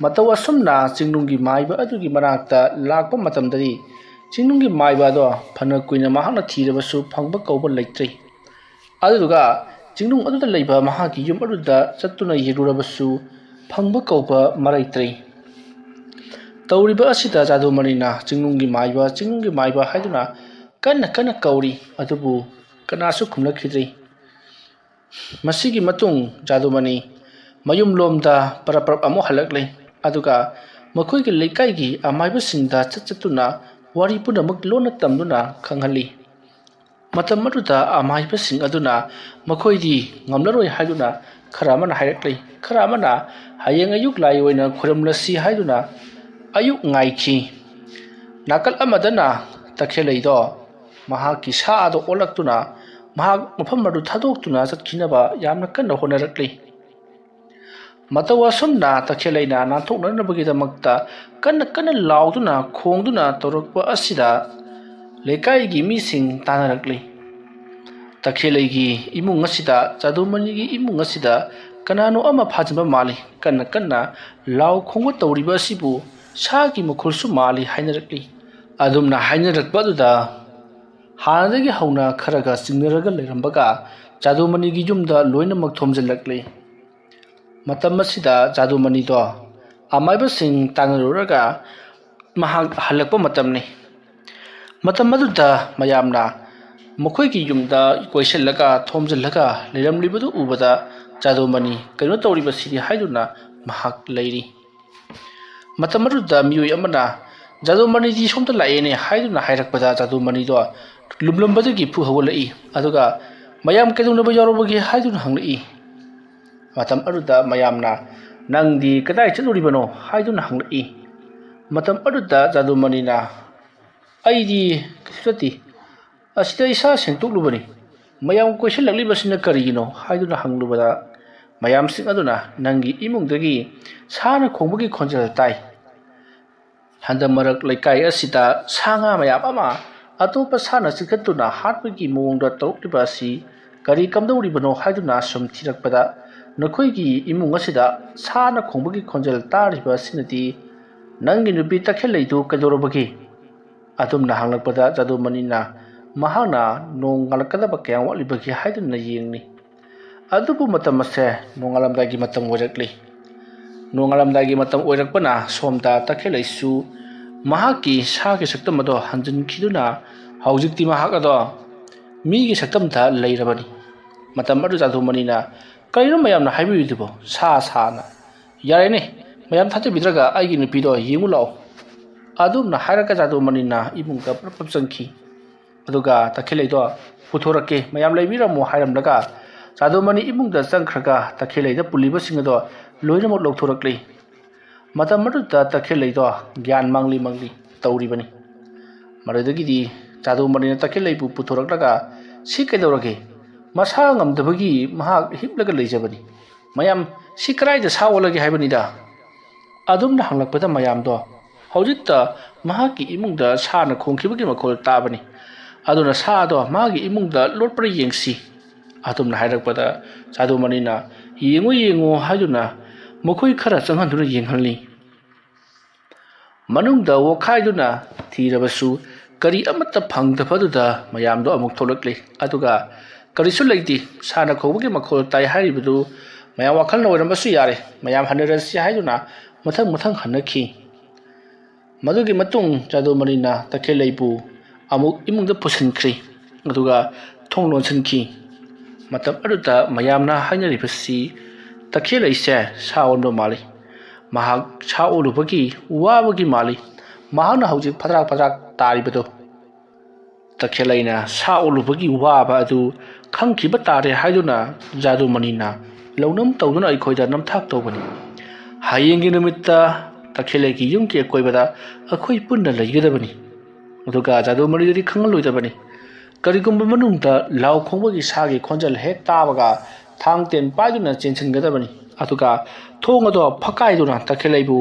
ꯃꯇꯧ ꯑꯁꯨꯝꯅ ꯆꯤꯡꯅꯨꯡꯒꯤ ꯃꯥꯏꯕ ꯑꯗꯨꯒꯤ ꯃꯅꯥꯛꯇ ꯂꯥꯛꯄ ꯃꯇꯝꯗꯗꯤ ꯆꯤꯡꯅꯨꯡꯒꯤ ꯃꯥꯏꯕ ꯑꯗꯣ ꯐꯅ ꯀꯨꯏꯅ ꯃꯍꯥꯛꯅ ꯊꯤꯔꯕꯁꯨ ꯐꯪꯕ ꯀꯧꯕ ꯂꯩꯇ꯭ꯔꯤ꯫ ꯑꯗꯨꯗꯨꯒ ꯆꯤꯡꯅꯨꯡ ꯑꯗꯨꯗ ꯂꯩꯕ ꯃꯍꯥꯛꯀꯤ ꯌꯨꯝ ꯑꯗꯨꯗ ꯆꯠꯇꯨꯅ ꯌꯦꯡꯂꯨꯔꯕꯁꯨ ꯐꯪꯕ ꯀꯧꯕ ꯃꯔꯩꯇ꯭ꯔꯤ꯫ ꯇꯧꯔꯤꯕ ꯑꯁꯤꯗ ꯖꯥꯗꯨꯃꯅꯤꯅ ꯆꯤꯡꯅꯨꯡꯒꯤ ꯃꯥꯏꯕ, ꯆꯤꯡꯅꯨꯡꯒꯤ ꯃꯥꯏꯕ ꯍꯥꯏꯗꯨꯅ ꯀꯟꯅ ꯀꯟꯅ ꯀꯧꯔꯤ, ꯑꯗꯨꯕꯨ ꯀꯅꯥꯁꯨ ꯈꯨꯝꯂꯛꯈꯤꯗ꯭ꯔꯤ꯫ ꯃꯁꯤꯒꯤ ꯃꯇꯨꯡ ꯖꯥꯗꯨꯃꯅꯤ ꯃꯌꯨꯝꯂꯣꯝꯗ ꯄꯔꯞ ꯄꯔꯞ ꯑꯃꯨꯛ ꯍꯜꯂꯛꯂꯦ꯫ ꯑꯗꯨꯒ ꯃꯈꯣꯏꯒꯤ ꯂꯩꯀꯥꯏꯒꯤ ꯑꯃꯥꯏꯕꯁꯤꯡꯗ ꯆꯠ ꯆꯠꯇꯨꯅ ꯋꯥꯔꯤ ꯄꯨꯝꯅꯃꯛ ꯂꯣꯟꯅ ꯇꯝꯗꯨꯅ ꯈꯪꯍꯜꯂꯤ꯫ ꯃꯇꯝ ꯑꯗꯨꯗ ꯑꯃꯥꯏꯕꯁꯤꯡ ꯑꯗꯨꯅ ꯃꯈꯣꯏꯗꯤ ꯉꯝꯂꯔꯣꯏ ꯍꯥꯏꯗꯨꯅ ꯈꯔ ꯑꯃꯅ ꯍꯥꯏꯔꯛꯂꯤ, ꯈꯔ ꯑꯃꯅ ꯍꯌꯦꯡ ꯑꯌꯨꯛ ꯂꯥꯏ ꯑꯣꯏꯅ ꯈꯨꯔꯨꯝꯂꯁꯤ ꯍꯥꯏꯗꯨꯅ ꯑꯌꯨꯛ ꯉꯥꯏꯈꯤ꯫ ꯅꯥꯀꯜ ꯑꯃꯗꯅ ꯇꯈꯦꯜꯂꯩꯗꯣ ꯃꯍꯥꯛꯀꯤ ꯁꯥ ꯑꯗꯨ ꯑꯣꯜꯂꯛꯇꯨꯅ ꯃꯍꯥꯛ ꯃꯐꯝ ꯑꯗꯨ ꯊꯥꯗꯣꯛꯇꯨꯅ ꯆꯠꯈꯤꯅꯕ ꯌꯥꯝꯅ ꯀꯟꯅ ꯍꯣꯠꯅꯔꯛꯂꯤ꯫ ꯃꯇꯧ ꯑꯁꯨꯝꯅ ꯇꯈꯦꯜꯂꯩꯅ ꯅꯥꯟꯊꯣꯛꯅꯅꯕꯒꯤꯗꯃꯛꯇ ꯀꯟꯅ ꯀꯟꯅ ꯂꯥꯎꯗꯨꯅ ꯈꯣꯡꯗꯨꯅ ꯇꯧꯔꯛꯄ ꯑꯁꯤꯗ ꯂꯩꯀꯥꯏꯒꯤ ꯃꯤꯁꯤꯡ ꯇꯥꯅꯔꯛꯂꯤ꯫ ꯇꯈꯦꯜꯂꯩꯒꯤ ꯏꯃꯨꯡ ꯑꯁꯤꯗ, ꯖꯥꯗꯨꯃꯅꯤꯒꯤ ꯏꯃꯨꯡ ꯑꯁꯤꯗ ꯀꯅꯥꯅꯣ ꯑꯃ ꯐꯥꯖꯤꯟꯕ ꯃꯥꯜꯂꯤ, ꯀꯟꯅ ꯀꯟꯅ ꯂꯥꯎ ꯈꯣꯡꯕ ꯇꯧꯔꯤꯕ ꯑꯁꯤꯕꯨ ꯁꯥꯒꯤ ꯃꯈꯣꯜꯁꯨ ꯃꯥꯜꯂꯤ ꯍꯥꯏꯅꯔꯛꯂꯤ꯫ ꯑꯗꯨꯝꯅ ꯍꯥꯏꯅꯔꯛꯄ ꯑꯗꯨꯗ ꯍꯥꯟꯅꯗꯒꯤ ꯍꯧꯅ ꯈꯔꯒ ꯆꯤꯡꯅꯔꯒ ꯂꯩꯔꯝꯕꯒ ꯖꯥꯗꯨꯃꯅꯤꯒꯤ ꯌꯨꯝꯗ ꯂꯣꯏꯅꯃꯛ ꯊꯣꯝꯖꯤꯜꯂꯛꯂꯤ꯫ ꯃꯇꯝ ꯑꯁꯤꯗ ꯖꯥꯗꯨꯃꯅꯤꯗꯣ ꯑꯃꯥꯏꯕꯁꯤꯡ ꯇꯥꯟꯅꯔꯨꯔꯒ ꯃꯍꯥꯛ ꯍꯜꯂꯛꯄ ꯃꯇꯝꯅꯤ꯫ ꯃꯇꯝ ꯑꯗꯨꯗ ꯃꯌꯥꯝꯅ ꯃꯈꯣꯏꯒꯤ ꯌꯨꯝꯗ ꯀꯣꯏꯁꯤꯜꯂꯒ ꯊꯣꯝꯖꯤꯜꯂꯒ ꯂꯩꯔꯝꯂꯤꯕꯗꯨ ꯎꯕꯗ ꯖꯥꯗꯨꯃꯅꯤ ꯀꯩꯅꯣ ꯇꯧꯔꯤꯕꯁꯤꯗꯤ ꯍꯥꯏꯗꯨꯅ ꯃꯍꯥꯛ ꯂꯩꯔꯤ꯫ ꯃꯇꯝ ꯑꯗꯨꯗ ꯃꯤꯑꯣꯏ ꯑꯃꯅ ꯖꯥꯗꯨꯃꯅꯤꯗꯤ ꯁꯣꯝꯗ ꯂꯥꯛꯑꯦꯅꯦ ꯍꯥꯏꯗꯨꯅ ꯍꯥꯏꯔꯛꯄꯗ ꯖꯥꯗꯨꯃꯅꯤꯗꯣ ꯂꯨꯝꯂꯝꯕꯗꯒꯤ ꯐꯨꯛ ꯍꯧꯒꯠꯂꯛꯏ꯫ ꯑꯗꯨꯒ ꯃꯌꯥꯝ ꯀꯩꯗꯧꯅꯕ ꯌꯥꯎꯔꯕꯒꯦ ꯍꯥꯏꯗꯨꯅ ꯍꯪꯂꯛꯏ꯫ ꯃꯇꯝ ꯑꯗꯨꯗ ꯃꯌꯥꯝꯅ ꯅꯪꯗꯤ ꯀꯗꯥꯏ ꯆꯠꯂꯨꯔꯤꯕꯅꯣ ꯍꯥꯏꯗꯨꯅ ꯍꯪꯂꯛꯏ꯫ ꯃꯇꯝ ꯑꯗꯨꯗ ꯖꯥꯗꯨꯃꯅꯤꯅ ꯑꯩꯗꯤ ꯀꯩꯁꯨ ꯆꯠꯇꯦ, ꯑꯁꯤꯗ ꯏꯁꯥ ꯁꯦꯡꯗꯣꯛꯂꯨꯕꯅꯤ, ꯃꯌꯥꯝ ꯀꯣꯏꯁꯤꯜꯂꯛꯂꯤꯕꯁꯤꯅ ꯀꯔꯤꯒꯤꯅꯣ ꯍꯥꯏꯗꯨꯅ ꯍꯪꯂꯨꯕꯗ ꯃꯌꯥꯝꯁꯤꯡ ꯑꯗꯨꯅ ꯅꯪꯒꯤ ꯏꯃꯨꯡꯗꯒꯤ ꯁꯥꯅ ꯈꯣꯡꯕꯒꯤ ꯈꯣꯟꯖꯦꯜ ꯇꯥꯏ꯫ ꯍꯟꯗꯛ ꯃꯔꯛ ꯂꯩꯀꯥꯏ ꯑꯁꯤꯗ ꯁꯥ ꯉꯥ ꯃꯌꯥꯝ ꯑꯃ ꯑꯇꯣꯞꯄ ꯁꯥꯅ ꯆꯤꯛꯊꯠꯇꯨꯅ ꯍꯥꯠꯄꯒꯤ ꯃꯑꯣꯡꯗ ꯇꯧꯔꯛꯂꯤꯕ ꯑꯁꯤ ꯀꯔꯤ ꯀꯝꯗꯧꯔꯤꯕꯅꯣ ꯍꯥꯏꯗꯨꯅ ꯁꯨꯝ ꯊꯤꯔꯛꯄꯗ ꯅꯈꯣꯏꯒꯤ ꯏꯃꯨꯡ ꯑꯁꯤꯗ ꯁꯥꯅ ꯈꯣꯡꯕꯒꯤ ꯈꯣꯟꯖꯦꯜ ꯇꯥꯔꯤꯕ ꯑꯁꯤꯅꯗꯤ ꯅꯪꯒꯤ ꯅꯨꯄꯤ ꯇꯈꯦꯜꯂꯩꯗꯨ ꯀꯩꯗꯧꯔꯕꯒꯦ? ꯑꯗꯨꯝꯅ ꯍꯪꯂꯛꯄꯗ ꯖꯥꯗꯨꯃꯅꯤꯅ ꯃꯍꯥꯛꯅ ꯅꯣꯡ ꯉꯥꯜꯂꯛꯀꯗꯕ ꯀꯌꯥꯝ ꯋꯥꯠꯂꯤꯕꯒꯦ ꯍꯥꯏꯗꯨꯅ ꯌꯦꯡꯂꯤ꯫ ꯑꯗꯨꯕꯨ ꯃꯇꯝ ꯑꯁꯦ ꯅꯣꯡꯉꯥꯜꯂꯝꯗꯥꯏꯒꯤ ꯃꯇꯝ ꯑꯣꯏꯔꯛꯂꯤ꯫ ꯅꯣꯡꯉꯥꯜꯂꯝꯗꯥꯏꯒꯤ ꯃꯇꯝ ꯑꯣꯏꯔꯛꯄꯅ ꯁꯣꯝꯗ ꯇꯈꯦꯜꯂꯩꯁꯨ ꯃꯍꯥꯛꯀꯤ ꯁꯥꯒꯤ ꯁꯛꯇꯝ ꯑꯗꯣ ꯍꯟꯖꯤꯟꯈꯤꯗꯨꯅ ꯍꯧꯖꯤꯛꯇꯤ ꯃꯍꯥꯛ ꯑꯗꯣ ꯃꯤꯒꯤ ꯁꯛꯇꯝꯗ ꯂꯩꯔꯕꯅꯤ꯫ ꯃꯇꯝ ꯑꯗꯨ ꯖꯥꯗꯨꯃꯅꯤꯅ, "ꯀꯔꯤꯅꯣ ꯃꯌꯥꯝꯅ ꯍꯥꯏꯕꯤꯔꯤꯗꯨꯕꯣ? ꯁꯥ ꯁꯥꯅ꯫ ꯌꯥꯔꯦꯅꯦ, ꯃꯌꯥꯝ ꯊꯥꯖꯕꯤꯗ꯭ꯔꯒ ꯑꯩꯒꯤ ꯅꯨꯄꯤꯗꯣ ꯌꯦꯡꯉꯨ ꯂꯥꯛꯑꯣ"꯫ ꯑꯗꯨꯝꯅ ꯍꯥꯏꯔꯒ ꯖꯥꯗꯨꯃꯅꯤꯅ ꯏꯃꯨꯡꯗ ꯄ꯭ꯔꯞ ꯄ꯭ꯔꯞ ꯆꯪꯈꯤ꯫ ꯑꯗꯨꯒ "ꯇꯈꯦꯜꯂꯩꯗꯣ ꯄꯨꯊꯣꯔꯛꯀꯦ, ꯃꯌꯥꯝ ꯂꯩꯕꯤꯔꯝꯃꯣ" ꯍꯥꯏꯔꯝꯂꯒ ꯖꯥꯗꯨꯃꯅꯤ ꯏꯃꯨꯡꯗ ꯆꯪꯈ꯭ꯔꯒ ꯇꯈꯦꯜꯂꯩꯗ ꯄꯨꯜꯂꯤꯕꯁꯤꯡ ꯑꯗꯣ ꯂꯣꯏꯅꯃꯛ ꯂꯧꯊꯣꯔꯛꯂꯤ꯫ ꯃꯇꯝ ꯑꯗꯨꯗ ꯇꯈꯦꯜꯂꯩꯗꯣ ꯒ꯭ꯌꯥꯟ ꯃꯥꯡꯂꯤ ꯃꯥꯡꯂꯤ ꯇꯧꯔꯤꯕꯅꯤ꯫ ꯃꯗꯨꯗꯒꯤꯗꯤ ꯖꯥꯗꯨꯃꯅꯤꯅ ꯇꯈꯦꯜꯂꯩꯕꯨ ꯄꯨꯊꯣꯔꯛꯂꯒ, "ꯁꯤ ꯀꯩꯗꯧꯔꯒꯦ? ꯃꯁꯥ ꯉꯝꯗꯕꯒꯤ ꯃꯍꯥꯛ ꯍꯤꯞꯂꯒ ꯂꯩꯖꯕꯅꯤ꯫ ꯃꯌꯥꯝ, ꯁꯤ ꯀꯗꯥꯏꯗ ꯁꯥ ꯑꯣꯜꯂꯒꯦ ꯍꯥꯏꯕꯅꯤꯗ?" ꯑꯗꯨꯝꯅ ꯍꯪꯂꯛꯄꯗ ꯃꯌꯥꯝꯗꯣ ꯍꯧꯖꯤꯛꯇ ꯃꯍꯥꯛꯀꯤ ꯏꯃꯨꯡꯗ ꯁꯥꯅ ꯈꯣꯡꯈꯤꯕꯒꯤ ꯃꯈꯣꯜ ꯇꯥꯕꯅꯤ꯫ ꯑꯗꯨꯅ ꯁꯥ ꯑꯗꯣ ꯃꯥꯒꯤ ꯏꯃꯨꯡꯗ ꯂꯣꯠꯄ꯭ꯔꯥ ꯌꯦꯡꯁꯤ꯫ ꯑꯗꯨꯝꯅ ꯍꯥꯏꯔꯛꯄꯗ ꯖꯥꯗꯨꯃꯅꯤꯅ "ꯌꯦꯡꯉꯨ, ꯌꯦꯡꯉꯨ" ꯍꯥꯏꯗꯨꯅ ꯃꯈꯣꯏ ꯈꯔ ꯆꯪꯍꯟꯗꯨꯅ ꯌꯦꯡꯍꯜꯂꯤ꯫ ꯃꯅꯨꯡꯗ ꯑꯣꯛꯈꯥꯏꯗꯨꯅ ꯊꯤꯔꯕꯁꯨ ꯀꯔꯤ ꯑꯃꯠꯇ ꯐꯪꯗꯕꯗꯨꯗ ꯃꯌꯥꯝꯗꯣ ꯑꯃꯨꯛ ꯊꯣꯛꯂꯛꯂꯤ꯫ ꯑꯗꯨꯒ "ꯀꯔꯤꯁꯨ ꯂꯩꯇꯦ, ꯁꯥꯅ ꯈꯣꯡꯕꯒꯤ ꯃꯈꯣꯜ ꯇꯥꯏ" ꯍꯥꯏꯔꯤꯕꯗꯨ ꯃꯌꯥꯝ ꯋꯥꯈꯜꯅ ꯑꯣꯏꯔꯝꯕꯁꯨ ꯌꯥꯔꯦ, ꯃꯌꯥꯝ ꯍꯟꯅꯔꯁꯤ ꯍꯥꯏꯗꯨꯅ ꯃꯊꯪ ꯃꯊꯪ ꯍꯟꯅꯈꯤ꯫ ꯃꯗꯨꯒꯤ ꯃꯇꯨꯡ ꯖꯥꯗꯨꯃꯅꯤꯅ ꯇꯈꯦꯜꯂꯩꯕꯨ ꯑꯃꯨꯛ ꯏꯃꯨꯡꯗ ꯄꯨꯁꯤꯟꯈ꯭ꯔꯤ, ꯑꯗꯨꯒ ꯊꯣꯡ ꯂꯣꯟꯁꯤꯟꯈꯤ꯫ ꯃꯇꯝ ꯑꯗꯨꯗ ꯃꯌꯥꯝꯅ ꯍꯥꯏꯅꯔꯤꯕꯁꯤ ꯇꯈꯦꯜꯂꯩꯁꯦ ꯁꯥ ꯑꯣꯟꯕ ꯃꯥꯜꯂꯤ꯫ ꯃꯍꯥꯛ ꯁꯥ ꯑꯣꯜꯂꯨꯕꯒꯤ ꯋꯥꯕꯒꯤ ꯃꯥꯜꯂꯤ꯫ ꯃꯍꯥꯛꯅ ꯍꯧꯖꯤꯛ ꯐꯗ꯭ꯔꯥꯛ ꯐꯗ꯭ꯔꯥꯛ ꯇꯥꯔꯤꯕꯗꯨ꯫ ꯇꯈꯦꯜꯂꯩꯅ ꯁꯥ ꯑꯣꯜꯂꯨꯕꯒꯤ ꯋꯥꯕ ꯑꯗꯨ ꯈꯪꯈꯤꯕ ꯇꯥꯔꯦ ꯍꯥꯏꯗꯨꯅ ꯖꯥꯗꯨꯃꯅꯤꯅ ꯂꯧꯅꯝ ꯇꯧꯗꯨꯅ ꯑꯩꯈꯣꯏꯗ ꯅꯝꯊꯥꯛ ꯇꯧꯕꯅꯤ꯫ ꯍꯌꯦꯡꯒꯤ ꯅꯨꯃꯤꯠꯇ ꯇꯈꯦꯜꯂꯩꯒꯤ ꯌꯨꯝꯒꯤ ꯑꯀꯣꯏꯕꯗ ꯑꯩꯈꯣꯏ ꯄꯨꯟꯅ ꯂꯩꯒꯗꯕꯅꯤ꯫ ꯑꯗꯨꯒ ꯖꯥꯗꯨꯃꯅꯤꯗꯗꯤ ꯈꯪꯍꯜꯂꯣꯏꯗꯕꯅꯤ꯫ ꯀꯔꯤꯒꯨꯝꯕ ꯃꯅꯨꯡꯗ ꯂꯥꯎ ꯈꯣꯡꯕꯒꯤ ꯁꯥꯒꯤ ꯈꯣꯟꯖꯦꯜ ꯍꯦꯛ ꯇꯥꯕꯒ ꯊꯥꯡ ꯇꯦꯟ ꯄꯥꯏꯗꯨꯅ ꯆꯦꯟꯁꯤꯟꯒꯗꯕꯅꯤ꯫ ꯑꯗꯨꯒ ꯊꯣꯡ ꯑꯗꯣ ꯐꯛꯀꯥꯏꯗꯨꯅ ꯇꯈꯦꯜꯂꯩꯕꯨ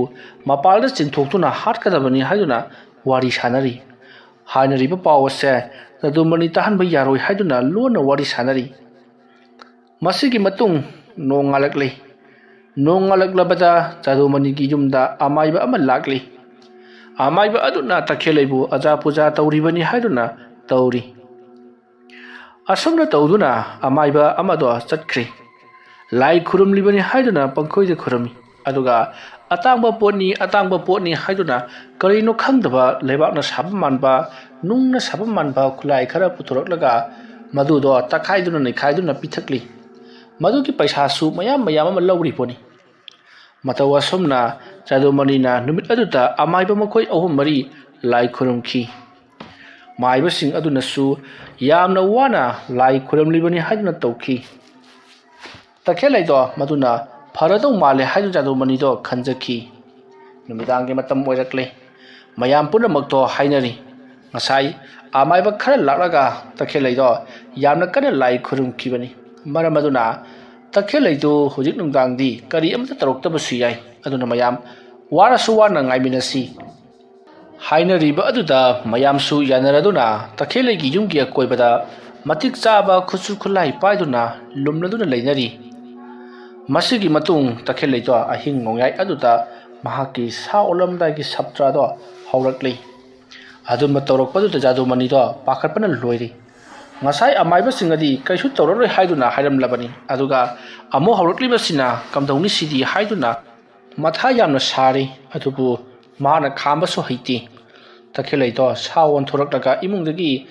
ꯃꯄꯥꯜꯗ ꯆꯤꯡꯊꯣꯛꯇꯨꯅ ꯍꯥꯠꯀꯗꯕꯅꯤ ꯍꯥꯏꯗꯨꯅ ꯋꯥꯔꯤ ꯁꯥꯅꯔꯤ꯫ ꯍꯥꯏꯅꯔꯤꯕ ꯄꯥꯎ ꯑꯁꯦ ꯖꯥꯗꯨꯃꯅꯤ ꯇꯥꯍꯟꯕ ꯌꯥꯔꯣꯏ ꯍꯥꯏꯗꯨꯅ ꯂꯣꯟꯅ ꯋꯥꯔꯤ ꯁꯥꯅꯔꯤ꯫ ꯃꯁꯤꯒꯤ ꯃꯇꯨꯡ ꯅꯣꯡ ꯉꯥꯜꯂꯛꯂꯤ꯫ ꯅꯣꯡ ꯉꯥꯜꯂꯛꯂꯕꯗ ꯖꯥꯗꯨꯃꯅꯤꯒꯤ ꯌꯨꯝꯗ ꯑꯃꯥꯏꯕ ꯑꯃ ꯂꯥꯛꯂꯤ꯫ ꯑꯃꯥꯏꯕ ꯑꯗꯨꯅ ꯇꯈꯦꯜꯂꯩꯕꯨ ꯑꯖꯥ ꯄꯨꯖꯥ ꯇꯧꯔꯤꯕꯅꯤ ꯍꯥꯏꯗꯨꯅ ꯇꯧꯔꯤ꯫ ꯑꯁꯨꯝꯅ ꯇꯧꯗꯨꯅ ꯑꯃꯥꯏꯕ ꯑꯃꯗꯣ ꯆꯠꯈ꯭ꯔꯦ꯫ ꯂꯥꯏ ꯈꯨꯔꯨꯝꯂꯤꯕꯅꯤ ꯍꯥꯏꯗꯨꯅ ꯄꯪꯈꯣꯏꯗ ꯈꯨꯔꯨꯝꯃꯤ꯫ ꯑꯗꯨꯒ "ꯑꯇꯥꯡꯕ ꯄꯣꯠꯅꯤ, ꯑꯇꯥꯡꯕ ꯄꯣꯠꯅꯤ" ꯍꯥꯏꯗꯨꯅ ꯀꯔꯤꯅꯣ ꯈꯪꯗꯕ ꯂꯩꯕꯥꯛꯅ ꯁꯥꯕ ꯃꯥꯟꯕ, ꯅꯨꯡꯅ ꯁꯥꯕ ꯃꯥꯟꯕ ꯈꯨꯠꯂꯥꯏ ꯈꯔ ꯄꯨꯊꯣꯔꯛꯂꯒ ꯃꯗꯨꯗꯣ ꯇꯛꯈꯥꯏꯗꯨꯅ ꯅꯩꯈꯥꯏꯗꯨꯅ ꯄꯤꯊꯛꯂꯤ꯫ ꯃꯗꯨꯒꯤ ꯄꯩꯁꯥꯁꯨ ꯃꯌꯥꯝ ꯃꯌꯥꯝ ꯑꯃ ꯂꯧꯔꯤꯕꯣꯅꯤ꯫ ꯃꯇꯧ ꯑꯁꯨꯝꯅ ꯖꯥꯗꯨꯃꯅꯤꯅ ꯅꯨꯃꯤꯠ ꯑꯗꯨꯗ ꯑꯃꯥꯏꯕ ꯃꯈꯣꯏ ꯑꯍꯨꯝ ꯃꯔꯤ ꯂꯥꯏ ꯈꯨꯔꯨꯝꯈꯤ꯫ ꯃꯥꯏꯕꯁꯤꯡ ꯑꯗꯨꯅꯁꯨ ꯌꯥꯝꯅ ꯋꯥꯅ ꯂꯥꯏ ꯈꯨꯔꯨꯝꯂꯤꯕꯅꯤ ꯍꯥꯏꯗꯨꯅ ꯇꯧꯈꯤ꯫ ꯇꯈꯦꯜꯂꯩꯗꯣ ꯃꯗꯨꯅ ꯐꯔꯗꯧ ꯃꯥꯜꯂꯦ ꯍꯥꯏꯗꯨꯅ ꯖꯥꯗꯨꯃꯅꯤꯗꯣ ꯈꯟꯖꯈꯤ꯫ ꯅꯨꯃꯤꯗꯥꯡꯒꯤ ꯃꯇꯝ ꯑꯣꯏꯔꯛꯂꯦ꯫ ꯃꯌꯥꯝ ꯄꯨꯝꯅꯃꯛꯇꯣ ꯍꯥꯏꯅꯔꯤ, "ꯉꯁꯥꯏ ꯑꯃꯥꯏꯕ ꯈꯔ ꯂꯥꯛꯂꯒ ꯇꯈꯦꯜꯂꯩꯗꯣ ꯌꯥꯝꯅ ꯀꯟꯅ ꯂꯥꯏ ꯈꯨꯔꯨꯝꯈꯤꯕꯅꯤ꯫ ꯃꯔꯝ ꯑꯗꯨꯅ ꯇꯈꯦꯜꯂꯩꯗꯨ ꯍꯧꯖꯤꯛ ꯅꯨꯡꯗꯥꯡꯗꯤ ꯀꯔꯤ ꯑꯃꯠꯇ ꯇꯧꯔꯛꯇꯕꯁꯨ ꯌꯥꯏ꯫ ꯑꯗꯨꯅ ꯃꯌꯥꯝ ꯋꯥꯔꯁꯨ ꯋꯥꯅ ꯉꯥꯏꯃꯤꯟꯅꯁꯤ"꯫ ꯍꯥꯏꯅꯔꯤꯕ ꯑꯗꯨꯗ ꯃꯌꯥꯝꯁꯨ ꯌꯥꯅꯔꯗꯨꯅ ꯇꯈꯦꯜꯂꯩꯒꯤ ꯌꯨꯝꯒꯤ ꯑꯀꯣꯏꯕꯗ ꯃꯇꯤꯛ ꯆꯥꯕ ꯈꯨꯠꯁꯨ ꯈꯨꯠꯂꯥꯏ ꯄꯥꯏꯗꯨꯅ ꯂꯨꯝꯂꯗꯨꯅ ꯂꯩꯅꯔꯤ꯫ ꯃꯁꯤꯒꯤ ꯃꯇꯨꯡ ꯇꯈꯦꯜꯂꯩꯗꯣ ꯑꯍꯤꯡ ꯅꯣꯡꯌꯥꯏ ꯑꯗꯨꯗ ꯃꯍꯥꯛꯀꯤ ꯁꯥ ꯑꯣꯜꯂꯝꯗꯥꯏꯒꯤ ꯁꯞꯇ꯭ꯔꯥꯗꯣ ꯍꯧꯔꯛꯂꯤ꯫ ꯑꯗꯨꯝꯕ ꯇꯧꯔꯛꯄꯗꯨꯗ ꯖꯥꯗꯨꯃꯅꯤꯗꯣ ꯄꯥꯈꯠꯄꯅ ꯂꯣꯏꯔꯤ꯫ ꯉꯁꯥꯏ ꯑꯃꯥꯏꯕꯁꯤꯡ ꯑꯗꯤ ꯀꯩꯁꯨ ꯇꯧꯔꯔꯣꯏ ꯍꯥꯏꯗꯨꯅ ꯍꯥꯏꯔꯝꯂꯕꯅꯤ, ꯑꯗꯨꯒ ꯑꯃꯨꯛ ꯍꯧꯔꯛꯂꯤꯕꯁꯤꯅ ꯀꯝꯗꯧꯅꯤ ꯁꯤꯗꯤ ꯍꯥꯏꯗꯨꯅ ꯃꯊꯥ ꯌꯥꯝꯅ ꯁꯥꯔꯤ꯫ ꯑꯗꯨꯕꯨ ꯃꯥꯅ ꯈꯥꯝꯕꯁꯨ ꯍꯩꯇꯦ꯫ ꯇꯈꯦꯜꯂꯩꯗꯣ ꯁꯥ ꯑꯣꯟꯊꯣꯔꯛꯂꯒ ꯏꯃꯨꯡꯗꯒꯤ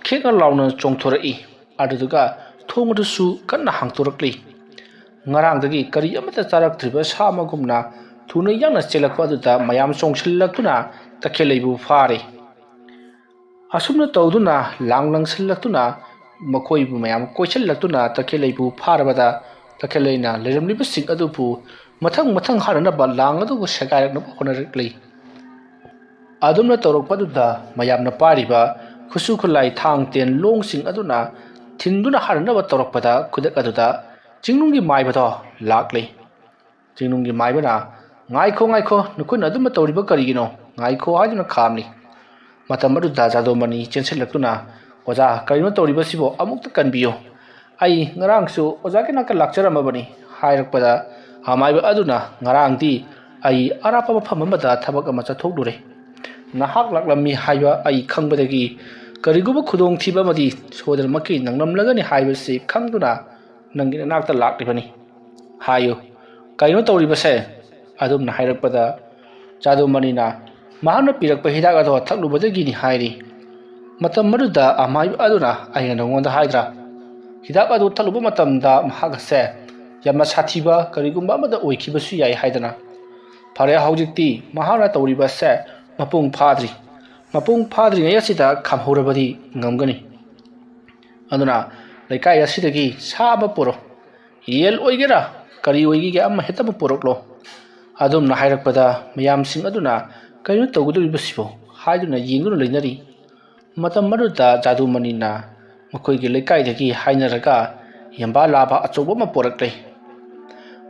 ꯈꯦꯛꯅ ꯂꯥꯎꯅ ꯆꯣꯡꯊꯣꯔꯛꯏ꯫ ꯑꯗꯨꯗꯨꯒ ꯊꯣꯡ ꯑꯗꯨꯁꯨ ꯀꯟꯅ ꯍꯥꯡꯇꯣꯔꯛꯂꯤ꯫ ꯉꯔꯥꯡꯗꯒꯤ ꯀꯔꯤ ꯑꯃꯠꯇ ꯆꯥꯔꯛꯇ꯭ꯔꯤꯕ ꯁꯥ ꯑꯃꯒꯨꯝꯅ ꯊꯨꯅ ꯌꯥꯡꯅ ꯆꯦꯜꯂꯛꯄ ꯑꯗꯨꯗ ꯃꯌꯥꯝ ꯆꯣꯡꯁꯤꯜꯂꯛꯇꯨꯅ ꯇꯈꯦꯜꯂꯩꯕꯨ ꯐꯥꯔꯦ꯫ ꯑꯁꯨꯝꯅ ꯇꯧꯗꯨꯅ ꯂꯥꯡ ꯂꯪꯁꯤꯜꯂꯛꯇꯨꯅ ꯃꯈꯣꯏꯕꯨ ꯃꯌꯥꯝ ꯀꯣꯏꯁꯤꯜꯂꯛꯇꯨꯅ ꯇꯈꯦꯜꯂꯩꯕꯨ ꯐꯥꯔꯕꯗ ꯇꯈꯦꯜꯂꯩꯅ ꯂꯩꯔꯝꯂꯤꯕꯁꯤꯡ ꯑꯗꯨꯕꯨ ꯃꯊꯪ ꯃꯊꯪ ꯍꯥꯠꯅꯅꯕ ꯂꯥꯡ ꯑꯗꯨꯕꯨ ꯁꯦꯒꯥꯏꯔꯛꯅꯕ ꯍꯣꯠꯅꯔꯛꯂꯤ꯫ ꯑꯗꯨꯝꯅ ꯇꯧꯔꯛꯄꯗꯨꯗ ꯃꯌꯥꯝꯅ ꯄꯥꯏꯔꯤꯕ ꯈꯨꯠꯁꯨ ꯈꯨꯠꯂꯥꯏ ꯊꯥꯡ ꯇꯦꯟ ꯂꯣꯡꯁꯤꯡ ꯑꯗꯨꯅ ꯊꯤꯟꯗꯨꯅ ꯍꯥꯠꯅꯅꯕ ꯇꯧꯔꯛꯄꯗ ꯈꯨꯗꯛ ꯑꯗꯨꯗ ꯆꯤꯡꯅꯨꯡꯒꯤ ꯃꯥꯏꯕꯗꯣ ꯂꯥꯛꯂꯤ꯫ ꯆꯤꯡꯅꯨꯡꯒꯤ ꯃꯥꯏꯕꯅ, "ꯉꯥꯏꯈꯣ, ꯉꯥꯏꯈꯣ, ꯅꯈꯣꯏꯅ ꯑꯗꯨꯝꯕ ꯇꯧꯔꯤꯕ ꯀꯔꯤꯒꯤꯅꯣ? ꯉꯥꯏꯈꯣ" ꯍꯥꯏꯗꯨꯅ ꯈꯥꯝꯂꯤ꯫ ꯃꯇꯝ ꯑꯗꯨꯗ ꯖꯥꯗꯣꯃꯅꯤ ꯆꯦꯟꯁꯤꯜꯂꯛꯇꯨꯅ, "ꯑꯣꯖꯥ, ꯀꯔꯤꯅꯣ ꯇꯧꯔꯤꯕꯁꯤꯕꯣ? ꯑꯃꯨꯛꯇ ꯀꯟꯕꯤꯌꯨ꯫ ꯑꯩ ꯉꯔꯥꯡꯁꯨ ꯑꯣꯖꯥꯒꯤ ꯅꯥꯛꯇ ꯂꯥꯛꯆꯔꯝꯃꯕꯅꯤ" ꯍꯥꯏꯔꯛꯄꯗ, ꯑꯃꯥꯏꯕ ꯑꯗꯨꯅ, "ꯉꯔꯥꯡꯗꯤ ꯑꯩ ꯑꯔꯥꯞꯄ ꯃꯐꯝ ꯑꯃꯗ ꯊꯕꯛ ꯑꯃ ꯆꯠꯊꯣꯛꯂꯨꯔꯦ꯫ ꯅꯍꯥꯛ ꯂꯥꯛꯂꯝꯃꯤ ꯍꯥꯏꯕ ꯑꯩ ꯈꯪꯕꯗꯒꯤ ꯀꯔꯤꯒꯨꯝꯕ ꯈꯨꯗꯣꯡꯊꯤꯕ ꯑꯃꯗꯤ ꯁꯣꯏꯗꯅꯃꯛꯀꯤ ꯅꯪꯂꯝꯂꯒꯅꯤ ꯍꯥꯏꯕꯁꯤ ꯈꯪꯗꯨꯅ ꯅꯪꯒꯤ ꯅꯅꯥꯛꯇ ꯂꯥꯛꯂꯤꯕꯅꯤ꯫ ꯍꯥꯏꯌꯨ, ꯀꯔꯤꯅꯣ ꯇꯧꯔꯤꯕꯁꯦ?" ꯑꯗꯨꯝꯅ ꯍꯥꯏꯔꯛꯄꯗ ꯖꯥꯗꯨꯃꯅꯤꯅ ꯃꯍꯥꯛꯅ ꯄꯤꯔꯛꯄ ꯍꯤꯗꯥꯛ ꯑꯗꯣ ꯊꯛꯂꯨꯕꯗꯒꯤꯅꯤ ꯍꯥꯏꯔꯤ꯫ ꯃꯇꯝ ꯑꯗꯨꯗ ꯑꯃꯥꯏꯕ ꯑꯗꯨꯅ "ꯑꯩꯅ ꯅꯉꯣꯟꯗ ꯍꯥꯏꯗ꯭ꯔꯥ? ꯍꯤꯗꯥꯛ ꯑꯗꯨ ꯊꯛꯂꯨꯕ ꯃꯇꯝꯗ ꯃꯍꯥꯛ ꯑꯁꯦ ꯌꯥꯝꯅ ꯁꯥꯊꯤꯕ ꯀꯔꯤꯒꯨꯝꯕ ꯑꯃꯗ ꯑꯣꯏꯈꯤꯕꯁꯨ ꯌꯥꯏ" ꯍꯥꯏꯗꯅ꯫ ꯐꯔꯦ, ꯍꯧꯖꯤꯛꯇꯤ ꯃꯍꯥꯛꯅ ꯇꯧꯔꯤꯕ ꯑꯁꯦ ꯃꯄꯨꯡ ꯐꯥꯗ꯭ꯔꯤ꯫ ꯃꯄꯨꯡ ꯐꯥꯗ꯭ꯔꯤꯉꯩ ꯑꯁꯤꯗ ꯈꯥꯝꯍꯧꯔꯕꯗꯤ ꯉꯝꯒꯅꯤ꯫ ꯑꯗꯨꯅ ꯂꯩꯀꯥꯏ ꯑꯁꯤꯗꯒꯤ ꯁꯥ ꯑꯃ ꯄꯨꯔꯛꯑꯣ꯫ ꯌꯦꯟ ꯑꯣꯏꯒꯦꯔꯥ, ꯀꯔꯤ ꯑꯣꯏꯒꯦꯒꯦ, ꯑꯃ ꯍꯦꯛꯇ ꯑꯃ ꯄꯨꯔꯛꯂꯣ꯫ ꯑꯗꯨꯝꯅ ꯍꯥꯏꯔꯛꯄꯗ ꯃꯌꯥꯝꯁꯤꯡ ꯑꯗꯨꯅ "ꯀꯩꯅꯣ ꯇꯧꯒꯗꯧꯔꯤꯕꯁꯤꯕꯣ?" ꯍꯥꯏꯗꯨꯅ ꯌꯦꯡꯗꯨꯅ ꯂꯩꯅꯔꯤ꯫ ꯃꯇꯝ ꯑꯗꯨꯗ ꯖꯥꯗꯨꯃꯅꯤꯅ ꯃꯈꯣꯏꯒꯤ ꯂꯩꯀꯥꯏꯗꯒꯤ ꯍꯥꯏꯅꯔꯒ ꯌꯦꯟꯕꯥ ꯂꯥꯕ ꯑꯆꯧꯕ ꯑꯃ ꯄꯨꯔꯛꯂꯦ꯫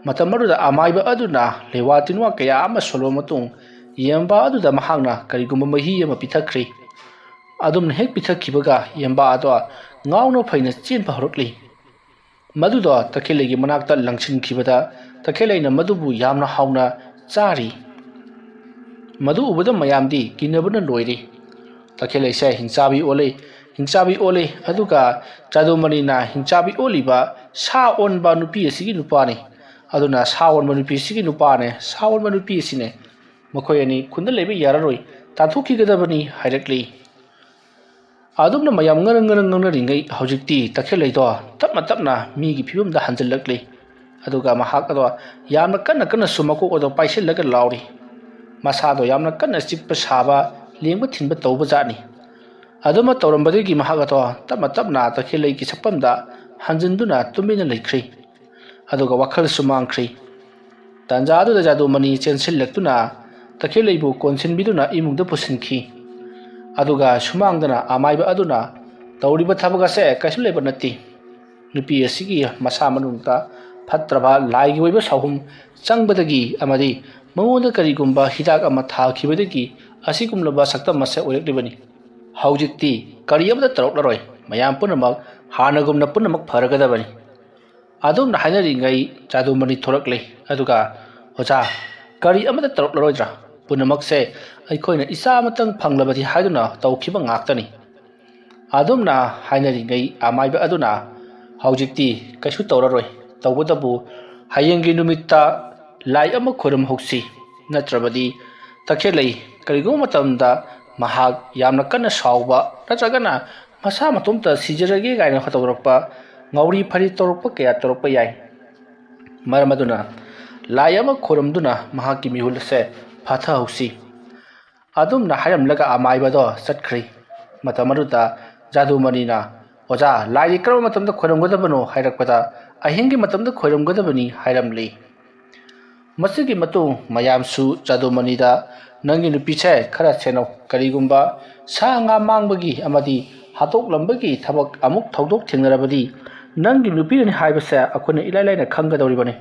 ꯃꯇꯝ ꯑꯗꯨꯗ ꯑꯃꯥꯏꯕ ꯑꯗꯨꯅ ꯂꯩꯋꯥ ꯇꯤꯟꯋꯥ ꯀꯌꯥ ꯑꯃ ꯁꯣꯜꯂꯕ ꯃꯇꯨꯡ, ꯌꯦꯟꯕꯥ ꯑꯗꯨꯗ ꯃꯍꯥꯛꯅ ꯀꯔꯤꯒꯨꯝꯕ ꯃꯍꯤ ꯑꯃ ꯄꯤꯊꯛꯈ꯭ꯔꯦ꯫ ꯑꯗꯨꯝꯅ ꯍꯦꯛ ꯄꯤꯊꯛꯈꯤꯕꯒ ꯌꯦꯟꯕꯥ ꯑꯗꯣ ꯉꯥꯎꯅ ꯐꯩꯅ ꯆꯦꯟꯕ ꯍꯧꯔꯛꯂꯤ꯫ ꯃꯗꯨꯗꯣ ꯇꯈꯦꯜꯂꯩꯒꯤ ꯃꯅꯥꯛꯇ ꯂꯪꯁꯤꯟꯈꯤꯕꯗ ꯇꯈꯦꯜꯂꯩꯅ ꯃꯗꯨꯕꯨ ꯌꯥꯝꯅ ꯍꯥꯎꯅ ꯆꯥꯔꯤ꯫ ꯃꯗꯨ ꯎꯕꯗ ꯃꯌꯥꯝꯗꯤ ꯀꯤꯅꯕꯅ ꯂꯣꯏꯔꯦ꯫ ꯇꯈꯦꯜꯂꯩꯁꯦ ꯍꯤꯡꯆꯥꯕꯤ ꯑꯣꯜꯂꯦ, ꯍꯤꯡꯆꯥꯕꯤ ꯑꯣꯜꯂꯦ꯫ ꯑꯗꯨꯒ ꯖꯥꯗꯨꯃꯅꯤꯅ ꯍꯤꯡꯆꯥꯕꯤ ꯑꯣꯜꯂꯤꯕ ꯁꯥ ꯑꯣꯟꯕ ꯅꯨꯄꯤ ꯑꯁꯤꯒꯤ ꯅꯨꯄꯥꯅꯤ꯫ ꯑꯗꯨꯅ ꯁꯥ ꯑꯣꯟꯕ ꯅꯨꯄꯤ ꯑꯁꯤꯒꯤ ꯅꯨꯄꯥꯅꯦ, ꯁꯥ ꯑꯣꯟꯕ ꯅꯨꯄꯤ ꯑꯁꯤꯅꯦ꯫ "ꯃꯈꯣꯏ ꯑꯅꯤ ꯈꯨꯟꯗ ꯂꯩꯕ ꯌꯥꯔꯔꯣꯏ, ꯇꯥꯟꯊꯣꯛꯈꯤꯒꯗꯕꯅꯤ" ꯍꯥꯏꯔꯛꯂꯤ꯫ ꯑꯗꯨꯝꯅ ꯃꯌꯥꯝ ꯉꯔꯪ ꯉꯔꯪ ꯉꯥꯡꯅꯔꯤꯉꯩ ꯍꯧꯖꯤꯛꯇꯤ ꯇꯈꯦꯜꯂꯩꯗꯣ ꯇꯞꯅ ꯇꯞꯅ ꯃꯤꯒꯤ ꯐꯤꯕꯝꯗ ꯍꯟꯖꯤꯜꯂꯛꯂꯤ꯫ ꯑꯗꯨꯒ ꯃꯍꯥꯛ ꯑꯗꯣ ꯌꯥꯝꯅ ꯀꯟꯅ ꯀꯟꯅꯁꯨ ꯃꯀꯣꯛ ꯑꯗꯣ ꯄꯥꯏꯁꯤꯜꯂꯒ ꯂꯥꯎꯔꯤ꯫ ꯃꯁꯥꯗꯣ ꯌꯥꯝꯅ ꯀꯟꯅ ꯆꯤꯛꯄ ꯁꯥꯕ, ꯂꯦꯡꯕ ꯊꯤꯟꯕ ꯇꯧꯕ ꯖꯥꯠꯅꯤ꯫ ꯑꯗꯨꯃ ꯇꯧꯔꯝꯕꯗꯒꯤ ꯃꯍꯥꯛ ꯑꯗꯣ ꯇꯞꯅ ꯇꯞꯅ ꯇꯈꯦꯜꯂꯩꯒꯤ ꯁꯛꯐꯝꯗ ꯍꯟꯖꯤꯟꯗꯨꯅ ꯇꯨꯃꯤꯟꯅ ꯂꯩꯈ꯭ꯔꯦ꯫ ꯑꯗꯨꯒ ꯋꯥꯈꯜꯁꯨ ꯃꯥꯡꯈ꯭ꯔꯦ꯫ ꯇꯥꯟꯖꯥ ꯑꯗꯨꯗ ꯖꯥꯗꯨꯃꯅꯤ ꯆꯦꯟꯁꯤꯜꯂꯛꯇꯨꯅ ꯇꯈꯦꯜꯂꯩꯕꯨ ꯀꯣꯟꯁꯤꯟꯕꯤꯗꯨꯅ ꯏꯃꯨꯡꯗ ꯄꯨꯁꯤꯟꯈꯤ꯫ ꯑꯗꯨꯒ ꯁꯨꯃꯥꯡꯗꯅ ꯑꯃꯥꯏꯕ ꯑꯗꯨꯅ ꯇꯧꯔꯤꯕ ꯊꯕꯛ ꯑꯁꯦ ꯀꯩꯁꯨ ꯂꯩꯕ ꯅꯠꯇꯦ꯫ ꯅꯨꯄꯤ ꯑꯁꯤꯒꯤ ꯃꯁꯥ ꯃꯅꯨꯡꯗ ꯐꯠꯇ꯭ꯔꯕ ꯂꯥꯏꯒꯤ ꯑꯣꯏꯕ ꯁꯥꯍꯨꯝ ꯆꯪꯕꯗꯒꯤ ꯑꯃꯗꯤ ꯃꯉꯣꯟꯗ ꯀꯔꯤꯒꯨꯝꯕ ꯍꯤꯗꯥꯛ ꯑꯃ ꯊꯥꯈꯤꯕꯗꯒꯤ ꯑꯁꯤꯒꯨꯝꯂꯕ ꯁꯛꯇꯝ ꯑꯁꯦ ꯑꯣꯏꯔꯛꯂꯤꯕꯅꯤ꯫ ꯍꯧꯖꯤꯛꯇꯤ ꯀꯔꯤ ꯑꯃꯠꯇ ꯇꯧꯔꯛꯂꯔꯣꯏ꯫ ꯃꯌꯥꯝ ꯄꯨꯝꯅꯃꯛ ꯍꯥꯟꯅꯒꯨꯝꯅ ꯄꯨꯝꯅꯃꯛ ꯐꯔꯒꯗꯕꯅꯤ꯫ ꯑꯗꯨꯝꯅ ꯍꯥꯏꯅꯔꯤꯉꯩ ꯖꯥꯗꯨꯃꯅꯤ ꯊꯣꯔꯛꯂꯦ꯫ ꯑꯗꯨꯒ, "ꯑꯣꯖꯥ, ꯀꯔꯤ ꯑꯃꯠꯇ ꯇꯧꯔꯛꯂꯔꯣꯏꯗ꯭ꯔꯥ? ꯄꯨꯝꯅꯃꯛꯁꯦ ꯑꯩꯈꯣꯏꯅ ꯏꯆꯥ ꯑꯃꯇꯪ ꯐꯪꯂꯕꯗꯤ ꯍꯥꯏꯗꯨꯅ ꯇꯧꯈꯤꯕ ꯉꯥꯛꯇꯅꯤ"꯫ ꯑꯗꯨꯝꯅ ꯍꯥꯏꯅꯔꯤꯉꯩ ꯑꯃꯥꯏꯕ ꯑꯗꯨꯅ, "ꯍꯧꯖꯤꯛꯇꯤ ꯀꯩꯁꯨ ꯇꯧꯔꯔꯣꯏ꯫ ꯇꯧꯕꯇꯕꯨ ꯍꯌꯦꯡꯒꯤ ꯅꯨꯃꯤꯠꯇ ꯂꯥꯏ ꯑꯃ ꯈꯣꯏꯔꯝꯍꯧꯁꯤ, ꯅꯠꯇ꯭ꯔꯕꯗꯤ ꯇꯈꯦꯜꯂꯩ ꯀꯔꯤꯒꯨꯝꯕ ꯃꯇꯝꯗ ꯃꯍꯥꯛ ꯌꯥꯝꯅ ꯀꯟꯅ ꯁꯥꯎꯕ ꯅꯠꯇ꯭ꯔꯒꯅ ꯃꯁꯥ ꯃꯇꯣꯝꯇ ꯁꯤꯖꯔꯒꯦ ꯀꯥꯏꯅ ꯇꯧꯔꯛꯄ, ꯉꯥꯎꯔꯤ ꯐꯔꯤ ꯇꯧꯔꯛꯄ ꯀꯌꯥ ꯇꯧꯔꯛꯄ ꯌꯥꯏ꯫ ꯃꯔꯝ ꯑꯗꯨꯅ ꯂꯥꯏ ꯑꯃ ꯈꯣꯏꯔꯝꯗꯨꯅ ꯃꯍꯥꯛꯀꯤ ꯃꯤꯍꯨꯜ ꯑꯁꯦ ꯐꯥꯊꯍꯧꯁꯤ꯫ ꯑꯗꯨꯝꯅ ꯍꯥꯏꯔꯝꯂꯒ ꯑꯃꯥꯏꯕꯗꯣ ꯆꯠꯈ꯭ꯔꯦ꯫ ꯃꯇꯝ ꯑꯗꯨꯗ ꯖꯥꯗꯨꯃꯅꯤꯅ, "ꯑꯣꯖꯥ, ꯂꯥꯏꯗꯤ ꯀꯔꯝꯕ ꯃꯇꯝꯗ ꯈꯣꯏꯔꯝꯒꯗꯕꯅꯣ?" ꯍꯥꯏꯔꯛꯄꯗ, "ꯑꯍꯤꯡꯒꯤ ꯃꯇꯝꯗ ꯈꯣꯏꯔꯝꯒꯗꯕꯅꯤ" ꯍꯥꯏꯔꯝꯂꯤ꯫ ꯃꯁꯤꯒꯤ ꯃꯇꯨꯡ ꯃꯌꯥꯝꯁꯨ ꯖꯥꯗꯨꯃꯅꯤꯗ, "ꯅꯪꯒꯤ ꯅꯨꯄꯤꯁꯦ ꯈꯔ ꯁꯦꯟꯅꯧ, ꯀꯔꯤꯒꯨꯝꯕ ꯁꯥ ꯉꯥ ꯃꯥꯡꯕꯒꯤ ꯑꯃꯗꯤ ꯍꯥꯠꯇꯣꯛꯂꯝꯕꯒꯤ ꯊꯕꯛ ꯑꯃꯨꯛ ꯊꯧꯗꯣꯛ ꯊꯦꯡꯅꯔꯕꯗꯤ ꯅꯪꯒꯤ ꯅꯨꯄꯤꯅꯅꯤ ꯍꯥꯏꯕꯁꯦ ꯑꯩꯈꯣꯏꯅ ꯏꯂꯥꯏ ꯂꯥꯏꯅ ꯈꯪꯒꯗꯧꯔꯤꯕꯅꯤ꯫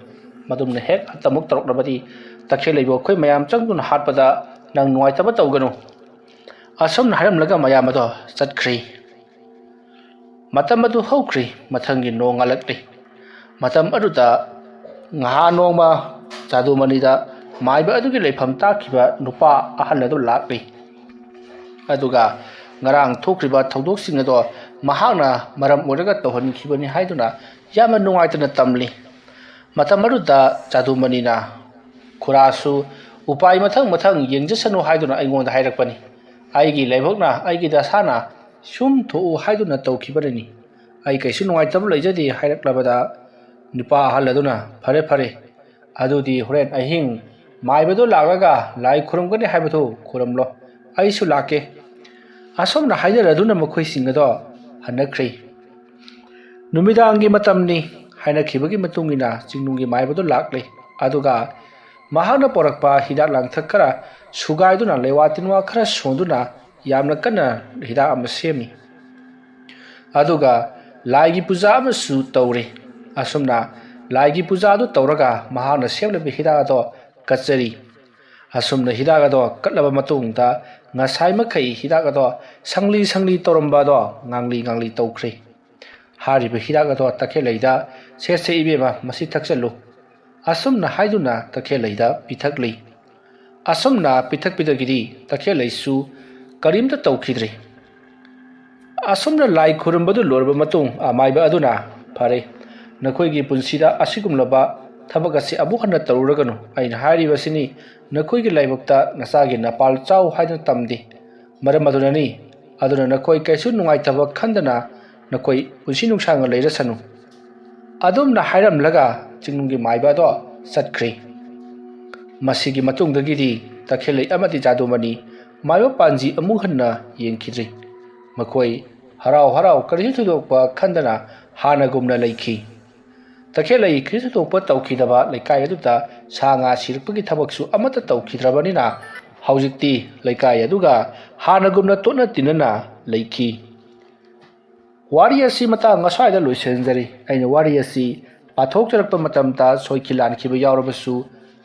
ꯃꯗꯨꯝꯅ ꯍꯦꯛ ꯑꯃꯨꯛ ꯇꯧꯔꯛꯂꯕꯗꯤ ꯇꯈꯦꯜꯂꯩꯕꯨ ꯑꯩꯈꯣꯏ ꯃꯌꯥꯝ ꯆꯪꯗꯨꯅ ꯍꯥꯠꯄꯗ ꯅꯪ ꯅꯨꯡꯉꯥꯏꯇꯕ ꯇꯧꯒꯅꯨ꯫" ꯑꯁꯨꯝꯅ ꯍꯥꯏꯔꯝꯂꯒ ꯃꯌꯥꯝ ꯑꯗꯣ ꯆꯠꯈ꯭ꯔꯦ꯫ ꯃꯇꯝ ꯑꯗꯨ ꯍꯧꯈ꯭ꯔꯦ꯫ ꯃꯊꯪꯒꯤ ꯅꯣꯡ ꯉꯥꯜꯂꯛꯂꯤ꯫ ꯃꯇꯝ ꯑꯗꯨꯗ ꯉꯍꯥ ꯅꯣꯡꯃ ꯖꯥꯗꯨꯃꯅꯤꯗ ꯃꯥꯏꯕ ꯑꯗꯨꯒꯤ ꯂꯩꯐꯝ ꯇꯥꯛꯈꯤꯕ ꯅꯨꯄꯥ ꯑꯍꯜ ꯑꯗꯨ ꯂꯥꯛꯂꯤ꯫ ꯑꯗꯨꯒ ꯉꯔꯥꯡ ꯊꯣꯛꯈ꯭ꯔꯤꯕ ꯊꯧꯗꯣꯛꯁꯤꯡ ꯑꯗꯣ ꯃꯍꯥꯛꯅ ꯃꯔꯝ ꯑꯣꯏꯔꯒ ꯇꯧꯍꯟꯈꯤꯕꯅꯤ ꯍꯥꯏꯗꯨꯅ ꯌꯥꯝꯅ ꯅꯨꯡꯉꯥꯏꯇꯅ ꯇꯝꯂꯤ꯫ ꯃꯇꯝ ꯑꯗꯨꯗ ꯖꯥꯗꯨꯃꯅꯤꯅ, "ꯈꯨꯔꯥꯁꯨ ꯎꯄꯥꯏ ꯃꯊꯪ ꯃꯊꯪ ꯌꯦꯡꯖꯁꯅꯨ ꯍꯥꯏꯗꯨꯅ ꯑꯩꯉꯣꯟꯗ ꯍꯥꯏꯔꯛꯄꯅꯤ꯫ ꯑꯩꯒꯤ ꯂꯥꯏꯕꯛꯅ, ꯑꯩꯒꯤ ꯗꯁꯥꯅ ꯁꯨꯝ ꯊꯣꯛꯎ ꯍꯥꯏꯗꯨꯅ ꯇꯧꯈꯤꯕꯅꯅꯤ꯫ ꯑꯩ ꯀꯩꯁꯨ ꯅꯨꯡꯉꯥꯏꯇꯕ ꯂꯩꯖꯗꯦ" ꯍꯥꯏꯔꯛꯂꯕꯗ ꯅꯨꯄꯥ ꯑꯍꯜ ꯑꯗꯨꯅ, "ꯐꯔꯦ ꯐꯔꯦ, ꯑꯗꯨꯗꯤ ꯍꯣꯔꯦꯟ ꯑꯍꯤꯡ ꯃꯥꯏꯕꯗꯣ ꯂꯥꯛꯂꯒ ꯂꯥꯏ ꯈꯨꯔꯨꯝꯒꯅꯤ ꯍꯥꯏꯕꯗꯨ ꯈꯨꯔꯨꯝꯂꯣ, ꯑꯩꯁꯨ ꯂꯥꯛꯀꯦ꯫" ꯑꯁꯨꯝꯅ ꯍꯥꯏꯅꯔꯗꯨꯅ ꯃꯈꯣꯏꯁꯤꯡ ꯑꯗꯣ ꯍꯟꯅꯈ꯭ꯔꯦ꯫ ꯅꯨꯃꯤꯗꯥꯡꯒꯤ ꯃꯇꯝꯅꯤ꯫ ꯍꯥꯏꯅꯈꯤꯕꯒꯤ ꯃꯇꯨꯡ ꯏꯟꯅ ꯆꯤꯡꯅꯨꯡꯒꯤ ꯃꯥꯏꯕꯗꯨ ꯂꯥꯛꯂꯦ꯫ ꯑꯗꯨꯒ ꯃꯍꯥꯛꯅ ꯄꯣꯔꯛꯄ ꯍꯤꯗꯥꯛ ꯂꯥꯡꯊꯛ ꯈꯔ ꯁꯨꯒꯥꯏꯗꯨꯅ, ꯂꯩꯋꯥ ꯇꯤꯟꯋꯥ ꯈꯔ ꯁꯣꯟꯗꯨꯅ ꯌꯥꯝꯅ ꯀꯟꯅ ꯍꯤꯗꯥꯛ ꯑꯃ ꯁꯦꯝꯃꯤ꯫ ꯑꯗꯨꯒ ꯂꯥꯏꯒꯤ ꯄꯨꯖꯥ ꯑꯃꯁꯨ ꯇꯧꯔꯤ꯫ ꯑꯁꯨꯝꯅ ꯂꯥꯏꯒꯤ ꯄꯨꯖꯥ ꯑꯗꯨ ꯇꯧꯔꯒ ꯃꯍꯥꯛꯅ ꯁꯦꯝꯂꯤꯕ ꯍꯤꯗꯥꯛ ꯑꯗꯣ ꯀꯠꯆꯔꯤ꯫ ꯑꯁꯨꯝꯅ ꯍꯤꯗꯥꯛ ꯑꯗꯣ ꯀꯠꯂꯕ ꯃꯇꯨꯡꯗ ꯉꯁꯥꯏ ꯃꯈꯩ ꯍꯤꯗꯥꯛ ꯑꯗꯣ ꯁꯪꯂꯤ ꯁꯪꯂꯤ ꯇꯧꯔꯝꯕ ꯑꯗꯣ ꯉꯥꯡꯂꯤ ꯉꯥꯡꯂꯤ ꯇꯧꯈ꯭ꯔꯦ꯫ ꯍꯥꯏꯔꯤꯕ ꯍꯤꯗꯥꯛ ꯑꯗꯣ ꯇꯈꯦꯜꯂꯩꯗ, "ꯁꯦ ꯁꯦ ꯏꯕꯦꯝꯃ, ꯃꯁꯤ ꯊꯛꯆꯜꯂꯨ꯫" ꯑꯁꯨꯝꯅ ꯍꯥꯏꯗꯨꯅ ꯇꯈꯦꯜꯂꯩꯗ ꯄꯤꯊꯛꯂꯤ꯫ ꯑꯁꯨꯝꯅ ꯄꯤꯊꯛꯄꯤꯗꯒꯤꯗꯤ ꯇꯈꯦꯜꯂꯩꯁꯨ ꯀꯔꯤꯝꯇ ꯇꯧꯈꯤꯗ꯭ꯔꯦ꯫ ꯑꯁꯨꯝꯅ ꯂꯥꯏ ꯈꯨꯔꯨꯝꯕꯗꯨ ꯂꯣꯏꯔꯕ ꯃꯇꯨꯡ ꯑꯃꯥꯏꯕ ꯑꯗꯨꯅ, "ꯐꯔꯦ, ꯅꯈꯣꯏꯒꯤ ꯄꯨꯟꯁꯤꯗ ꯑꯁꯤꯒꯨꯝꯂꯕ ꯊꯕꯛ ꯑꯁꯤ ꯑꯃꯨꯛ ꯍꯟꯅ ꯇꯧꯔꯨꯔꯒꯅꯨ꯫ ꯑꯩꯅ ꯍꯥꯏꯔꯤꯕꯁꯤꯅꯤ, ꯅꯈꯣꯏꯒꯤ ꯂꯥꯏꯕꯛꯇ ꯅꯆꯥꯒꯤ ꯅꯄꯥꯜ ꯆꯥꯎ ꯍꯥꯏꯗꯨꯅ ꯇꯝꯗꯦ꯫ ꯃꯔꯝ ꯑꯗꯨꯅꯅꯤ꯫ ꯑꯗꯨꯅ ꯅꯈꯣꯏ ꯀꯩꯁꯨ ꯅꯨꯡꯉꯥꯏꯇꯕ ꯈꯟꯗꯅ ꯅꯈꯣꯏ ꯄꯨꯟꯁꯤ ꯅꯨꯡꯁꯥꯡꯅ ꯂꯩꯔꯁꯅꯨ꯫ ꯑꯗꯨꯝꯅ ꯍꯥꯏꯔꯝꯂꯒ ꯆꯤꯡꯅꯨꯡꯒꯤ ꯃꯥꯏꯕ ꯑꯗꯣ ꯆꯠꯈ꯭ꯔꯦ꯫ ꯃꯁꯤꯒꯤ ꯃꯇꯨꯡꯗꯒꯤꯗꯤ ꯇꯈꯦꯜꯂꯩ ꯑꯃꯗꯤ ꯖꯥꯗꯨꯃꯅꯤ ꯃꯥꯏꯕ ꯄꯥꯟꯖꯤ ꯑꯃꯨꯛ ꯍꯟꯅ ꯌꯦꯡꯈꯤꯗ꯭ꯔꯤ꯫ ꯃꯈꯣꯏ ꯍꯔꯥꯎ ꯍꯔꯥꯎ ꯀꯔꯤꯁꯨ ꯊꯣꯏꯗꯣꯛꯄ ꯈꯟꯗꯅ ꯍꯥꯟꯅꯒꯨꯝꯅ ꯂꯩꯈꯤ꯫ ꯇꯈꯦꯜꯂꯩ ꯀꯔꯤꯁꯨ ꯊꯣꯏꯗꯣꯛꯄ ꯇꯧꯈꯤꯗꯕ ꯂꯩꯀꯥꯏ ꯑꯗꯨꯗ ꯁꯥ ꯉꯥ ꯁꯤꯔꯛꯄꯒꯤ ꯊꯕꯛꯁꯨ ꯑꯃꯠꯇ ꯇꯧꯈꯤꯗ꯭ꯔꯕꯅꯤꯅ ꯍꯧꯖꯤꯛꯇꯤ ꯂꯩꯀꯥꯏ ꯑꯗꯨꯒ ꯍꯥꯟꯅꯒꯨꯝꯅ ꯇꯣꯠꯅ ꯇꯤꯟꯅꯅ ꯂꯩꯈꯤ꯫ ꯋꯥꯔꯤ ꯑꯁꯤ ꯃꯇꯥꯡ ꯑꯁ꯭ꯋꯥꯏꯗ ꯂꯣꯏꯁꯤꯟꯖꯔꯤ꯫ ꯑꯩꯅ ꯋꯥꯔꯤ ꯑꯁꯤ ꯄꯥꯊꯣꯛꯆꯔꯛꯄ ꯃꯇꯝꯗ ꯁꯣꯏꯈꯤ ꯂꯥꯟꯈꯤꯕ ꯌꯥꯎꯔꯕꯁꯨ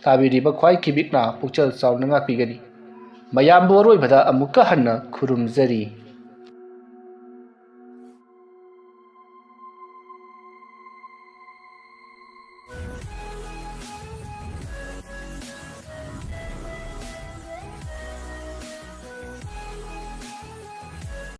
ꯇꯥꯕꯤꯔꯤꯕ ꯈ꯭ꯋꯥꯏ ꯈꯤꯕꯤꯛꯅ ꯄꯨꯛꯆꯦꯜ ꯆꯥꯎꯅ ꯉꯥꯛꯄꯤꯒꯅꯤ꯫ ꯃꯌꯥꯝꯕꯨ ꯑꯔꯣꯏꯕꯗ ꯑꯃꯨꯛꯀ ꯍꯟꯅ ꯈꯨꯔꯨꯝꯖꯔꯤ꯫